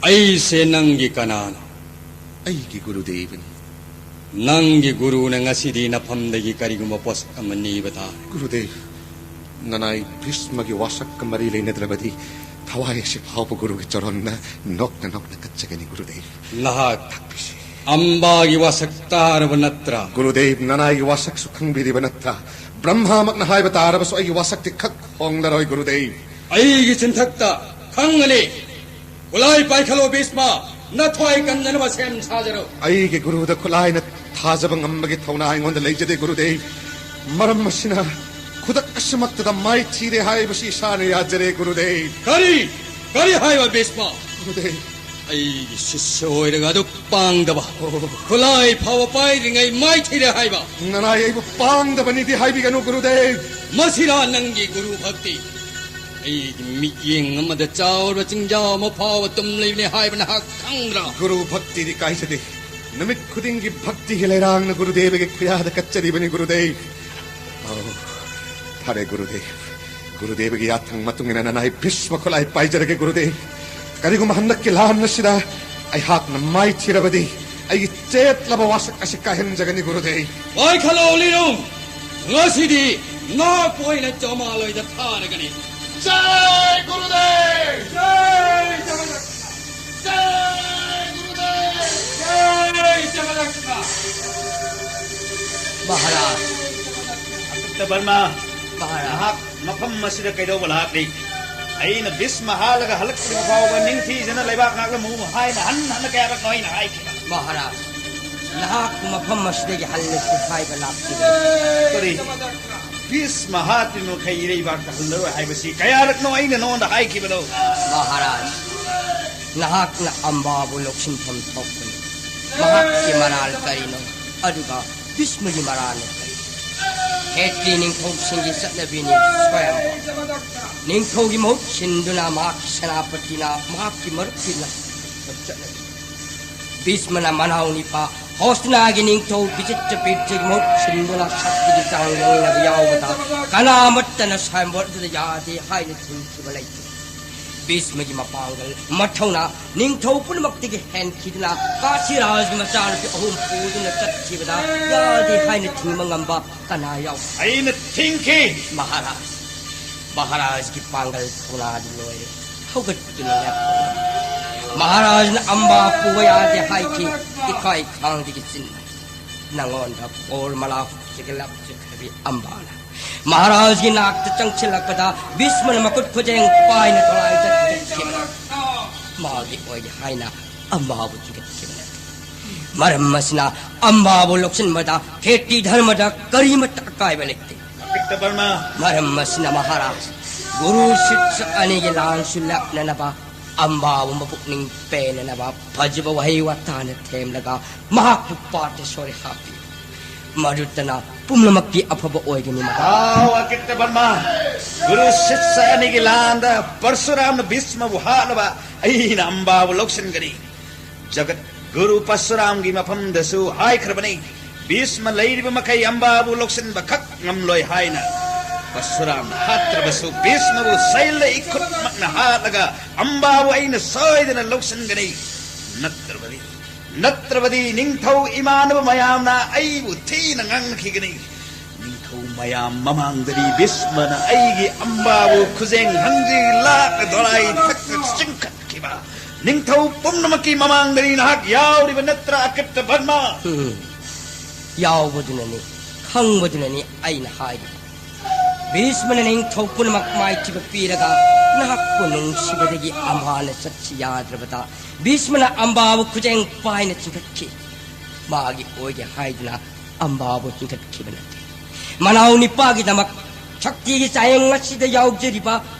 ꯑꯩꯁꯦ ꯅꯪꯒꯤ ꯀꯅꯥꯅꯣ? ꯑꯩꯒꯤ ꯒꯨꯔꯨꯗꯦꯕꯅꯤ꯫ ꯅꯪꯒꯤ ꯒꯨꯔꯨꯅ ꯉꯁꯤꯗꯤ ꯅꯐꯝꯗꯒꯤ ꯀꯔꯤꯒꯨꯝꯕ ꯄꯣꯠꯁꯛ ꯑꯃ ꯅꯤꯕ ꯇꯥꯔꯦ꯫ ꯒꯨꯔꯨꯗꯦꯕ, ꯅꯅꯥꯏ ꯚꯤꯁꯃꯒꯤ ꯋꯥꯁꯛꯀ ꯃꯔꯤ ꯂꯩꯅꯗ꯭ꯔꯕꯗꯤ ꯊꯋꯥꯏ ꯑꯁꯤ ꯐꯥꯎꯕ ꯒꯨꯔꯨꯒꯤ ꯆꯔꯣꯟꯗ ꯅꯣꯛꯅ ꯅꯣꯛꯅ ꯀꯠꯆꯒꯅꯤ ꯒꯨꯔꯨꯗꯦꯕ꯫ ꯅꯍꯥꯛ ꯇꯥꯛꯄꯤꯁꯤ꯫ ꯑꯝꯕꯥꯒꯤ ꯋꯥꯁꯛ ꯇꯥꯔꯕ ꯅꯠꯇ꯭ꯔꯥ? ꯒꯨꯔꯨꯗꯦꯕ, ꯅꯅꯥꯏꯒꯤ ꯋꯥꯁꯛꯁꯨ ꯈꯪꯕꯤꯔꯤꯕ ꯅꯠꯇ꯭ꯔꯥ? ꯕ꯭ꯔꯍ꯭ꯃꯥꯃꯛꯅ ꯍꯥꯏꯕ ꯇꯥꯔꯕꯁꯨ ꯑꯩꯒꯤ ꯋꯥꯁꯛꯇꯤ ꯈꯛ ꯍꯣꯡꯂꯔꯣꯏ ꯒꯨꯔꯨꯗꯦꯕ꯫ ꯑꯩꯒꯤ ꯆꯤꯟꯊꯛꯇ ꯈꯪꯒꯅꯤ꯫ ꯈꯨꯠꯂꯥꯏ ꯄꯥꯏꯈꯠꯂꯣ ꯚꯤꯁꯃ, ꯅꯊ꯭ꯋꯥꯏ ꯀꯟꯅꯅꯕ ꯁꯦꯝ ꯁꯥꯖꯔꯣ꯫ ꯑꯩꯒꯤ ꯒꯨꯔꯨꯗ ꯈꯨꯠꯂꯥꯏꯅ ꯊꯥꯖꯕ ꯉꯝꯕꯒꯤ ꯊꯧꯅꯥ ꯑꯩꯉꯣꯟꯗ ꯂꯩꯖꯗꯦ ꯒꯨꯔꯨꯗꯦꯕ꯫ ꯃꯔꯝ ꯑꯁꯤꯅ ꯈꯨꯗꯛ ꯑꯁꯤꯃꯛꯇꯗ ꯃꯥꯏꯊꯤꯔꯦ ꯍꯥꯏꯕꯁꯤ ꯏꯁꯥꯅ ꯌꯥꯖꯔꯦ ꯒꯨꯔꯨꯗꯦꯕ꯫ ꯀꯔꯤ? ꯀꯔꯤ ꯍꯥꯏꯕ ꯚꯤꯁꯃ? ꯒꯨꯔꯨꯗꯦꯕ꯫ ꯑꯩꯒꯤ ꯁꯤꯁ꯭ꯌ ꯑꯣꯏꯔꯒ ꯑꯗꯨꯛ ꯄꯥꯡꯗꯕ, ꯑꯣ, ꯈꯨꯠꯂꯥꯏ ꯐꯥꯎꯕ ꯄꯥꯏꯗ꯭ꯔꯤꯉꯩ ꯃꯥꯏꯊꯤꯔꯦ ꯍꯥꯏꯕ? ꯅꯅꯥꯏ ꯑꯩꯕꯨ ꯄꯥꯡꯗꯕꯅꯤꯗꯤ ꯍꯥꯏꯕꯤꯒꯅꯨ ꯒꯨꯔꯨꯗꯦꯕ꯫ ꯃꯁꯤꯔꯥ ꯅꯪꯒꯤ ꯒꯨꯔꯨ ꯚꯛꯇꯤ? ꯑꯩꯒꯤ ꯃꯤꯠꯌꯦꯡ ꯑꯃꯗ ꯆꯥꯎꯔꯕ ꯆꯤꯡꯖꯥꯎ ꯑꯃ ꯐꯥꯎꯕ ꯇꯨꯝꯂꯤꯕꯅꯤ ꯍꯥꯏꯕ ꯅꯍꯥꯛ ꯈꯪꯗ꯭ꯔꯥ? ꯒꯨꯔꯨ ꯚꯛꯇꯤꯗꯤ ꯀꯥꯏꯖꯗꯦ꯫ ꯅꯨꯃꯤꯠ ꯈꯨꯗꯤꯡꯒꯤ ꯚꯛꯇꯤꯒꯤ ꯂꯩꯔꯥꯡꯅ ꯒꯨꯔꯨꯗꯦꯕꯒꯤ ꯈꯨꯌꯥꯗ ꯀꯠꯆꯔꯤꯕꯅꯤ ꯒꯨꯔꯨꯗꯦꯕ꯫ ꯑꯧ, ꯐꯔꯦ ꯒꯨꯔꯨꯗꯦꯕ꯫ ꯒꯨꯔꯨꯗꯦꯕꯒꯤ ꯌꯥꯊꯪ ꯃꯇꯨꯡ ꯏꯟꯅ ꯅꯅꯥꯏ ꯚꯤꯁꯃ ꯈꯨꯠꯂꯥꯏ ꯄꯥꯏꯖꯔꯒꯦ ꯒꯨꯔꯨꯗꯦꯕ꯫ ꯀꯔꯤꯒꯨꯝꯕ ꯍꯟꯗꯛꯀꯤ ꯂꯥꯟ ꯑꯁꯤꯗ ꯑꯩꯍꯥꯛꯅ ꯃꯥꯏꯊꯤꯔꯕꯗꯤ ꯑꯩꯒꯤ ꯆꯦꯠꯂꯕ ꯋꯥꯁꯛ ꯑꯁꯤ ꯀꯥꯏꯍꯟꯖꯒꯅꯤ ꯒꯨꯔꯨꯗꯦꯕ꯫ ꯄꯥꯏꯈꯠꯂꯣ ꯂꯤꯔꯨꯝ꯫ ꯉꯁꯤꯗꯤ ꯉꯥꯛꯄ ꯑꯣꯏꯅ ꯆꯧꯃꯥꯂꯣꯏꯗ ꯊꯥꯔꯒꯅꯤ꯫ ꯖꯥꯏ ꯒꯨꯔꯨꯗꯦꯕ! ꯖꯥꯏ ꯖꯒꯟꯅꯥꯊ! ꯖꯥꯏ ꯒꯨꯔꯨꯗꯦꯕ! ꯖꯥꯏ ꯖꯒꯟꯅꯥꯊ! ꯃꯍꯥꯔꯥꯖ! ꯑꯀꯤꯠꯇ ꯕꯔꯃ, ꯃꯍꯥꯔꯥꯖ! ꯅꯍꯥꯛ ꯃꯐꯝ ꯑꯁꯤꯗ ꯀꯩꯗꯧꯕ ꯂꯥꯛꯂꯤ? ꯑꯩꯅ ꯚꯤꯁꯃ ꯍꯥꯠꯂꯒ ꯍꯜꯂꯛꯇ꯭ꯔꯤꯕ ꯐꯥꯎꯕ ꯅꯤꯡꯊꯤꯖꯅ ꯂꯩꯕꯥꯛ ꯉꯥꯛꯂꯝꯃꯨ ꯍꯥꯏꯅ ꯍꯟꯅ ꯍꯟꯅ ꯀꯌꯥꯔꯛꯅꯣ ꯑꯩꯅ ꯍꯥꯏꯈꯤꯕ? ꯃꯍꯥꯔꯥꯖ, ꯅꯍꯥꯛꯄꯨ ꯃꯐꯝ ꯑꯁꯤꯗꯒꯤ ꯍꯜꯂꯁꯤ ꯍꯥꯏꯕ ꯂꯥꯛꯈꯤꯕꯅꯤ꯫ ꯀꯔꯤ? ꯚꯤꯁꯃ ꯍꯥꯠꯇ꯭ꯔꯤ ꯃꯈꯩ ꯏꯔꯩꯕꯥꯛꯇ ꯍꯜꯂꯔꯣꯏ ꯍꯥꯏꯕꯁꯤ ꯀꯌꯥꯔꯛꯅꯣ ꯑꯩꯅ ꯅꯉꯣꯟꯗ ꯍꯥꯏꯈꯤꯕꯅꯣ? ꯃꯍꯥꯔꯥꯖ, ꯅꯍꯥꯛꯅ ꯑꯝꯕꯥꯕꯨ ꯂꯧꯁꯤꯟꯐꯝ ꯊꯣꯛꯄꯅꯤ꯫ ꯃꯍꯥꯛꯀꯤ ꯃꯔꯥꯜ ꯀꯔꯤꯅꯣ? ꯑꯗꯨꯒ ꯚꯤꯁꯃꯒꯤ ꯃꯔꯥꯜꯅ ꯀꯔꯤ? ꯈꯦꯇ꯭ꯔꯤ ꯅꯤꯡꯊꯧꯁꯤꯡꯒꯤ ꯆꯠꯅꯕꯤꯅꯤ ꯁ꯭ꯋꯥꯌꯝꯚꯔ꯫ ꯅꯤꯡꯊꯧꯒꯤ ꯃꯍꯨꯠ ꯁꯤꯟꯗꯨꯅ ꯃꯍꯥꯛꯀꯤ ꯁꯦꯅꯥꯄꯇꯤꯅ ꯃꯍꯥꯛꯀꯤ ꯃꯔꯨꯞꯀꯤ ꯂꯝ ꯆꯠꯅꯕꯤ꯫ ꯚꯤꯁꯃꯅ ꯃꯅꯥꯎ ꯅꯤꯄꯥ ꯍꯣꯁꯇꯤꯅꯥꯒꯤ ꯅꯤꯡꯊꯧ ꯕꯤꯆꯤꯇ꯭ꯔꯄꯤꯇ꯭ꯔꯒꯤ ꯃꯍꯨꯠ ꯁꯤꯟꯗꯨꯅ ꯁꯛꯇꯤꯒꯤ ꯆꯥꯡ ꯌꯦꯡꯅꯕ ꯌꯥꯎꯕꯗ ꯀꯅꯥꯃꯠꯇꯅ ꯁ꯭ꯋꯥꯌꯝꯚꯔꯗꯨꯗ ꯌꯥꯗꯦ ꯍꯥꯏꯅ ꯊꯤꯡꯈꯤꯕ ꯂꯩꯇꯦ꯫ ꯚꯤꯁꯃꯒꯤ ꯃꯄꯥꯡꯒꯜ ꯃꯊꯧꯅꯥ ꯅꯤꯡꯊꯧ ꯄꯨꯝꯅꯃꯛꯇꯒꯤ ꯍꯦꯟꯈꯤꯗꯨꯅ ꯀꯥꯁꯤꯔꯥꯖꯒꯤ ꯃꯆꯥꯅꯨꯄꯤ ꯑꯍꯨꯝ ꯄꯨꯗꯨꯅ ꯆꯠꯈꯤꯕꯗ ꯌꯥꯗꯦ ꯍꯥꯏꯅ ꯊꯤꯡꯕ ꯉꯝꯕ ꯀꯅꯥ ꯌꯥꯎ? ꯑꯩꯅ ꯊꯤꯡꯈꯤ꯫ ꯃꯍꯥꯔꯥꯖ, ꯃꯍꯥꯔꯥꯖꯒꯤ ꯄꯥꯡꯒꯜ ꯊꯧꯅꯥꯗꯤ ꯂꯣꯏꯔꯦ꯫ ꯍꯧꯒꯠꯇꯨꯅ ꯂꯦꯞꯄꯣ꯫ ꯃꯍꯥꯔꯥꯖꯅ ꯑꯝꯕꯥ ꯄꯨꯕ ꯌꯥꯗꯦ ꯍꯥꯏꯈꯤ꯫ ꯏꯀꯥꯏ ꯈꯥꯡꯗꯒꯤ ꯆꯤꯟꯅ ꯅꯉꯣꯟꯗ ꯕꯣꯔ ꯃꯂꯥ ꯍꯨꯛꯆꯒꯦ ꯂꯥꯞꯆꯈ꯭ꯔꯕꯤ ꯑꯝꯕꯥꯅ ꯃꯍꯥꯔꯥꯖꯒꯤ ꯅꯥꯛꯇ ꯆꯪꯁꯤꯜꯂꯛꯄꯗ ꯚꯤꯁꯃꯅ ꯃꯈꯨꯠ ꯈꯨꯖꯦꯡ ꯄꯥꯏꯅ ꯊꯣꯂꯥꯏ ꯆꯠꯈꯤꯕꯅꯤ꯫ ꯃꯥꯒꯤ ꯑꯣꯏꯒꯦ ꯍꯥꯏꯅ ꯑꯝꯕꯥꯕꯨ ꯊꯤꯒꯠꯈꯤꯕꯅꯤ꯫ ꯃꯔꯝ ꯑꯁꯤꯅ ꯑꯝꯕꯥꯕꯨ ꯂꯧꯁꯤꯟꯕꯗ ꯈꯦꯇꯤ ꯙꯔꯃꯗ ꯀꯔꯤꯃꯠꯇ ꯑꯀꯥꯏꯕ ꯂꯩꯇꯦ꯫ ꯑꯀꯤꯠꯇ ꯕꯔꯃ꯫ ꯃꯔꯝ ꯑꯁꯤꯅ ꯃꯍꯥꯔꯥꯖ, ꯒꯨꯔꯨ ꯁꯤꯁ꯭ꯌ ꯑꯅꯤꯒꯤ ꯂꯥꯟꯁꯨ ꯂꯦꯞꯅꯅꯕ ꯑꯝꯕꯥꯕꯨ ꯃꯄꯨꯛꯅꯤꯡ ꯄꯦꯟꯅꯅꯕ ꯐꯖꯕ ꯋꯥꯍꯩ ꯋꯥꯇꯥꯅ ꯊꯦꯝꯂꯒ ꯃꯍꯥꯛꯄꯨ ꯄꯥꯇꯦꯁꯣꯔꯤ ꯍꯥꯞꯄꯤ꯫ ꯃꯗꯨꯇꯅ ꯄꯨꯝꯅꯃꯛꯀꯤ ꯑꯐꯕ ꯑꯣꯏꯒꯅꯤ ꯃꯍꯥꯔꯥꯖ꯫ ꯑꯥꯎ, ꯑꯀꯤꯠꯇ ꯕꯔꯃ, ꯒꯨꯔꯨ ꯁꯤꯁ꯭ꯌ ꯑꯅꯤꯒꯤ ꯂꯥꯟꯗ ꯄꯔꯁꯨꯔꯥꯝꯅ ꯚꯤꯁꯃꯕꯨ ꯍꯥꯠꯂꯕ ꯑꯩꯅ ꯑꯝꯕꯥꯕꯨ ꯂꯧꯁꯤꯟꯒꯅꯤ꯫ ꯖꯒꯠ ꯒꯨꯔꯨ ꯄꯔꯁꯨꯔꯥꯝꯒꯤ ꯃꯐꯝꯗꯁꯨ ꯍꯥꯏꯈ꯭ꯔꯕꯅꯤ, ꯚꯤꯁꯃ ꯂꯩꯔꯤꯕ ꯃꯈꯩ ꯑꯝꯕꯥꯕꯨ ꯂꯧꯁꯤꯟꯕ ꯈꯛ ꯉꯝꯂꯣꯏ ꯍꯥꯏꯅ꯫ ꯄꯔꯁꯨꯔꯥꯝ ꯍꯥꯠꯇ꯭ꯔꯕꯁꯨ ꯚꯤꯁꯃꯕꯨ ꯁꯩꯂ ꯏꯈꯨꯠꯃꯛꯅ ꯍꯥꯠꯂꯒ ꯑꯝꯕꯥꯕꯨ ꯑꯩꯅ ꯁꯣꯏꯗꯅ ꯂꯧꯁꯤꯟꯒꯅꯤ꯫ ꯅꯠꯇ꯭ꯔꯕꯗꯤ, ꯅꯠꯇ꯭ꯔꯕꯗꯤ ꯅꯤꯡꯊꯧ ꯏꯃꯥꯟꯅꯕ ꯃꯌꯥꯝꯅ ꯑꯩꯕꯨ ꯊꯤꯅ ꯉꯥꯡꯅꯈꯤꯒꯅꯤ꯫ ꯅꯤꯡꯊꯧ ꯃꯌꯥꯝ ꯃꯃꯥꯡꯗꯗꯤ ꯚꯤꯁꯃꯅ ꯑꯩꯒꯤ ꯑꯝꯕꯥꯕꯨ ꯈꯨꯖꯦꯡ ꯍꯪꯖꯤ ꯂꯥꯛꯅ ꯗꯣꯂꯥꯏ ꯊꯛꯇ ꯆꯤꯡꯈꯠꯈꯤꯕ꯫ ꯅꯤꯡꯊꯧ ꯄꯨꯝꯅꯃꯛꯀꯤ ꯃꯃꯥꯡꯗꯗꯤ ꯅꯍꯥꯛ ꯌꯥꯎꯔꯤꯕ ꯅꯠꯇ꯭ꯔꯥ, ꯑꯀꯤꯠꯇ ꯕꯔꯃ? ꯎꯝ, ꯌꯥꯎꯕꯗꯨꯅꯅꯤ, ꯈꯪꯕꯗꯨꯅꯅꯤ ꯑꯩꯅ ꯍꯥꯏꯔꯤꯕ꯫ ꯚꯤꯁꯃꯅ ꯅꯤꯡꯊꯧ ꯄꯨꯝꯅꯃꯛ ꯃꯥꯏꯊꯤꯕ ꯄꯤꯔꯒ ꯅꯍꯥꯛꯄꯨ ꯅꯨꯡꯁꯤꯕꯗꯒꯤ ꯑꯃꯅ ꯆꯠꯁꯤ ꯌꯥꯗ꯭ꯔꯕꯗ ꯚꯤꯁꯃꯅ ꯑꯝꯕꯥꯕꯨ ꯈꯨꯖꯦꯡ ꯄꯥꯏꯅ ꯆꯤꯡꯈꯠꯈꯤ꯫ ꯃꯥꯒꯤ ꯑꯣꯏꯒꯦ ꯍꯥꯏꯗꯨꯅ ꯑꯝꯕꯥꯕꯨ ꯆꯤꯡꯈꯠꯈꯤꯕ ꯅꯠꯇꯦ꯫ ꯃꯅꯥꯎ ꯅꯤꯄꯥꯒꯤꯗꯃꯛ ꯁꯛꯇꯤꯒꯤ ꯆꯥꯌꯦꯡ ꯑꯁꯤꯗ ꯌꯥꯎꯖꯔꯤꯕ,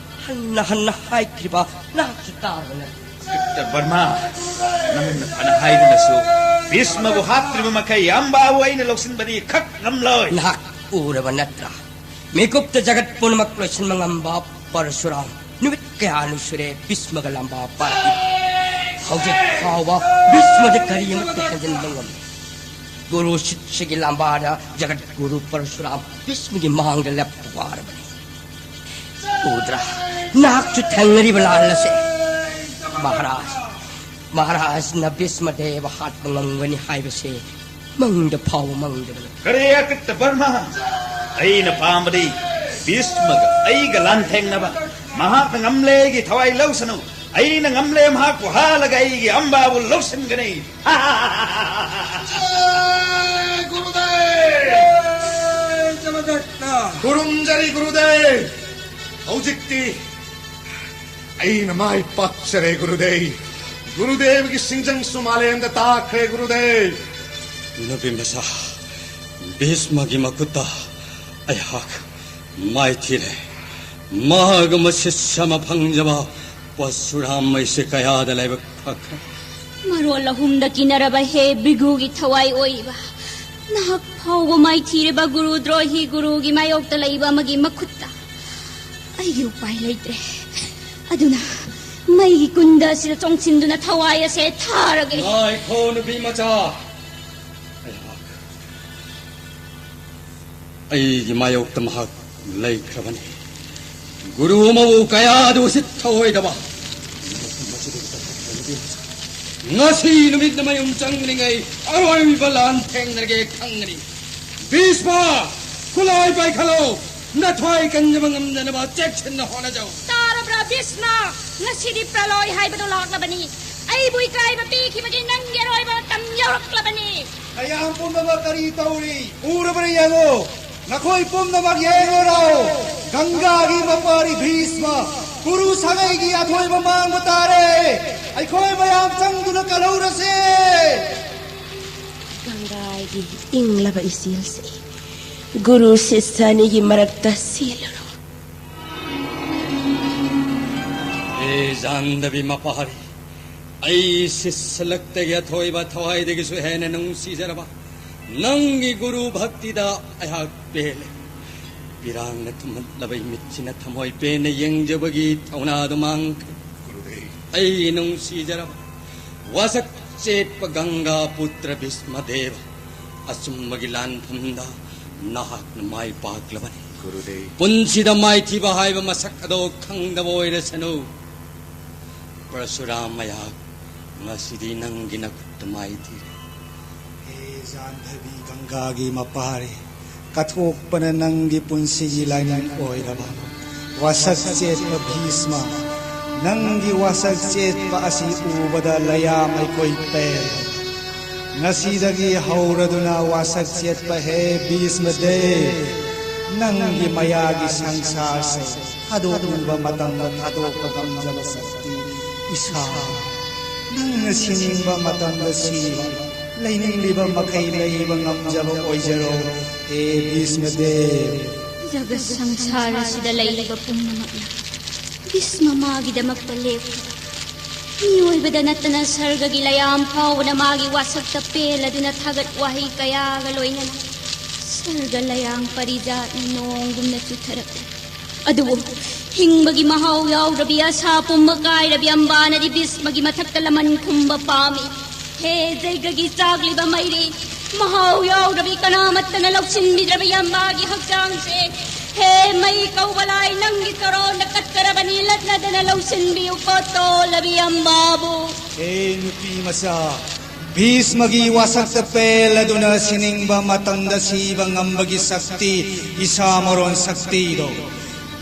ꯍꯟꯅ ꯍꯟꯅ ꯍꯥꯏꯈ꯭ꯔꯤꯕ ꯅꯍꯥꯛꯁꯨ ꯇꯥꯕ ꯅꯠꯇꯦ꯫ ꯗꯣꯛꯇꯔ ꯕꯔꯃꯥ, ꯅꯪꯅ ꯐꯅ ꯍꯥꯏꯗꯨꯅꯁꯨ ꯚꯤꯁꯃꯕꯨ ꯍꯥꯠꯇ꯭ꯔꯤꯕ ꯃꯈꯩ ꯑꯝꯕꯥꯕꯨ ꯑꯩꯅ ꯂꯧꯁꯤꯟꯕꯗꯤ ꯈꯛ ꯉꯝꯂꯣꯏ꯫ ꯅꯍꯥꯛ ꯎꯔꯕ ꯅꯠꯇ꯭ꯔꯥ? ꯃꯤꯀꯨꯞꯇ ꯖꯒꯠ ꯄꯨꯝꯅꯃꯛ ꯂꯣꯏꯁꯤꯟꯕ ꯉꯝꯕ ꯄꯔꯁꯨꯔꯥꯝ ꯅꯨꯃꯤꯠ ꯀꯌꯥꯅꯤ ꯁꯨꯔꯦ ꯚꯤꯁꯃꯒ ꯂꯥꯝꯕꯥ ꯄꯥꯔꯛꯏ꯫ ꯍꯧꯖꯤꯛ ꯐꯥꯎꯕ ꯚꯤꯁꯃꯗ ꯀꯔꯤ ꯑꯃꯠꯇ ꯍꯦꯟꯖꯤꯟꯕ ꯉꯝꯗꯦ꯫ ꯒꯨꯔꯨ ꯁꯤꯠꯁꯒꯤ ꯂꯥꯝꯕꯥꯗ ꯖꯒꯠ ꯒꯨꯔꯨ ꯄꯔꯁꯨꯔꯥꯝ ꯚꯤꯁꯃꯒꯤ ꯃꯥꯡꯗ ꯂꯦꯞꯄ ꯋꯥꯔꯕꯅꯤ꯫ ꯎꯗ꯭ꯔꯥ? ꯅꯍꯥꯛꯁꯨ ꯊꯦꯡꯅꯔꯤꯕ ꯂꯥꯟ ꯑꯁꯦ꯫ ꯃꯍꯥꯔꯥꯖ, ꯃꯍꯥꯔꯥꯖꯅ ꯚꯤꯁꯃ ꯗꯦꯕ ꯍꯥꯠꯄ ꯉꯝꯒꯅꯤ ꯍꯥꯏꯕꯁꯦ ꯃꯪꯗ ꯐꯥꯎꯕ ꯃꯪꯗꯕꯅꯤ꯫ ꯀꯔꯤ ꯑꯀꯤꯠꯇ ꯕꯔꯃ? ꯑꯩꯅ ꯄꯥꯝꯕꯗꯤ ꯚꯤꯁꯃꯒ ꯑꯩꯒ ꯂꯥꯟꯊꯦꯡꯅꯕ꯫ ꯃꯍꯥꯛꯅ ꯉꯝꯂꯦꯒꯤ ꯊꯋꯥꯏ ꯂꯧꯁꯅꯨ꯫ ꯑꯩꯅ ꯉꯝꯂꯦ ꯃꯍꯥꯛꯄꯨ ꯍꯥꯠꯂꯒ ꯑꯩꯒꯤ ꯑꯝꯕꯥꯕꯨ ꯂꯧꯁꯤꯟꯒꯅꯤ꯫ ꯖꯥꯏ ꯒꯨꯔꯨꯗꯦꯕ! ꯖꯥꯏ ꯖꯒꯠꯅꯥꯊ! ꯈꯨꯔꯨꯝꯖꯔꯤ ꯒꯨꯔꯨꯗꯦꯕ꯫ ꯍꯧꯖꯤꯛꯇꯤ ꯑꯩꯅ ꯃꯥꯏ ꯄꯥꯛꯆꯔꯦ ꯒꯨꯔꯨꯗꯦꯕ꯫ ꯒꯨꯔꯨꯗꯦꯕꯒꯤ ꯁꯤꯡꯖꯪꯁꯨ ꯃꯥꯂꯦꯝꯗ ꯇꯥꯈ꯭ꯔꯦ ꯒꯨꯔꯨꯗꯦꯕ꯫ ꯅꯨꯄꯤ ꯃꯆꯥ ꯚꯤꯁꯃꯒꯤ ꯃꯈꯨꯠꯇ ꯑꯩꯍꯥꯛ ꯃꯥꯏꯊꯤꯔꯦ꯫ ꯃꯍꯥꯛ ꯑꯃ ꯁꯤꯁ꯭ꯌ ꯑꯃ ꯐꯪꯖꯕ ꯄꯔꯁꯨꯔꯥꯝ ꯑꯩꯁꯦ ꯀꯌꯥꯗ ꯂꯥꯏꯕꯛ ꯐꯈ꯭ꯔꯦ꯫ ꯃꯔꯣꯜ ꯑꯍꯨꯝꯗ ꯀꯤꯅꯔꯕ ꯍꯦ ꯚ꯭ꯔꯤꯒꯨꯒꯤ ꯊꯋꯥꯏ ꯑꯣꯏꯔꯤꯕ, ꯅꯍꯥꯛ ꯐꯥꯎꯕ ꯃꯥꯏꯊꯤꯔꯕ ꯒꯨꯔꯨ ꯗ꯭ꯔꯣꯍꯤ ꯒꯨꯔꯨꯒꯤ ꯃꯥꯌꯣꯛꯇ ꯂꯩꯕ ꯑꯃꯒꯤ ꯃꯈꯨꯠꯇ꯫ ꯑꯩꯒꯤ ꯎꯄꯥꯏ ꯂꯩꯇ꯭ꯔꯦ꯫ ꯑꯗꯨꯅ ꯃꯩꯒꯤ ꯀꯨꯟꯗ ꯑꯁꯤꯗ ꯆꯣꯡꯁꯤꯟꯗꯨꯅ ꯊꯋꯥꯏ ꯑꯁꯦ ꯊꯥꯔꯒꯦ꯫ ꯉꯥꯏꯈꯣ, ꯅꯨꯄꯤ ꯃꯆꯥ꯫ ꯑꯩꯍꯥꯛ, ꯑꯩꯒꯤ ꯃꯥꯌꯣꯛꯇ ꯃꯍꯥꯛ ꯂꯩꯈ꯭ꯔꯕꯅꯤ꯫ ꯒꯨꯔꯨ ꯑꯃꯕꯨ ꯀꯌꯥꯗ ꯎꯁꯤꯠ ꯊꯑꯣꯏꯗꯕ꯫ ꯃꯐꯝ ꯑꯁꯤꯗꯒꯤ ꯆꯠꯊꯣꯛꯈꯤꯕ ꯅꯨꯄꯤ ꯃꯆꯥ꯫ ꯉꯁꯤ ꯅꯨꯃꯤꯠꯅ ꯃꯌꯨꯝ ꯆꯪꯗ꯭ꯔꯤꯉꯩ ꯑꯔꯣꯏꯕ ꯂꯥꯟ ꯊꯦꯡꯅꯔꯒꯦ ꯈꯪꯒꯅꯤ꯫ ꯚꯤꯁꯃ, ꯈꯨꯠꯂꯥꯏ ꯄꯥꯏꯈꯠꯂꯣ꯫ ꯅꯊ꯭ꯋꯥꯏ ꯀꯟꯖꯕ ꯉꯝꯅꯅꯕ ꯆꯦꯛꯁꯤꯟꯅ ꯍꯣꯠꯅꯖꯧ꯫ ꯇꯥꯔꯕ꯭ꯔꯥ ꯚꯤꯁꯃ? ꯉꯁꯤꯗꯤ ꯄ꯭ꯔꯂꯣꯏ ꯍꯥꯏꯕꯗꯨ ꯂꯥꯛꯂꯕꯅꯤ꯫ ꯑꯩꯕꯨ ꯏꯀꯥꯏꯕ ꯄꯤꯈꯤꯕꯒꯤ ꯅꯪꯒꯤ ꯑꯔꯣꯏꯕ ꯃꯇꯝ ꯌꯧꯔꯛꯂꯕꯅꯤ꯫ ꯃꯌꯥꯝ ꯄꯨꯝꯅꯃꯛ ꯀꯔꯤ ꯇꯧꯔꯤ? ꯎꯔꯕ꯭ꯔꯥ ꯌꯦꯡꯉꯨ꯫ ꯅꯈꯣꯏ ꯄꯨꯝꯅꯃꯛ ꯌꯦꯡꯂꯨꯔꯣ꯫ ꯒꯪꯒꯥꯒꯤ ꯃꯄꯥꯔꯤ ꯚꯤꯁꯃ ꯀꯨꯔꯨ ꯁꯥꯒꯩꯒꯤ ꯑꯊꯣꯏꯕ ꯃꯥꯡꯕ ꯇꯥꯔꯦ꯫ ꯑꯩꯈꯣꯏ ꯃꯌꯥꯝ ꯆꯪꯗꯨꯅ ꯀꯜꯍꯧꯔꯁꯦ꯫ ꯒꯪꯒꯥꯒꯤ ꯏꯪꯂꯕ ꯏꯆꯦꯜꯁꯦ, ꯒꯨꯔꯨ ꯁꯤꯁ꯭ꯌ ꯑꯅꯤꯒꯤ ꯃꯔꯛꯇ ꯆꯦꯜꯂꯨꯔꯣ꯫ ꯍꯦ ꯖꯥꯟꯗꯕꯤ ꯃꯄꯥꯔꯤ, ꯑꯩ ꯁꯤꯁ꯭ꯌꯂꯛꯇꯒꯤ ꯑꯊꯣꯏꯕ ꯊꯋꯥꯏꯗꯒꯤꯁꯨ ꯍꯦꯟꯅ ꯅꯨꯡꯁꯤꯖꯔꯕ ꯅꯪꯒꯤ ꯒꯨꯔꯨ ꯚꯛꯇꯤꯗ ꯑꯩꯍꯥꯛ ꯄꯦꯜꯂꯦ꯫ ꯄꯤꯔꯥꯡꯅ ꯊꯨꯝꯍꯠꯂꯕ ꯏꯃꯤꯠꯁꯤꯅ ꯊꯃꯣꯏ ꯄꯦꯟꯅ ꯌꯦꯡꯖꯕꯒꯤ ꯊꯧꯅꯥꯗꯨ ꯃꯥꯡꯈ꯭ꯔꯦ꯫ ꯒꯨꯔꯨꯗꯦꯕ꯫ ꯑꯩꯒꯤ ꯅꯨꯡꯁꯤꯖꯔꯕ ꯋꯥꯁꯛ ꯆꯦꯠꯄ ꯒꯪꯒꯥ ꯄꯨꯇ꯭ꯔ ꯚꯤꯁꯃꯗꯦꯕ, ꯑꯆꯨꯝꯕꯒꯤ ꯂꯥꯟꯐꯝꯗ ꯅꯍꯥꯛꯅ ꯃꯥꯏ ꯄꯥꯛꯂꯕꯅꯤ꯫ ꯒꯨꯔꯨꯗꯦꯕ꯫ ꯄꯨꯟꯁꯤꯗ ꯃꯥꯏꯊꯤꯕ ꯍꯥꯏꯕ ꯃꯁꯛ ꯑꯗꯣ ꯈꯪꯗꯕ ꯑꯣꯏꯔꯁꯅꯨ꯫ ꯄꯔꯁꯨꯔꯥꯝ ꯑꯩꯍꯥꯛ ꯉꯁꯤꯗꯤ ꯅꯪꯒꯤ ꯅꯈꯨꯠꯇ ꯃꯥꯏꯊꯤꯔꯦ꯫ ꯍꯦ ꯖꯥꯟꯙꯕꯤ ꯒꯪꯒꯥꯒꯤ ꯃꯄꯥꯔꯤ, ꯀꯠꯊꯣꯛꯄꯅ ꯅꯪꯒꯤ ꯄꯨꯟꯁꯤꯒꯤ ꯂꯥꯏꯅꯤꯡ ꯑꯣꯏꯔꯕ ꯋꯥꯁꯛ ꯆꯦꯠꯄ ꯚꯤꯁꯃ, ꯅꯪꯒꯤ ꯋꯥꯁꯛ ꯆꯦꯠꯄ ꯑꯁꯤ ꯎꯕꯗ ꯂꯌꯥꯝ ꯑꯩꯈꯣꯏ ꯄꯦꯜꯂꯦ꯫ ꯉꯁꯤꯗꯒꯤ ꯍꯧꯔꯗꯨꯅ ꯋꯥꯁꯛ ꯆꯦꯠꯄ ꯍꯦ ꯚꯤꯁꯃꯗꯦꯕ, ꯅꯪꯒꯤ ꯃꯌꯥꯒꯤ ꯁꯪꯁꯥꯔꯁꯦ ꯊꯥꯗꯣꯛꯅꯤꯡꯕ ꯃꯇꯝꯗ ꯊꯥꯗꯣꯛꯄ ꯉꯝꯖꯕ ꯁꯛꯇꯤ ꯏꯁꯥ, ꯅꯪꯅ ꯁꯤꯅꯤꯡꯕ ꯃꯇꯝꯗ ꯁꯤꯕ, ꯂꯩꯅꯤꯡꯂꯤꯕ ꯃꯈꯩ ꯂꯩꯕ ꯉꯝꯖꯕ ꯑꯣꯏꯖꯔꯣ, ꯍꯦ ꯚꯤꯁꯃꯗꯦꯕ꯫ ꯖꯒꯠ ꯁꯪꯁꯥꯔ ꯑꯁꯤꯗ ꯂꯩꯔꯤꯕ ꯄꯨꯝꯅꯃꯛꯅ ꯚꯤꯁꯃ ꯃꯥꯒꯤꯗꯃꯛꯇ ꯂꯦꯞꯈꯤꯕ ꯃꯤꯑꯣꯏꯕꯗ ꯅꯠꯇꯅ ꯁꯔꯒꯒꯤ ꯂꯌꯥꯝ ꯐꯥꯎꯕꯅ ꯃꯥꯒꯤ ꯋꯥꯁꯛꯇ ꯄꯦꯜꯂꯗꯨꯅ ꯊꯥꯒꯠ ꯋꯥꯍꯩ ꯀꯌꯥꯒ ꯂꯣꯏꯅꯅ ꯁꯔꯒ ꯂꯌꯥꯡ ꯄꯔꯤꯖꯥꯠꯅ ꯅꯣꯡꯒꯨꯝꯅ ꯆꯨꯊꯔꯛꯂꯤ꯫ ꯑꯗꯨꯕꯨ ꯍꯤꯡꯕꯒꯤ ꯃꯍꯥꯎ ꯌꯥꯎꯗ꯭ꯔꯕꯤ, ꯑꯁꯥ ꯄꯨꯝꯕ ꯀꯥꯏꯔꯕꯤ ꯑꯝꯕꯥꯅꯗꯤ ꯚꯤꯁꯃꯒꯤ ꯃꯊꯛꯇ ꯂꯃꯟ ꯈꯨꯝꯕ ꯄꯥꯝꯃꯤ꯫ ꯍꯦ ꯖꯩꯒꯒꯤ ꯆꯥꯛꯂꯤꯕ ꯃꯩꯔꯤ, ꯃꯍꯥꯎ ꯌꯥꯎꯗ꯭ꯔꯕꯤ ꯀꯅꯥꯃꯠꯇꯅ ꯂꯧꯁꯤꯟꯕꯤꯗ꯭ꯔꯕꯤ ꯑꯝꯕꯥꯒꯤ ꯍꯛꯆꯥꯡꯁꯦ, ꯍꯦ ꯃꯩ ꯀꯧꯕ ꯂꯥꯏ, ꯅꯪꯒꯤ ꯆꯔꯣꯟꯗ ꯀꯠꯆꯔꯕꯅꯤ, ꯂꯠꯅꯗꯅ ꯂꯧꯁꯤꯟꯕꯤꯌꯨꯀꯣ ꯇꯣꯜꯂꯕꯤ ꯑꯝꯕꯥꯕꯨ꯫ ꯍꯦ ꯅꯨꯄꯤ ꯃꯆꯥ, ꯚꯤꯁꯃꯒꯤ ꯋꯥꯁꯛꯇ ꯄꯦꯜꯂꯗꯨꯅ ꯁꯤꯅꯤꯡꯕ ꯃꯇꯝꯗ ꯁꯤꯕ ꯉꯝꯕꯒꯤ ꯁꯛꯇꯤ, ꯏꯁꯥ ꯃꯔꯣꯟ ꯁꯛꯇꯤꯗꯣ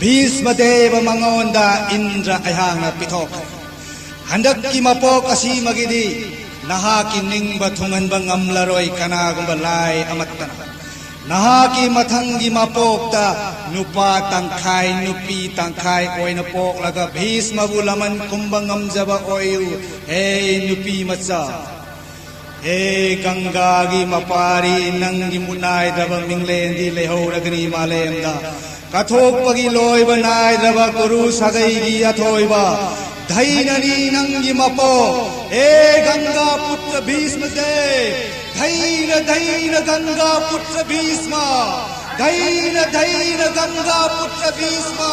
ꯚꯤꯁꯃ ꯗꯦꯕ ꯃꯉꯣꯟꯗ ꯏꯟꯗ꯭ꯔ ꯑꯩꯍꯥꯛꯅ ꯄꯤꯊꯣꯛꯈ꯭ꯔꯦ꯫ ꯍꯟꯗꯛꯀꯤ ꯃꯄꯣꯛ ꯑꯁꯤꯃꯒꯤꯗꯤ ꯅꯍꯥꯛꯀꯤ ꯅꯤꯡꯕ ꯊꯨꯡꯍꯟꯕ ꯉꯝꯂꯔꯣꯏ ꯀꯅꯥꯒꯨꯝꯕ ꯂꯥꯏ ꯑꯃꯠꯇꯅ꯫ ꯅꯍꯥꯛꯀꯤ ꯃꯊꯪꯒꯤ ꯃꯄꯣꯛꯇ ꯅꯨꯄꯥ ꯇꯪꯈꯥꯏ, ꯅꯨꯄꯤ ꯇꯪꯈꯥꯏ ꯑꯣꯏꯅ ꯄꯣꯛꯂꯒ ꯚꯤꯁꯃꯕꯨ ꯂꯃꯟ ꯈꯨꯝꯕ ꯉꯝꯖꯕ ꯑꯣꯏꯌꯨ, ꯍꯦ ꯅꯨꯄꯤ ꯃꯆꯥ꯫ ꯍꯦ ꯒꯪꯒꯥꯒꯤ ꯃꯄꯥꯔꯤ, ꯅꯪꯒꯤ ꯃꯨꯠꯅꯥꯏꯗ꯭ꯔꯕ ꯃꯤꯡꯂꯦꯟꯗꯤ ꯂꯩꯍꯧꯔꯒꯅꯤ ꯃꯥꯂꯦꯝꯗ꯫ ꯀꯠꯊꯣꯛꯄꯒꯤ ꯂꯣꯏꯕ ꯅꯥꯏꯗ꯭ꯔꯕ ꯀꯨꯔꯨ ꯁꯥꯒꯩꯒꯤ ꯑꯊꯣꯏꯕ ꯙꯩꯅꯅꯤ ꯅꯪꯒꯤ ꯃꯄꯣꯛ꯫ ꯍꯦ ꯒꯪꯒꯥ ꯄꯨꯠꯇ ꯚꯤꯁꯃꯁꯦ, ꯙꯩꯅ ꯙꯩꯅ ꯒꯪꯒꯥ ꯄꯨꯠꯇ ꯚꯤꯁꯃ, ꯙꯩꯅ ꯙꯩꯅ ꯒꯪꯒꯥ ꯄꯨꯠꯇ ꯚꯤꯁꯃ꯫